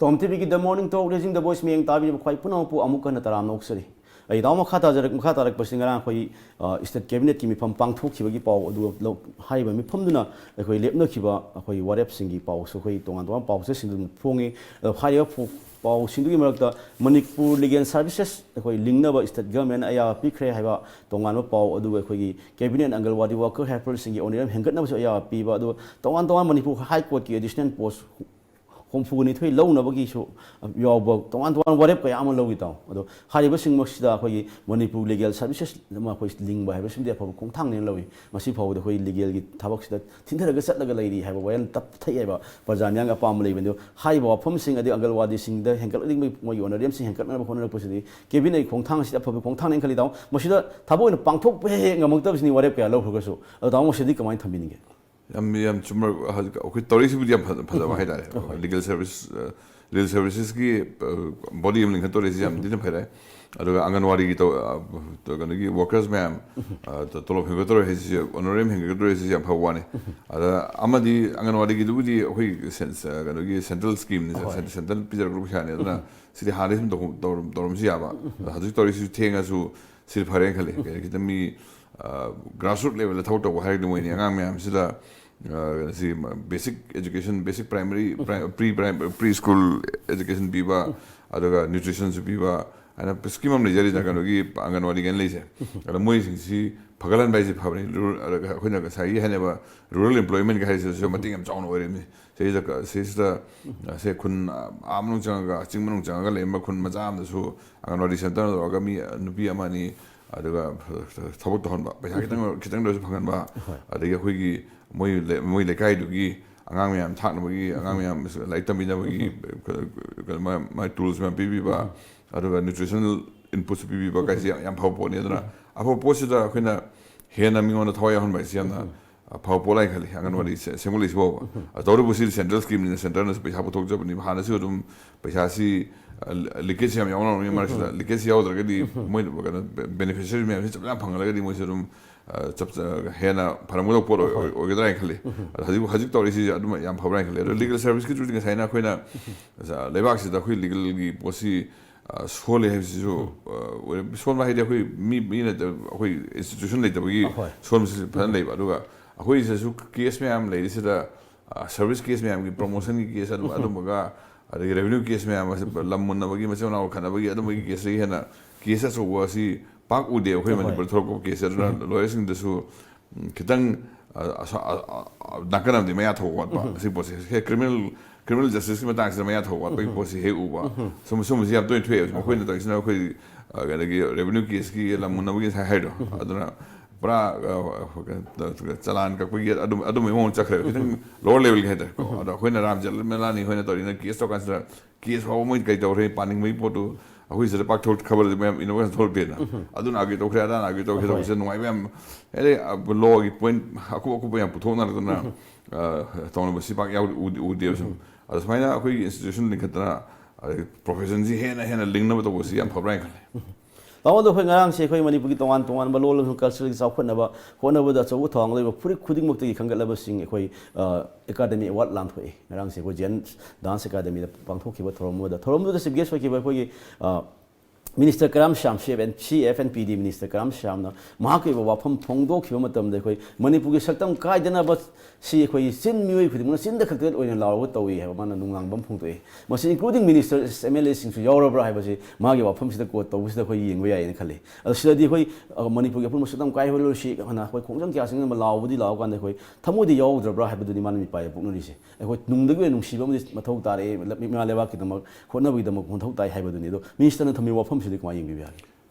Tom ꯇꯤꯚꯤꯒꯤ The Morning Talk, Raising the Voice ꯃꯤꯠꯌꯦꯡ ꯇꯥꯕꯤꯔꯤꯕ ꯈ꯭ꯋꯥꯏ ꯄꯨꯝꯅꯃꯛꯄꯨ ꯑꯃꯨꯛ ꯍꯟꯅ ꯇꯔꯥꯝꯅ ꯑꯣꯛꯆꯔꯤ꯫ ꯑꯩ ꯇꯥꯃꯣ ꯃꯈꯥ ꯇꯥꯖꯔꯛ-, ꯃꯈꯥ ꯇꯥꯔꯛꯄꯁꯤ ꯉꯔꯥꯡ ꯑꯩꯈꯣꯏ, ꯑ, State Cabinet ꯀꯤ ꯃꯤꯐꯝ ꯄꯥꯡꯊꯣꯛꯈꯤꯕꯒꯤ ꯄꯥꯎ ꯑꯗꯨ ꯂꯧ-, ꯍꯥꯏꯔꯤꯕ ꯃꯤꯐꯝꯗꯨꯅ ꯑꯩꯈꯣꯏ ꯂꯦꯞꯅꯈꯤꯕ ꯑꯩꯈꯣꯏ ꯋꯥꯔꯦꯞꯁꯤꯡꯒꯤ ꯄꯥꯎꯁꯨ ꯑꯩꯈꯣꯏ ꯇꯣꯉꯥꯟ ꯇꯣꯉꯥꯟꯕ ꯄꯥꯎꯆꯦꯁꯤꯡꯗ ꯑꯗꯨꯝ ꯐꯣꯡꯉꯤ꯫ ꯑꯗꯣ ꯍꯥꯏꯔꯤꯕ ꯐꯣ-, ꯄꯥꯎꯁꯤꯡꯗꯨꯒꯤ ꯃꯔꯛꯇ ꯃꯅꯤꯄꯨꯔ Legal Services ꯑꯩꯈꯣꯏ ꯂꯤꯡꯅꯕ State Government ꯅ ꯑꯌꯥꯕ ꯄꯤꯈ꯭ꯔꯦ ꯍꯥꯏꯕ ꯇꯣꯉꯥꯟꯕ ꯄꯥꯎ, ꯑꯗꯨꯒ ꯑꯩꯈꯣꯏꯒꯤ Cabinet ꯑꯪꯒꯜꯋꯥꯗꯤ worker helper ꯁꯤꯡꯒꯤ honorarium ꯍꯦꯟꯒꯠꯅꯕꯁꯨ ꯑꯌꯥꯕ ꯄꯤꯕ, ꯑꯗꯨꯒ ꯇꯣꯉꯥꯟ ꯇꯣꯉꯥꯟꯕ ꯃꯅꯤꯄꯨꯔ High Court ꯀꯤ additional post ꯍꯨꯝꯐꯨꯒ ꯅꯤꯊꯣꯏ ꯂꯧꯅꯕꯒꯤꯁꯨ ꯌꯥꯎꯕ ꯇꯣꯉꯥꯟ ꯇꯣꯉꯥꯟꯕ ꯋꯥꯔꯦꯞ ꯀꯌꯥ ꯑꯃ ꯂꯧꯏ ꯇꯥꯎ꯫ ꯑꯗꯣ ꯍꯥꯏꯔꯤꯕꯁꯤꯡꯃꯛꯁꯤꯗ ꯑꯩꯈꯣꯏꯒꯤ ꯃꯅꯤꯄꯨꯔ Legal Services ꯑꯃ ꯑꯩꯈꯣꯏ ꯂꯤꯡꯕ ꯍꯥꯏꯕꯁꯤꯃꯗꯤ ꯑꯐꯕ ꯈꯣꯡꯊꯥꯡꯅꯦꯅ ꯂꯧꯏ꯫ ꯃꯁꯤ ꯐꯥꯎꯕꯗ ꯑꯩꯈꯣꯏ legal ꯒꯤ ꯊꯕꯛꯁꯤꯗ ꯊꯤꯟꯊꯔꯒ ꯆꯠꯂꯒ ꯂꯩꯔꯤ ꯍꯥꯏꯕ ꯋꯥꯌꯦꯜ ꯇꯞꯊꯩ ꯍꯥꯏꯕ ꯄ꯭ꯔꯖꯥ ꯃꯤꯌꯥꯝꯒꯤ ꯑꯄꯥꯝꯕ ꯂꯩꯕꯅꯤ꯫ ꯑꯗꯣ ꯍꯥꯏꯔꯤꯕ ꯋꯥꯐꯝꯁꯤꯡ ꯑꯗꯩ ꯑꯪꯒꯜꯋꯥꯗꯤꯁꯤꯡꯗ ꯍꯦꯟꯒꯠꯂꯛꯂꯤꯕ ꯃꯣꯏꯒꯤ honorarium ꯁꯤꯡ ꯍꯦꯟꯒꯠꯅꯕ ꯍꯣꯠꯅꯔꯛꯄꯁꯤꯗꯤ Cabinet ꯀꯤ ꯈꯣꯡꯊꯥꯡ ꯑꯁꯤꯗꯤ ꯑꯐꯕ ꯈꯣꯡꯊꯥꯡꯅꯦꯅ ꯈꯜꯂꯤ ꯇꯥꯎ꯫ ꯃꯁꯤꯗ ꯊꯕꯛ ꯑꯣꯏꯅ ꯄꯥꯡꯊꯣꯛꯄ ꯍꯦꯛ ꯍꯦꯛ ꯉꯝꯃꯛꯇꯕꯁꯤꯅꯤ ꯋꯥꯔꯦꯞ ꯀꯌꯥ ꯂꯧꯈ꯭ꯔꯒꯁꯨ꯫ ꯑꯗꯣ ꯇꯥꯃꯣ, ꯃꯁꯤꯗꯤ ꯀꯃꯥꯏꯅ ꯊꯝꯕꯤꯅꯤꯡꯒꯦ? ꯌꯥꯝ, ꯌꯥꯝ ꯆꯨꯝꯕ, ꯍꯧꯖꯤꯛ ꯑꯩꯈꯣꯏ ꯇꯧꯔꯤꯁꯤꯕꯨꯗꯤ ꯌꯥꯝ ꯐꯖ-, ꯐꯖꯕ ꯍꯥꯏꯇꯥꯔꯦ꯫ ꯍꯣꯏ꯫ Legal Service, ꯑ, Legal Services ꯀꯤ, ꯑ, body ꯑꯃ ꯂꯤꯡꯈꯠꯇꯧꯔꯤꯁꯤ ꯌꯥꯝ ꯊꯤꯅ ꯐꯔꯦ꯫ ꯑꯗꯨꯒ ꯑꯪꯒꯟꯋꯥꯗꯤꯒꯤ ꯇꯧ-, ꯑ, ꯀꯩꯅꯣꯒꯤ workers ꯃꯌꯥꯝ, ꯑ, ꯇꯣꯂꯣꯞ ꯍꯦꯟꯒꯠꯇꯧꯔꯦ ꯍꯥꯏꯁꯤꯁꯨ, honorarium ꯍꯦꯟꯒꯠꯇꯧꯔꯦ ꯍꯥꯏꯁꯤꯁꯨ ꯌꯥꯝ ꯐꯕ ꯋꯥꯅꯤ꯫ ꯑꯗ ꯑꯃꯗꯤ ꯑꯪꯒꯟꯋꯥꯗꯤꯒꯤꯗꯨꯕꯨꯗꯤ ꯑꯩꯈꯣꯏ ꯁꯦꯟ-, ꯀꯩꯅꯣꯒꯤ central scheme ꯅꯤ, ꯍꯣꯏ꯫ Cen-, central ꯄꯤꯖꯔꯛꯄ ꯄꯩꯁꯥꯅꯤ꯫ ꯑꯗꯨꯅ ꯁꯤꯗꯤ ꯍꯥꯟꯅꯗꯩ ꯁꯨꯝ ꯇꯧ-, ꯇꯧꯔꯝ-, ꯇꯧꯔꯝꯕꯁꯨ ꯌꯥꯕ꯫ ꯑꯗ ꯍꯧꯖꯤꯛ ꯇꯧꯔꯤꯁꯤꯁꯨ ꯊꯦꯡꯉꯁꯨ ꯁꯤꯗꯤ ꯐꯔꯦꯅ ꯈꯜꯂꯤ꯫ ꯀꯩꯅꯣ ꯈꯤꯇꯪ ꯃꯤ, ꯑ, grassroot level ꯗ ꯊꯕꯛ ꯇꯧꯕ ꯍꯥꯏꯔꯒꯗꯤ ꯃꯣꯏꯅꯤ ꯑꯉꯥꯡ ꯃꯌꯥꯝꯁꯤꯗ, ꯑ, ꯁꯤ basic education, basic primary, pri-, pre primary, pre school education ꯄꯤꯕ, ꯑꯗꯨꯒ nutrition ꯁꯨ ꯄꯤꯕ, ꯍꯥꯏꯅ scheme ꯑꯃ ꯂꯩꯖꯔꯤꯗꯅ, ꯀꯩꯅꯣꯒꯤ ꯑꯪꯒꯟꯋꯥꯗꯤ ꯀꯥꯏꯅ ꯂꯩꯁꯦ꯫ ꯑꯗ ꯃꯣꯏꯁꯤꯡꯁꯤ ꯐꯒꯠꯍꯟꯕ ꯍꯥꯏꯁꯦ ꯐꯕꯅꯤ꯫ Rural, ꯑꯗꯨꯒ ꯑꯩꯈꯣꯏꯅ ꯉꯁꯥꯏꯒꯤ ꯍꯥꯏꯅꯕ rural employment ꯀ ꯍꯥꯏꯁꯤꯁꯨ ꯃꯇꯦꯡ ꯌꯥꯝ ꯆꯥꯎꯅ ꯑꯣꯏꯔꯤꯕꯅꯤ꯫ ꯁꯤꯗ, ꯁꯤꯁꯤꯗ, ꯁꯦ ꯈꯨꯟ, ꯑꯥ, ꯃꯅꯨꯡ ꯆꯪꯉꯒ, ꯆꯤꯡ ꯃꯅꯨꯡ ꯆꯪꯉꯒ ꯂꯩꯔꯝꯕ ꯈꯨꯟ ꯃꯆꯥ ꯑꯃꯗꯁꯨ ꯑꯪꯒꯟꯋꯥꯗꯤ center ꯇꯧꯔꯒ ꯃꯤ, ꯅꯨꯄꯤ ꯑꯃ ꯑꯅꯤ, ꯑꯗꯨꯒ ꯊꯕꯛ ꯇꯧꯍꯟꯕ, ꯄꯩꯁꯥ ꯈꯤꯇꯪ, ꯈꯤꯇꯪꯗ ꯑꯣꯏꯔꯁꯨ ꯐꯪꯍꯟꯕ, ꯍꯣꯏ꯫ ꯑꯗꯒꯤ ꯑꯩꯈꯣꯏꯒꯤ ꯃꯣꯏ ꯂꯩ-, ꯃꯣꯏ ꯂꯩꯀꯥꯏꯗꯨꯒꯤ ꯑꯉꯥꯡ ꯃꯌꯥꯝ ꯊꯥꯛꯅꯕꯒꯤ, ꯑꯉꯥꯡ ꯃꯌꯥꯝ ꯂꯥꯏꯔꯤꯛ ꯇꯝꯕꯤꯅꯕꯒꯤ, ꯀ-, ꯀ-, ꯃꯥ-, ꯃꯥꯏ tools ꯃꯌꯥꯝ ꯄꯤꯕꯤꯕ, ꯑꯗꯨꯒ nutritional input ꯁꯨ ꯄꯤꯕꯤꯕ ꯀꯥꯏꯁꯦ ꯌꯥꯝ, ꯌꯥꯝ ꯐꯕ ꯄꯣꯠꯅꯤ꯫ ꯑꯗꯨꯅ ꯑꯐꯕ ꯄꯣꯠꯁꯤꯗ ꯑꯩꯈꯣꯏꯅ ꯍꯦꯟꯅ ꯃꯤꯉꯣꯟꯗ ꯊꯋꯥꯏ ꯌꯥꯎꯍꯟꯕ ꯍꯥꯏꯁꯤ ꯌꯥꯝꯅ ꯑꯐꯕ ꯄꯣꯠ ꯍꯥꯏꯅ ꯈꯜꯂꯤ, ꯑꯪꯒꯟꯋꯥꯗꯤ ꯁꯦ-, ꯁꯦꯝꯒꯠꯂꯛꯏꯁꯤ ꯐꯥꯎꯕ꯫ ꯑ, ꯇꯧꯔꯤꯕꯁꯤ central scheme ꯅꯤꯅ centre ꯅꯁꯨ ꯄꯩꯁꯥ ꯄꯨꯊꯣꯛꯆꯕꯅꯤ꯫ ꯍꯥꯟꯅꯁꯨ ꯑꯗꯨꯝ ꯄꯩꯁꯥꯁꯤ, ꯑ, leakage ꯌꯥꯝ ꯌꯥꯎꯅꯔꯝꯃꯤ ꯃꯔꯛꯁꯤꯗ꯫ Leakage ꯌꯥꯎꯗ꯭ꯔꯒꯗꯤ ꯃꯣꯏ ꯀꯩꯅꯣ, be-, beneficiary ꯃꯌꯥꯝꯁꯤ ꯆꯞ ꯆꯥꯅ ꯐꯪꯍꯜꯂꯒꯗꯤ ꯃꯣꯏꯁꯨ ꯑꯗꯨꯝ, ꯑ, ꯆꯞ ꯆ-, ꯍꯦꯟꯅ ꯐꯔꯝꯒꯗꯧꯕ ꯄꯣꯠ ꯑꯣꯏ-, ꯑꯣꯏ-, ꯑꯣꯏꯒꯗ꯭ꯔꯥ ꯍꯥꯏꯅ ꯈꯜꯂꯤ꯫ ꯑꯗꯣ ꯍꯧꯖꯤꯛ, ꯍꯧꯖꯤꯛ ꯇꯧꯔꯤꯁꯤ ꯑꯗꯨꯝ ꯌꯥꯝ ꯐꯕ꯭ꯔꯥ ꯍꯥꯏꯅ ꯈꯜꯂꯤ꯫ ꯑꯗꯣ ꯂꯤꯒꯦꯜ ꯁꯔꯚꯤꯁꯀꯤꯗꯨꯗꯤ ꯉꯁꯥꯏꯅ ꯑꯩꯈꯣꯏꯅ, ꯑ, ꯂꯩꯕꯥꯛꯁꯤꯗ ꯑꯩꯈꯣꯏ ꯂꯤꯒꯦꯜꯒꯤ ꯄꯣꯠꯁꯤ, ꯑ, ꯁꯣꯜꯂꯦ ꯍꯥꯏꯕꯁꯤꯁꯨ, ꯑ, ꯑꯣꯏꯔ-, ꯁꯣꯟꯕ ꯍꯥꯏꯗꯤ ꯑꯩꯈꯣꯏ ꯃꯤ, ꯃꯤꯅ ꯇ-, ꯑꯩꯈꯣꯏ ꯏꯟꯁꯇꯤꯇ꯭ꯌꯨꯁꯟ ꯂꯩꯇꯕꯒꯤ ꯁꯣꯟꯕꯁꯤ ꯐꯖꯅ ꯂꯩꯕ꯫ ꯑꯗꯨꯒ ꯑꯩꯈꯣꯏ ꯁꯤꯗꯁꯨ ꯀꯦꯁ ꯃꯌꯥꯝ ꯂꯩꯔꯤꯁꯤꯗ, ꯑ, ꯁꯔꯚꯤꯁ ꯀꯦꯁ ꯃꯌꯥꯝꯒꯤ ꯄ꯭ꯔꯣꯃꯣꯁꯟꯒꯤ ꯀꯦꯁ ꯑꯗꯨꯝ, ꯑꯗꯨꯝꯕꯒ, ꯑꯗꯒꯤ ꯔꯦꯚꯤꯅ꯭ꯌꯨ ꯀꯦꯁ ꯃꯌꯥꯝ ꯑꯁꯤ, ꯂꯝ ꯃꯨꯟꯅꯕꯒꯤ, ꯃꯆꯤꯟ ꯃꯅꯥꯎ ꯈꯠꯅꯕꯒꯤ ꯑꯗꯨꯝꯕꯒꯤ ꯀꯦꯁꯇꯒꯤ ꯍꯦꯟꯅ ꯀꯦꯁ ꯑꯆꯧꯕ ꯑꯁꯤ ꯄꯥꯛ ꯎꯗꯦ ꯑꯩꯈꯣꯏ ꯃꯅꯤꯄꯨꯔ ꯊꯣꯛꯂꯛꯄ ꯀꯦꯁ꯫ ꯑꯗꯨꯅ ꯂꯣꯌꯔꯁꯤꯡꯗꯁꯨ, ꯎꯝ, ꯈꯤꯇꯪ, ꯑ, ꯑꯁ-, ꯑ, ꯑ, ꯑ, ꯅꯥꯀꯟ ꯑꯃꯗꯤ ꯃꯌꯥ ꯊꯧꯕ ꯋꯥꯠꯄ꯫ ꯑꯁꯤ ꯄꯣꯠꯁꯦ ꯍꯦꯛ ꯀ꯭ꯔꯤꯃꯤꯅꯦꯜ, ꯀ꯭ꯔꯤꯃꯤꯅꯦꯜ ꯖꯁꯇꯤꯁꯀꯤ ꯃꯇꯥꯡꯁꯤꯗ ꯃꯌꯥ ꯊꯧꯕ ꯋꯥꯠꯄꯒꯤ ꯄꯣꯠꯁꯤ ꯍꯦꯛ ꯎꯕ꯫ ꯁꯨꯝ-, ꯁꯨꯝꯕꯁꯤ ꯌꯥꯝ ꯇꯣꯏꯅ ꯊꯣꯛꯑꯦꯕ꯫ ꯑꯩꯈꯣꯏꯅ ꯇꯧꯔꯤꯁꯤꯅ ꯑꯩꯈꯣꯏ, ꯑ, ꯀꯩꯅꯣꯒꯤ ꯔꯦꯚꯤꯅ꯭ꯌꯨ ꯀꯦꯁꯀꯤ ꯂꯝ ꯃꯨꯟꯅꯕꯒꯤ ꯉꯁꯥꯏ ꯍꯥꯏꯗꯣ꯫ ꯑꯗꯨꯅ ꯄꯨꯔꯥ, ꯑ, ꯀꯩꯅꯣ, ꯆꯂꯥꯟ ꯀꯛꯄꯒꯤ ꯑꯗꯨꯝ, ꯑꯗꯨꯝꯕꯒꯤ ꯃꯑꯣꯡ ꯆꯠꯈ꯭ꯔꯦꯕ꯫ ꯈꯤꯇꯪ ꯂꯣꯋꯔ ꯂꯦꯚꯦꯜꯒꯤ ꯍꯥꯏꯇꯥꯔꯦꯀꯣ꯫ ꯑꯗꯣ ꯑꯩꯈꯣꯏꯅ ꯔꯥꯝ ꯖꯦꯠꯃꯂꯥꯅꯤ ꯍꯣꯏꯅ ꯇꯧꯔꯤꯅ ꯀꯦꯁ ꯇꯧꯔꯀꯥꯟꯁꯤꯗ ꯀꯦꯁ ꯐꯥꯎꯕ ꯃꯣꯏ ꯀꯩ ꯇꯧꯈ꯭ꯔꯦ, ꯄꯥꯅꯤꯡꯕꯒꯤ ꯄꯣꯠꯇꯨ ꯑꯩꯈꯣꯏ ꯁꯤꯗ ꯄꯥꯛ ꯊꯣꯛ-, ꯈꯕꯔꯗ ꯃꯌꯥꯝ ꯏꯅꯣꯒ꯭ꯔꯦꯁꯟ ꯊꯣꯛꯂꯛꯇꯦꯅ꯫ ꯑꯗꯨꯅ ꯑꯥꯔꯒ꯭ꯌꯨ ꯇꯧꯈ꯭ꯔꯦ, ꯑꯗꯥꯅ ꯑꯥꯔꯒ꯭ꯌꯨ ꯇꯧꯈ꯭ꯔꯦ ꯇꯧꯕꯁꯦ ꯅꯨꯡꯉꯥꯏꯕ ꯌꯥꯝ, ꯍꯥꯏꯗꯤ, ꯑ, ꯂꯣꯒꯤ ꯄꯣꯏꯟ ꯑꯀꯨꯞ ꯑꯀꯨꯞꯄ ꯌꯥꯝ ꯄꯨꯊꯣꯛꯅꯔꯛꯇꯅ, ꯑ, ꯇꯧꯅꯕꯁꯤ ꯄꯥꯛ ꯌꯥꯎ-, ꯎꯗꯦ, ꯎꯗꯦꯕ ꯁꯨꯝ꯫ ꯑꯗ ꯁꯨꯃꯥꯏꯅ ꯑꯩꯈꯣꯏꯒꯤ ꯏꯟꯁꯇꯤꯇ꯭ꯌꯨꯁꯟ ꯂꯤꯡꯈꯠꯇꯅ, ꯑꯗꯒꯤ ꯄ꯭ꯔꯣꯐꯦꯁꯟꯁꯤ ꯍꯦꯟꯅ ꯍꯦꯟꯅ ꯂꯤꯡꯅꯕ ꯇꯧꯕꯁꯤ ꯌꯥꯝ ꯐꯕ꯭ꯔꯥ ꯍꯥꯏꯅ ꯈꯜꯂꯦ꯫ ꯇꯥꯃꯣ, ꯑꯗꯣ ꯑꯩꯈꯣꯏ ꯉꯔꯥꯡꯁꯦ ꯑꯩꯈꯣꯏ ꯃꯅꯤꯄꯨꯔꯒꯤ ꯇꯣꯉꯥꯟ ꯇꯣꯉꯥꯟꯕ ꯂꯣꯟ ꯑꯃꯁꯨꯡ ꯀꯜꯆꯔꯒꯤ ꯆꯥꯎꯈꯠꯅꯕ ꯍꯣꯠꯅꯕꯗ ꯑꯆꯧꯕ ꯊꯧꯗꯥꯡ ꯂꯧꯔꯤꯕ ꯐꯨꯔꯨꯞ ꯈꯨꯗꯤꯡꯃꯛꯇꯒꯤ ꯈꯟꯒꯠꯂꯕꯁꯤꯡ ꯑꯩꯈꯣꯏ, ꯑ, ꯑꯦꯀꯥꯗꯃꯤ ꯑꯦꯋꯥꯔꯗ ꯂꯥꯟꯊꯣꯛꯑꯦ꯫ ꯉꯔꯥꯡꯁꯦ ꯑꯩꯈꯣꯏ ꯖꯦꯟ ꯗꯥꯟꯁ ꯑꯦꯀꯥꯗꯃꯤꯗ ꯄꯥꯡꯊꯣꯛꯈꯤꯕ ꯊꯧꯔꯝ ꯑꯃꯗ, ꯊꯧꯔꯝꯗꯨꯗ ꯆꯤꯐ ꯒꯦꯁ ꯑꯣꯏꯈꯤꯕ ꯑꯩꯈꯣꯏꯒꯤ, ꯑ, minister Karam Shyam, C F N, C F N P D minister Karam ꯁ꯭ꯌꯥꯝꯅ ꯃꯍꯥꯛꯀꯤ ꯑꯣꯏꯕ ꯋꯥꯐꯝ ꯐꯣꯡꯗꯣꯛꯈꯤꯕ ꯃꯇꯝꯗ ꯑꯩꯈꯣꯏ ꯃꯅꯤꯄꯨꯔꯒꯤ ꯁꯛꯇꯝ ꯀꯥꯏꯗꯅꯕ ꯁꯤ ꯑꯩꯈꯣꯏ ꯆꯤꯡ ꯃꯤꯑꯣꯏ ꯈꯨꯗꯤꯡꯃꯛꯅ ꯆꯤꯟꯗ ꯈꯛꯇ ꯑꯣꯏꯅ ꯂꯥꯎꯔꯒ ꯇꯧꯏ ꯍꯥꯏꯕ ꯃꯥꯅ ꯅꯨꯡꯅꯥꯡꯕ ꯑꯃ ꯐꯣꯡꯗꯣꯛꯏ꯫ ꯃꯁꯤ including ministers, ꯑꯦꯝ ꯑꯦꯜ ꯑꯦꯁꯤꯡꯁꯨ ꯌꯥꯎꯔꯕ꯭ꯔꯥ ꯍꯥꯏꯕꯁꯤ ꯃꯥꯒꯤ ꯋꯥꯐꯝꯁꯤꯗ ꯀꯣꯠ ꯇꯧꯕꯁꯤꯗ ꯑꯩꯈꯣꯏ ꯌꯦꯡꯕ ꯌꯥꯏꯌꯦꯅ ꯈꯜꯂꯤ꯫ ꯑꯗꯣ ꯁꯤꯗꯗꯤ ꯑꯩꯈꯣꯏ, ꯑ, ꯃꯅꯤꯄꯨꯔꯒꯤ ꯑꯄꯨꯟꯕ ꯁꯛꯇꯝ ꯀꯥꯏꯍꯜꯂꯣꯏꯁꯤ ꯍꯥꯏꯅ ꯑꯩꯈꯣꯏ ꯈꯣꯡꯖꯪ ꯀꯌꯥꯁꯤꯡꯅ ꯂꯥꯎꯕꯗꯤ ꯂꯥꯎꯔꯀꯥꯟꯗ ꯑꯩꯈꯣꯏ ꯊꯃꯣꯏꯗ ꯌꯥꯎꯗ꯭ꯔꯕ꯭ꯔꯥ ꯍꯥꯏꯕꯗꯨꯅꯤ ꯃꯥꯅ ꯃꯤꯄꯥꯏ ꯄꯣꯛꯅꯔꯤꯁꯦ꯫ ꯑꯩꯈꯣꯏ ꯅꯨꯡꯗꯒꯤ ꯑꯣꯏꯅ ꯅꯨꯡꯁꯤꯕ ꯑꯃꯗꯤ ꯃꯊꯧ ꯇꯥꯔꯛꯑꯦ, ꯏꯃꯥ ꯂꯩꯕꯥꯛꯀꯤꯗꯃꯛ ꯍꯣꯠꯅꯕꯒꯤꯗꯃꯛ ꯃꯊꯧ ꯇꯥꯏ ꯍꯥꯏꯕꯗꯨꯅꯤ꯫ ꯑꯗꯣ ꯃꯤꯅꯤꯁꯇꯔꯅ ꯊꯝꯕꯤꯕ ꯋꯥꯐꯝꯁꯤꯗꯤ ꯀꯃꯥꯏꯅ ꯌꯦꯡꯕꯤꯕ ꯌꯥꯒꯦ?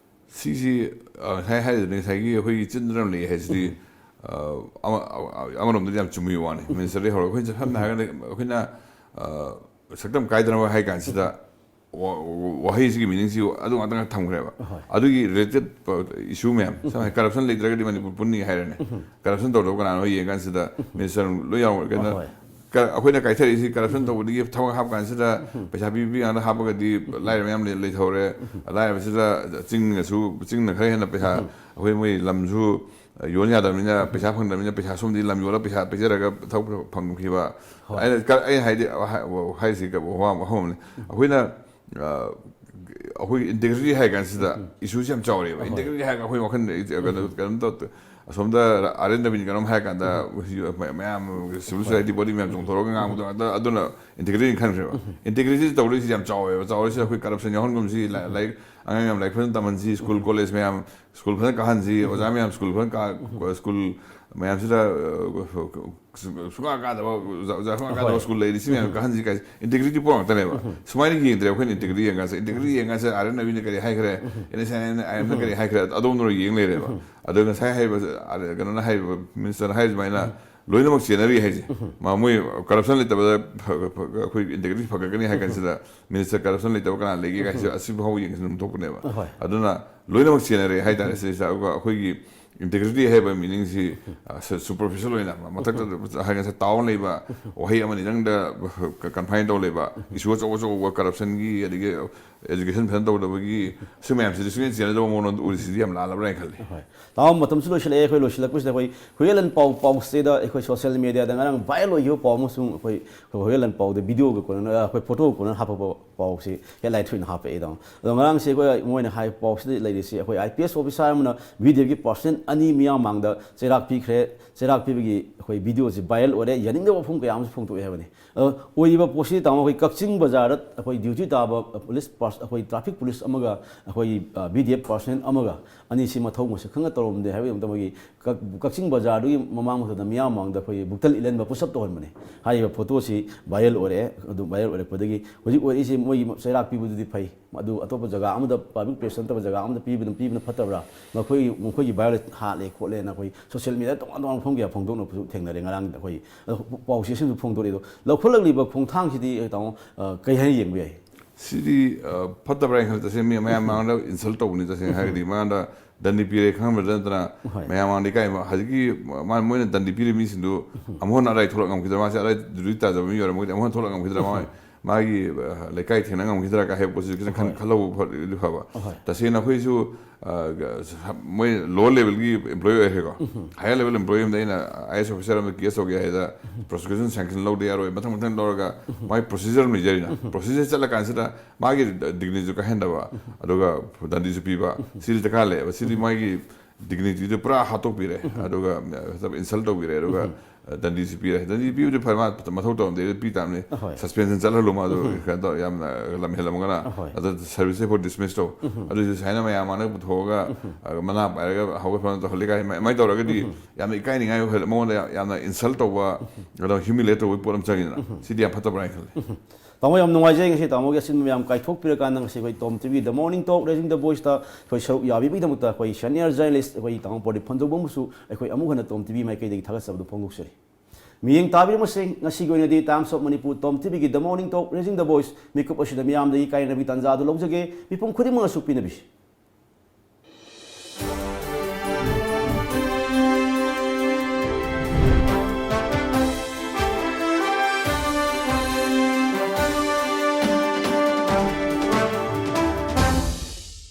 ꯁꯤꯁꯤ, ꯑ, ꯉꯁꯥꯏ ꯍꯥꯏꯔꯤꯗꯨꯅꯤ, ꯉꯁꯥꯏꯒꯤ ꯑꯩꯈꯣꯏꯒꯤ ꯆꯤꯟꯗ ꯂꯩ ꯍꯥꯏꯁꯤꯗꯤ, ꯑ, ꯑꯃ-, ꯑ-, ꯑꯃꯔꯣꯝꯗꯗꯤ ꯌꯥꯝ ꯆꯨꯝꯕ ꯋꯥꯅꯤ꯫ ꯃꯤꯅꯤꯁꯇꯔꯗꯒꯤ ꯍꯧꯔꯒ ꯑꯩꯈꯣꯏꯅ ꯁꯝꯅ ꯍꯥꯏꯔꯒꯗꯤ ꯑꯩꯈꯣꯏꯅ, ꯑ, ꯁꯛꯇꯝ ꯀꯥꯏꯗꯅꯕ ꯍꯥꯏ ꯀꯥꯟꯁꯤꯗ ꯋꯥ-, ꯋꯥ-, ꯋꯥꯍꯩꯁꯤꯒꯤ ꯃꯤꯅꯤꯡꯁꯤ ꯑꯗꯨ ꯉꯥꯛꯇ ꯊꯝꯈ꯭ꯔꯦꯕ꯫ ꯑꯗꯨꯒꯤ ꯔꯤꯂꯦꯇꯦꯠ ꯏꯁꯨ ꯃꯌꯥꯝ, ꯁꯝꯅ ꯍꯥꯏ, ꯀꯔꯞꯁꯟ ꯂꯩꯇ꯭ꯔꯒꯗꯤ ꯃꯅꯤꯄꯨꯔ ꯄꯨꯟꯅꯤ ꯍꯥꯏꯔꯅꯤ꯫ ꯀꯔꯞꯁꯟ ꯇꯧꯗꯕ ꯀꯅꯥꯅꯣ ꯌꯦꯡ ꯀꯥꯟꯁꯤꯗ ꯃꯤꯅꯤꯁꯇꯔ ꯂꯣꯏ ꯌꯥꯎꯔꯒ ꯀꯩꯅꯣ, ꯀ-, ꯑꯩꯈꯣꯏꯅ ꯀꯥꯏꯊꯔꯛꯏꯁꯤ ꯀꯔꯞꯁꯟ ꯇꯧꯕꯗꯒꯤ ꯊꯕꯛ ꯍꯥꯞꯄ ꯀꯥꯟꯁꯤꯗ ꯄꯩꯁꯥ ꯄꯤꯕꯤ ꯉꯥꯛꯇ ꯍꯥꯞꯄꯒꯗꯤ ꯂꯥꯏꯔꯕ ꯃꯌꯥꯝ ꯂꯩ-, ꯂꯩꯊꯍꯧꯔꯦ꯫ ꯂꯥꯏꯔꯕꯁꯤꯗ ꯆꯤꯡꯅꯁꯨ, ꯆꯤꯡꯅ ꯈꯔ ꯍꯦꯟꯅ ꯄꯩꯁꯥ, ꯑꯩꯈꯣꯏ ꯃꯣꯏ ꯂꯝꯁꯨ ꯌꯣꯟ ꯌꯥꯗꯕꯅꯤꯅ, ꯄꯩꯁꯥ ꯐꯪꯗꯕꯅꯤꯅ, ꯄꯩꯁꯥ ꯁꯣꯝꯗꯒꯤ ꯂꯝ ꯌꯣꯜꯂꯒ ꯄꯩꯁꯥ ꯄꯤꯖꯔꯒ ꯊꯕꯛ ꯐꯪꯈꯤꯕ꯫ ꯍꯣꯏ꯫ ꯑꯩꯅ ꯀ-, ꯑꯩꯅ ꯍꯥꯏꯗꯤ, ꯍꯥꯏ-, ꯍꯥꯏꯔꯤꯁꯤ ꯋꯥ ꯑꯃꯅꯤ꯫ ꯑꯩꯈꯣꯏꯅ, ꯑ, ꯑꯩꯈꯣꯏ ꯏꯟꯇꯦꯒ꯭ꯔꯤꯇꯤ ꯍꯥꯏ ꯀꯥꯟꯁꯤꯗ ꯏꯁꯨꯁꯤ ꯌꯥꯝ ꯆꯥꯎꯔꯦꯕ꯫ ꯍꯣꯏ꯫ ꯏꯟꯇꯦꯒ꯭ꯔꯤꯇꯤ ꯍꯥꯏꯔꯒ ꯑꯩꯈꯣꯏ ꯋꯥꯈꯜꯗ ꯀꯩꯅꯣ, ꯀꯩꯅꯣꯝ ꯇꯧ-, ꯑꯁꯣꯝꯗ ꯑꯥꯔ ꯑꯦꯟ ꯔꯕꯤꯟ ꯀꯩꯅꯣꯝ ꯍꯥꯏ ꯀꯥꯟꯗ, ꯃꯌꯥꯝ civil society body ꯃꯌꯥꯝ ꯆꯣꯡꯊꯣꯔꯛꯑꯒ ꯉꯥꯡꯕꯗꯣ ꯉꯥꯛꯇ, ꯑꯗꯨꯅ ꯏꯟꯇꯦꯒ꯭ꯔꯤꯇꯤ ꯈꯟꯈ꯭ꯔꯦꯕ꯫ ꯏꯟꯇꯦꯒ꯭ꯔꯤꯇꯤ ꯇꯧꯔꯤꯁꯤ ꯌꯥꯝ ꯆꯥꯎꯋꯦꯕ꯫ ꯆꯥꯎꯔꯤꯁꯤ ꯑꯩꯈꯣꯏ ꯀꯔꯞꯁꯟ ꯌꯥꯎꯍꯟꯒꯨꯝꯁꯤ, ꯂꯥꯏ-, ꯂꯥꯏꯔꯤꯛ ꯑꯉꯥꯡ ꯌꯥꯝ ꯂꯥꯏꯔꯤꯛ ꯐꯖꯅ ꯇꯝꯍꯟꯁꯤ, ꯁ꯭ꯀꯨꯜ ꯀꯣꯂꯦꯖ ꯃꯌꯥꯝ, ꯁ꯭ꯀꯨꯜ ꯐꯖꯅ ꯀꯥꯍꯟꯁꯤ, ꯑꯣꯖꯥ ꯃꯌꯥꯝ ꯁ꯭ꯀꯨꯜ ꯐꯖꯅ ꯀꯥ-, ꯁ꯭ꯀꯨꯜ ꯃꯌꯥꯝꯁꯤꯗ, ꯑ, ꯁꯨꯡꯀꯥ ꯀꯥꯗꯕ, ꯑꯣꯖꯥ, ꯑꯣꯖꯥ ꯁꯨꯡꯀꯥ ꯀꯥꯗꯕ ꯍꯣꯏ꯫ ꯁ꯭ꯀꯨꯜ ꯂꯩꯔꯤ, ꯁꯤ ꯃꯌꯥꯝ ꯀꯥꯍꯟꯁꯤ ꯀꯥꯏ, ꯏꯟꯇꯦꯒ꯭ꯔꯤꯇꯤ ꯄꯣꯔꯛꯇꯅꯦꯕ꯫ ꯁꯨꯃꯥꯏꯅ ꯌꯦꯡꯗ꯭ꯔꯦ ꯑꯩꯈꯣꯏꯅ ꯏꯟꯇꯦꯒ꯭ꯔꯤꯇꯤ ꯌꯦꯡꯉꯀꯥꯟꯁꯦ꯫ ꯏꯟꯇꯦꯒ꯭ꯔꯤꯇꯤ ꯌꯦꯡꯉꯀꯥꯟꯁꯦ ꯑꯥꯔ ꯑꯦꯟ ꯔꯕꯤꯅ ꯀꯔꯤ ꯍꯥꯏꯈ꯭ꯔꯦ, ꯑꯦꯟ ꯑꯦꯁ ꯑꯥꯏ ꯑꯦꯝꯅ ꯀꯔꯤ ꯍꯥꯏꯈ꯭ꯔꯦ, ꯑꯗꯣꯝꯗ ꯌꯦꯡ ꯂꯩꯔꯦꯕ꯫ ꯑꯗꯣ ꯉꯁꯥꯏ ꯍꯥꯏꯔꯤꯕ, ꯑꯥꯔ-, ꯀꯩꯅꯣꯅ ꯍꯥꯏꯔꯤꯕ, ꯃꯤꯅꯤꯁꯇꯔꯅ ꯍꯥꯏꯔꯤꯕ ꯁꯨꯃꯥꯏꯅ ꯂꯣꯏꯅꯃꯛ ꯆꯦꯟꯅꯔꯤ ꯍꯥꯏꯁꯦ꯫ ꯃꯥ ꯃꯣꯏ ꯀꯔꯞꯁꯟ ꯂꯩꯇꯕꯗ ꯐ-, ꯐ-, ꯑꯩꯈꯣꯏ ꯏꯟꯇꯦꯒ꯭ꯔꯤꯇꯤ ꯐꯒꯠꯀꯅꯤ ꯍꯥꯏ ꯀꯥꯟꯁꯤꯗ, ꯃꯤꯅꯤꯁꯇꯔ ꯀꯔꯞꯁꯟ ꯂꯩꯇꯕ ꯀꯅꯥ ꯂꯩꯒꯦ ꯍꯥꯏꯁꯦ ꯑꯁꯤꯐꯥꯎ ꯌꯦꯡꯁꯤꯟꯐꯝ ꯊꯣꯛꯄꯅꯦꯕ꯫ ꯍꯣꯏ꯫ ꯑꯗꯨꯅ ꯂꯣꯏꯅꯃꯛ ꯆꯦꯟꯅꯔꯦ ꯍꯥꯏꯇꯥꯔꯦ ꯁꯤꯗꯩꯁꯤꯗ꯫ ꯑꯗꯨꯒ ꯑꯩꯈꯣꯏꯒꯤ ꯏꯟꯇꯦꯒ꯭ꯔꯤꯇꯤ ꯍꯥꯏꯕ ꯃꯤꯅꯤꯡꯁꯤ, ꯑ, ꯁꯨ-, superficial ꯑꯣꯏꯅ ꯃꯊꯛꯇ ꯍꯥꯏ ꯉꯁꯥꯏ ꯇꯥꯎꯟ ꯂꯩꯕ ꯋꯥꯍꯩ ꯑꯃꯅꯤꯗꯪꯗ ꯀꯟꯐꯥꯏꯟ ꯇꯧ ꯂꯩꯕ, ꯏꯁꯨ ꯑꯆꯧ ꯑꯆꯧꯕ ꯀꯔꯞꯁꯟꯒꯤ, ꯑꯗꯒꯤ ꯑꯦꯖꯨꯀꯦꯁꯟ ꯐꯖꯅ ꯇꯧꯗꯕꯒꯤ, ꯁꯤ ꯃꯌꯥꯝꯁꯤꯗꯤ ꯁꯨꯡꯆꯦꯟ ꯆꯦꯟꯅꯗꯕ ꯃꯑꯣꯡꯗ ꯎꯔꯤꯁꯤꯗꯤ ꯌꯥꯝ ꯂꯥꯜꯂꯕ꯭ꯔꯥ ꯍꯥꯏꯅ ꯈꯜꯂꯤ꯫ ꯍꯣꯏ꯫ ꯇꯥꯎꯟ, ꯃꯇꯝꯁꯨ ꯂꯣꯏꯁꯤꯜꯂꯛꯑꯦ꯫ ꯑꯩꯈꯣꯏ ꯂꯣꯏꯁꯤꯜꯂꯛꯄꯁꯤꯗ ꯑꯩꯈꯣꯏ ꯍꯨꯏꯌꯦꯟ ꯂꯥꯟꯄꯥꯎ ꯄꯥꯎꯆꯦꯗ ꯑꯩꯈꯣꯏ ꯁꯣꯁꯤꯌꯦꯜ ꯃꯦꯗꯤꯌꯥꯗ ꯉꯔꯥꯡ ꯚꯥꯏꯔꯦꯜ ꯑꯣꯏꯈꯤꯕ ꯄꯥꯎ ꯑꯃꯁꯨꯡ ꯑꯩꯈꯣꯏ, ꯑꯩꯈꯣꯏ ꯍꯨꯏꯌꯦꯟ ꯂꯥꯟꯄꯥꯎꯗ ꯚꯤꯗꯤꯑꯣꯒ ꯀꯣꯟꯅꯅ, ꯑꯩꯈꯣꯏ ꯐꯣꯇꯣꯒ ꯀꯣꯟꯅꯅ ꯍꯥꯞꯄꯛꯄ ꯄꯥꯎꯁꯤ ꯍꯦꯗꯂꯥꯏꯟ ꯊꯣꯏꯅ ꯍꯥꯞꯄꯛꯑꯦ ꯇꯥꯃꯣ꯫ ꯑꯗꯣ ꯉꯔꯥꯡꯁꯦ ꯑꯩꯈꯣꯏ ꯃꯣꯏꯅ ꯍꯥꯏ ꯄꯥꯎꯁꯤꯗ ꯂꯩꯔꯤꯁꯤ ꯑꯩꯈꯣꯏ ꯑꯥꯏ ꯄꯤ ꯑꯦꯁ ꯑꯣꯐꯤꯁꯥꯔ ꯑꯃꯅ ꯕꯤ ꯗꯤ ꯑꯦꯐꯀꯤ ꯄꯥꯔꯁꯟ ꯑꯅꯤ ꯃꯤꯌꯥꯝ ꯃꯥꯡꯗ ꯆꯩꯔꯥꯛ ꯄꯤꯈ꯭ꯔꯦ꯫ ꯆꯩꯔꯥꯛ ꯄꯤꯕꯒꯤ ꯑꯩꯈꯣꯏ ꯚꯤꯗꯤꯑꯣꯁꯤ ꯚꯥꯏꯔꯦꯜ ꯑꯣꯏꯔꯦ, ꯌꯥꯅꯤꯡꯗꯕ ꯋꯥꯐꯝ ꯀꯌꯥ ꯑꯃꯁꯨ ꯐꯣꯡꯗꯣꯛꯑꯦ ꯍꯥꯏꯕꯅꯤ꯫ ꯑꯗꯣ ꯑꯣꯏꯔꯤꯕ ꯄꯣꯠꯁꯤ ꯇꯥꯃꯣ ꯑꯩꯈꯣꯏ ꯀꯛꯆꯤꯡ ꯕꯖꯥꯔꯗ ꯑꯩꯈꯣꯏ ꯗ꯭ꯌꯨꯇꯤ ꯇꯥꯕ ꯄꯨꯂꯤꯁ ꯄꯥꯔꯁ-, ꯑꯩꯈꯣꯏ ꯇ꯭ꯔꯥꯐꯤꯛ ꯄꯨꯂꯤꯁ ꯑꯃꯒ ꯑꯩꯈꯣꯏ, ꯑ, ꯕꯤ ꯗꯤ ꯑꯦꯐ ꯄꯥꯔꯁꯟ ꯑꯃꯒ ꯑꯅꯤꯁꯤ ꯃꯊꯧ ꯃꯁꯛ ꯈꯪꯅ ꯇꯧꯔꯝꯗꯦ ꯍꯥꯏꯕꯒꯤ ꯃꯇꯝꯒꯤ ꯀꯛ-, ꯀꯛꯆꯤꯡ ꯕꯖꯥꯔꯗꯨꯒꯤ ꯃꯃꯥꯡ ꯃꯇꯝꯗ ꯃꯤꯌꯥꯝ ꯃꯥꯡꯗ ꯑꯩꯈꯣꯏ ꯕꯨꯛꯇꯜ ꯏꯜꯍꯟꯕ ꯄꯨꯁꯑꯞ ꯇꯧꯍꯟꯕꯅꯤ꯫ ꯍꯥꯏꯔꯤꯕ ꯐꯣꯇꯣꯁꯤ ꯚꯥꯏꯔꯦꯜ ꯑꯣꯏꯔꯛꯑꯦ꯫ ꯑꯗꯨ ꯚꯥꯏꯔꯦꯜ ꯑꯣꯏꯔꯛꯄꯗꯒꯤ ꯍꯧꯖꯤꯛ ꯑꯣꯏꯔꯛꯏꯁꯤ ꯃꯣꯏꯒꯤ ꯆꯩꯔꯥꯛ ꯄꯤꯕꯗꯨꯗꯤ ꯐꯩ, ꯑꯗꯨ ꯑꯇꯣꯞꯄ ꯖꯒꯥ ꯑꯃꯗ, ꯄꯕ꯭ꯂꯤꯛ ꯄ꯭ꯂꯦꯁ ꯅꯠꯇꯕ ꯖꯒꯥ ꯑꯃꯗ ꯄꯤꯕꯅ, ꯄꯤꯕꯅ ꯐꯠꯇꯕ꯭ꯔꯥ? ꯃꯈꯣꯏ, ꯃꯈꯣꯏꯒꯤ ꯚꯥꯏꯔꯦꯜ ꯍꯥꯠꯂꯦ ꯈꯣꯠꯂꯦꯅ ꯑꯩꯈꯣꯏ ꯁꯣꯁꯤꯌꯦꯜ ꯃꯦꯗꯤꯌꯥꯗ ꯇꯣꯉꯥꯟ ꯇꯣꯉꯥꯟꯕ ꯃꯐꯝ ꯀꯌꯥ ꯐꯣꯡꯗꯣꯛꯅꯕꯁꯨ ꯊꯦꯡꯅꯔꯦ ꯉꯔꯥꯡ ꯑꯩꯈꯣꯏ꯫ ꯑꯗꯣ ꯄꯥꯎꯆꯦꯁꯤꯡꯁꯨ ꯐꯣꯡꯗꯣꯔꯛꯏ꯫ ꯑꯗꯣ ꯂꯧꯈꯠꯂꯛꯂꯤꯕ ꯈꯣꯡꯊꯥꯡꯁꯤꯗꯤ, ꯑ, ꯇꯥꯃꯣ, ꯑ, ꯀꯩ ꯍꯥꯏꯅ ꯌꯦꯡꯕ ꯌꯥꯏ? ꯁꯤꯗꯤ, ꯑ, ꯐꯠꯇꯕ꯭ꯔꯥ ꯍꯥꯏꯅ ꯈꯜꯂꯤ꯫ ꯇꯁꯦꯡꯅ ꯃꯤ ꯃꯌꯥꯝ ꯃꯥꯡꯗ ꯏꯟꯁꯜ ꯇꯧꯕꯅꯤ꯫ ꯇꯁꯦꯡꯅ ꯍꯥꯏꯔꯒꯗꯤ ꯃꯥꯉꯣꯟꯗ ꯗꯟꯗꯤ ꯄꯤꯔꯦ ꯈꯪꯍꯟꯕꯗ ꯅꯠꯇꯅ, ꯍꯣꯏ꯫ ꯃꯌꯥꯝ ꯃꯥꯡꯗ ꯏꯀꯥꯏꯕ꯫ ꯍꯧꯖꯤꯛꯀꯤ ꯃꯥ-, ꯃꯣꯏꯅ ꯗꯟꯗꯤ ꯄꯤꯔꯤꯕ ꯃꯤꯁꯤꯡꯗꯨ ꯑꯃꯨꯛ ꯍꯟꯅ ꯑꯔꯥꯏ ꯊꯣꯛꯂꯛ ꯉꯝꯈꯤꯗ꯭ꯔꯥ? ꯃꯥꯁꯦ ꯑꯔꯥꯏ ꯗ꯭ꯌꯨꯇꯤ ꯇꯥꯖꯕ ꯃꯤ ꯑꯣꯏꯔꯝꯃꯒꯗꯤ ꯑꯃꯨꯛ ꯍꯟꯅ ꯊꯣꯛꯂꯛ ꯉꯝꯈꯤꯗ꯭ꯔꯥ? ꯃꯥ-, ꯃꯥꯒꯤ, ꯑ, ꯂꯩꯀꯥꯏ ꯊꯦꯡꯅ ꯉꯝꯈꯤꯗ꯭ꯔꯥ ꯀꯥꯏ ꯍꯥꯏꯕ ꯄꯣꯠꯁꯤꯁꯨ ꯈꯤꯇꯪ ꯈꯟ-, ꯍꯣꯏ꯫ ꯈꯜꯍꯧꯕ ꯐꯔꯗꯤ ꯐꯕ꯫ ꯍꯣꯏ꯫ ꯇꯁꯦꯡꯅ ꯑꯩꯈꯣꯏꯁꯨ, ꯑ, ꯃꯣꯏ ꯂꯣꯋꯔ ꯂꯦꯚꯦꯜꯒꯤ ꯑꯦꯝꯄ꯭ꯂꯣꯌꯤ ꯑꯣꯏꯈ꯭ꯔꯦꯀꯣ꯫ ꯍꯥꯌꯔ ꯂꯦꯚꯦꯜ ꯑꯦꯝꯄ꯭ꯂꯣꯌꯤ ꯑꯃꯗ ꯑꯩꯅ ꯑꯥꯏ ꯑꯦꯁ ꯑꯣꯐꯤꯁꯥꯔ ꯑꯃꯗ ꯀꯦꯁ ꯇꯧꯒꯦ ꯍꯥꯏꯗ ꯄ꯭ꯔꯣꯁꯤꯀ꯭ꯌꯨꯁꯟ ꯁꯦꯡꯁꯟ ꯂꯧꯗ ꯌꯥꯔꯣꯏ, ꯃꯊꯪ ꯃꯊꯪ ꯂꯧꯔꯒ ꯃꯥꯒꯤ ꯄ꯭ꯔꯣꯁꯤꯖꯔ ꯑꯃ ꯂꯩꯖꯔꯤꯅ, ꯄ꯭ꯔꯣꯁꯤꯖꯔ ꯆꯠꯂꯀꯥꯟꯁꯤꯗ ꯃꯥꯒꯤ ꯗꯤꯒꯅꯤꯇꯤꯁꯨ ꯀꯥꯏꯍꯟꯗꯕ, ꯑꯗꯨꯒ ꯗꯟꯗꯤꯁꯨ ꯄꯤꯕ, ꯁꯤꯗꯤ ꯗꯔꯀꯥꯔ ꯂꯩꯌꯦꯕ꯫ ꯁꯤꯗꯤ ꯃꯥꯒꯤ ꯗꯤꯒꯅꯤꯇꯤꯗꯨ ꯄꯨꯔꯥ ꯍꯥꯠꯇꯣꯛꯄꯤꯔꯦ, ꯑꯗꯨꯒ ꯏꯟꯁꯜ ꯇꯧꯕꯤꯔꯦ, ꯑꯗꯨꯒ ꯗꯟꯗꯤꯁꯨ ꯄꯤꯔꯦ꯫ ꯗꯟꯗꯤ ꯄꯤꯕꯗꯤ ꯐꯔꯦ, ꯃꯥ ꯃꯊꯧ ꯇꯧꯔꯝꯗꯦ, ꯄꯤ ꯇꯥꯕꯅꯤ꯫ ꯑꯍꯣꯏ꯫ ꯁꯁꯄꯦꯟꯁꯟ ꯆꯠꯍꯜꯂꯨ, ꯃꯥꯗꯣ ꯀꯩꯅꯣ ꯇꯧ, ꯌꯥꯝꯅ ꯂꯝ ꯍꯦꯜꯂꯝꯒꯅ, ꯑꯍꯣꯏ꯫ ꯑꯗꯨ ꯁꯔꯚꯤꯁ ꯐꯣꯔ ꯗꯤꯁꯃꯤꯁ ꯇꯧ꯫ ꯑꯗꯨꯁꯨ ꯁꯨꯃꯥꯏꯅ ꯃꯌꯥꯝ ꯃꯥꯡꯗ ꯄꯨꯊꯣꯛꯑꯒ, ꯑ, ꯃꯅꯥ ꯄꯥꯏꯔꯒ ꯍꯧꯒꯠꯐꯝ ꯇꯧꯍꯜꯂꯤ ꯀꯥꯏ, ꯑꯗꯨꯃꯥꯏꯅ ꯇꯧꯔꯒꯗꯤ ꯌꯥꯝꯅ ꯏꯀꯥꯏꯅꯤꯡꯉꯥꯏ ꯑꯣꯏꯍꯜꯂꯦ, ꯃꯉꯣꯟꯗ ꯌꯥꯝ-, ꯌꯥꯝꯅ ꯏꯟꯁꯜ ꯇꯧꯕ, ꯑꯗꯣ ꯍ꯭ꯌꯨꯃꯤꯂꯦꯠ ꯇꯧꯕꯒꯤ ꯄꯣꯠ ꯑꯃ ꯆꯪꯉꯤꯗꯅ꯫ ꯁꯤꯗꯤ ꯌꯥꯝ ꯐꯠꯇꯕ꯭ꯔꯥ ꯍꯥꯏꯅ ꯈꯜꯂꯦ꯫ ꯇꯥꯃꯣ, ꯌꯥꯝ ꯅꯨꯡꯉꯥꯏꯖꯩ ꯉꯁꯤ ꯇꯥꯃꯣꯒꯤ ꯑꯁꯤꯟꯕ ꯃꯌꯥꯝ ꯀꯥꯏꯊꯣꯛꯄꯤꯔꯀꯥꯟꯗ ꯉꯁꯤ ꯑꯩꯈꯣꯏ Tom TV The Morning Talk Raising the Voiceꯇ ꯑꯩꯈꯣꯏ ꯁꯔꯨꯛ ꯌꯥꯕꯤꯕꯒꯤꯗꯃꯛꯇ ꯑꯩꯈꯣꯏ ꯁꯦꯅꯤꯌꯔ ꯖꯔꯅꯦꯂꯤꯁ꯭ꯠ ꯑꯩꯈꯣꯏ ꯇꯥꯃꯣ ꯄ꯭ꯔꯗꯤꯞ ꯐꯣꯟꯖꯧꯕꯝꯕꯨꯁꯨ ꯑꯩꯈꯣꯏ ꯑꯃꯨꯛ ꯍꯟꯅ ꯇꯣꯝ ꯇꯤꯚꯤ ꯃꯥꯏꯀꯩꯗꯒꯤ ꯊꯥꯒꯠꯆꯕꯗꯨ ꯐꯣꯡꯗꯣꯛꯆꯔꯤ꯫ ꯃꯤꯠꯌꯦꯡ ꯇꯥꯕꯤꯔꯤꯕꯁꯤꯡ, ꯉꯁꯤꯒꯤ ꯑꯣꯏꯅꯗꯤ Times of Manipur, Tom ꯇꯤꯚꯤꯒꯤ The Morning Talk Raising the Voice ꯃꯤꯀꯨꯞ ꯑꯁꯤꯗ ꯃꯤꯌꯥꯝꯗꯒꯤ ꯀꯥꯏꯅꯕꯒꯤ ꯇꯥꯟꯖꯥ ꯑꯗꯨ ꯂꯧꯖꯒꯦ꯫ ꯃꯤꯄꯨꯝ ꯈꯨꯗꯤꯡꯃꯛꯅꯁꯨ ꯄꯤꯅꯕꯤꯁꯤ꯫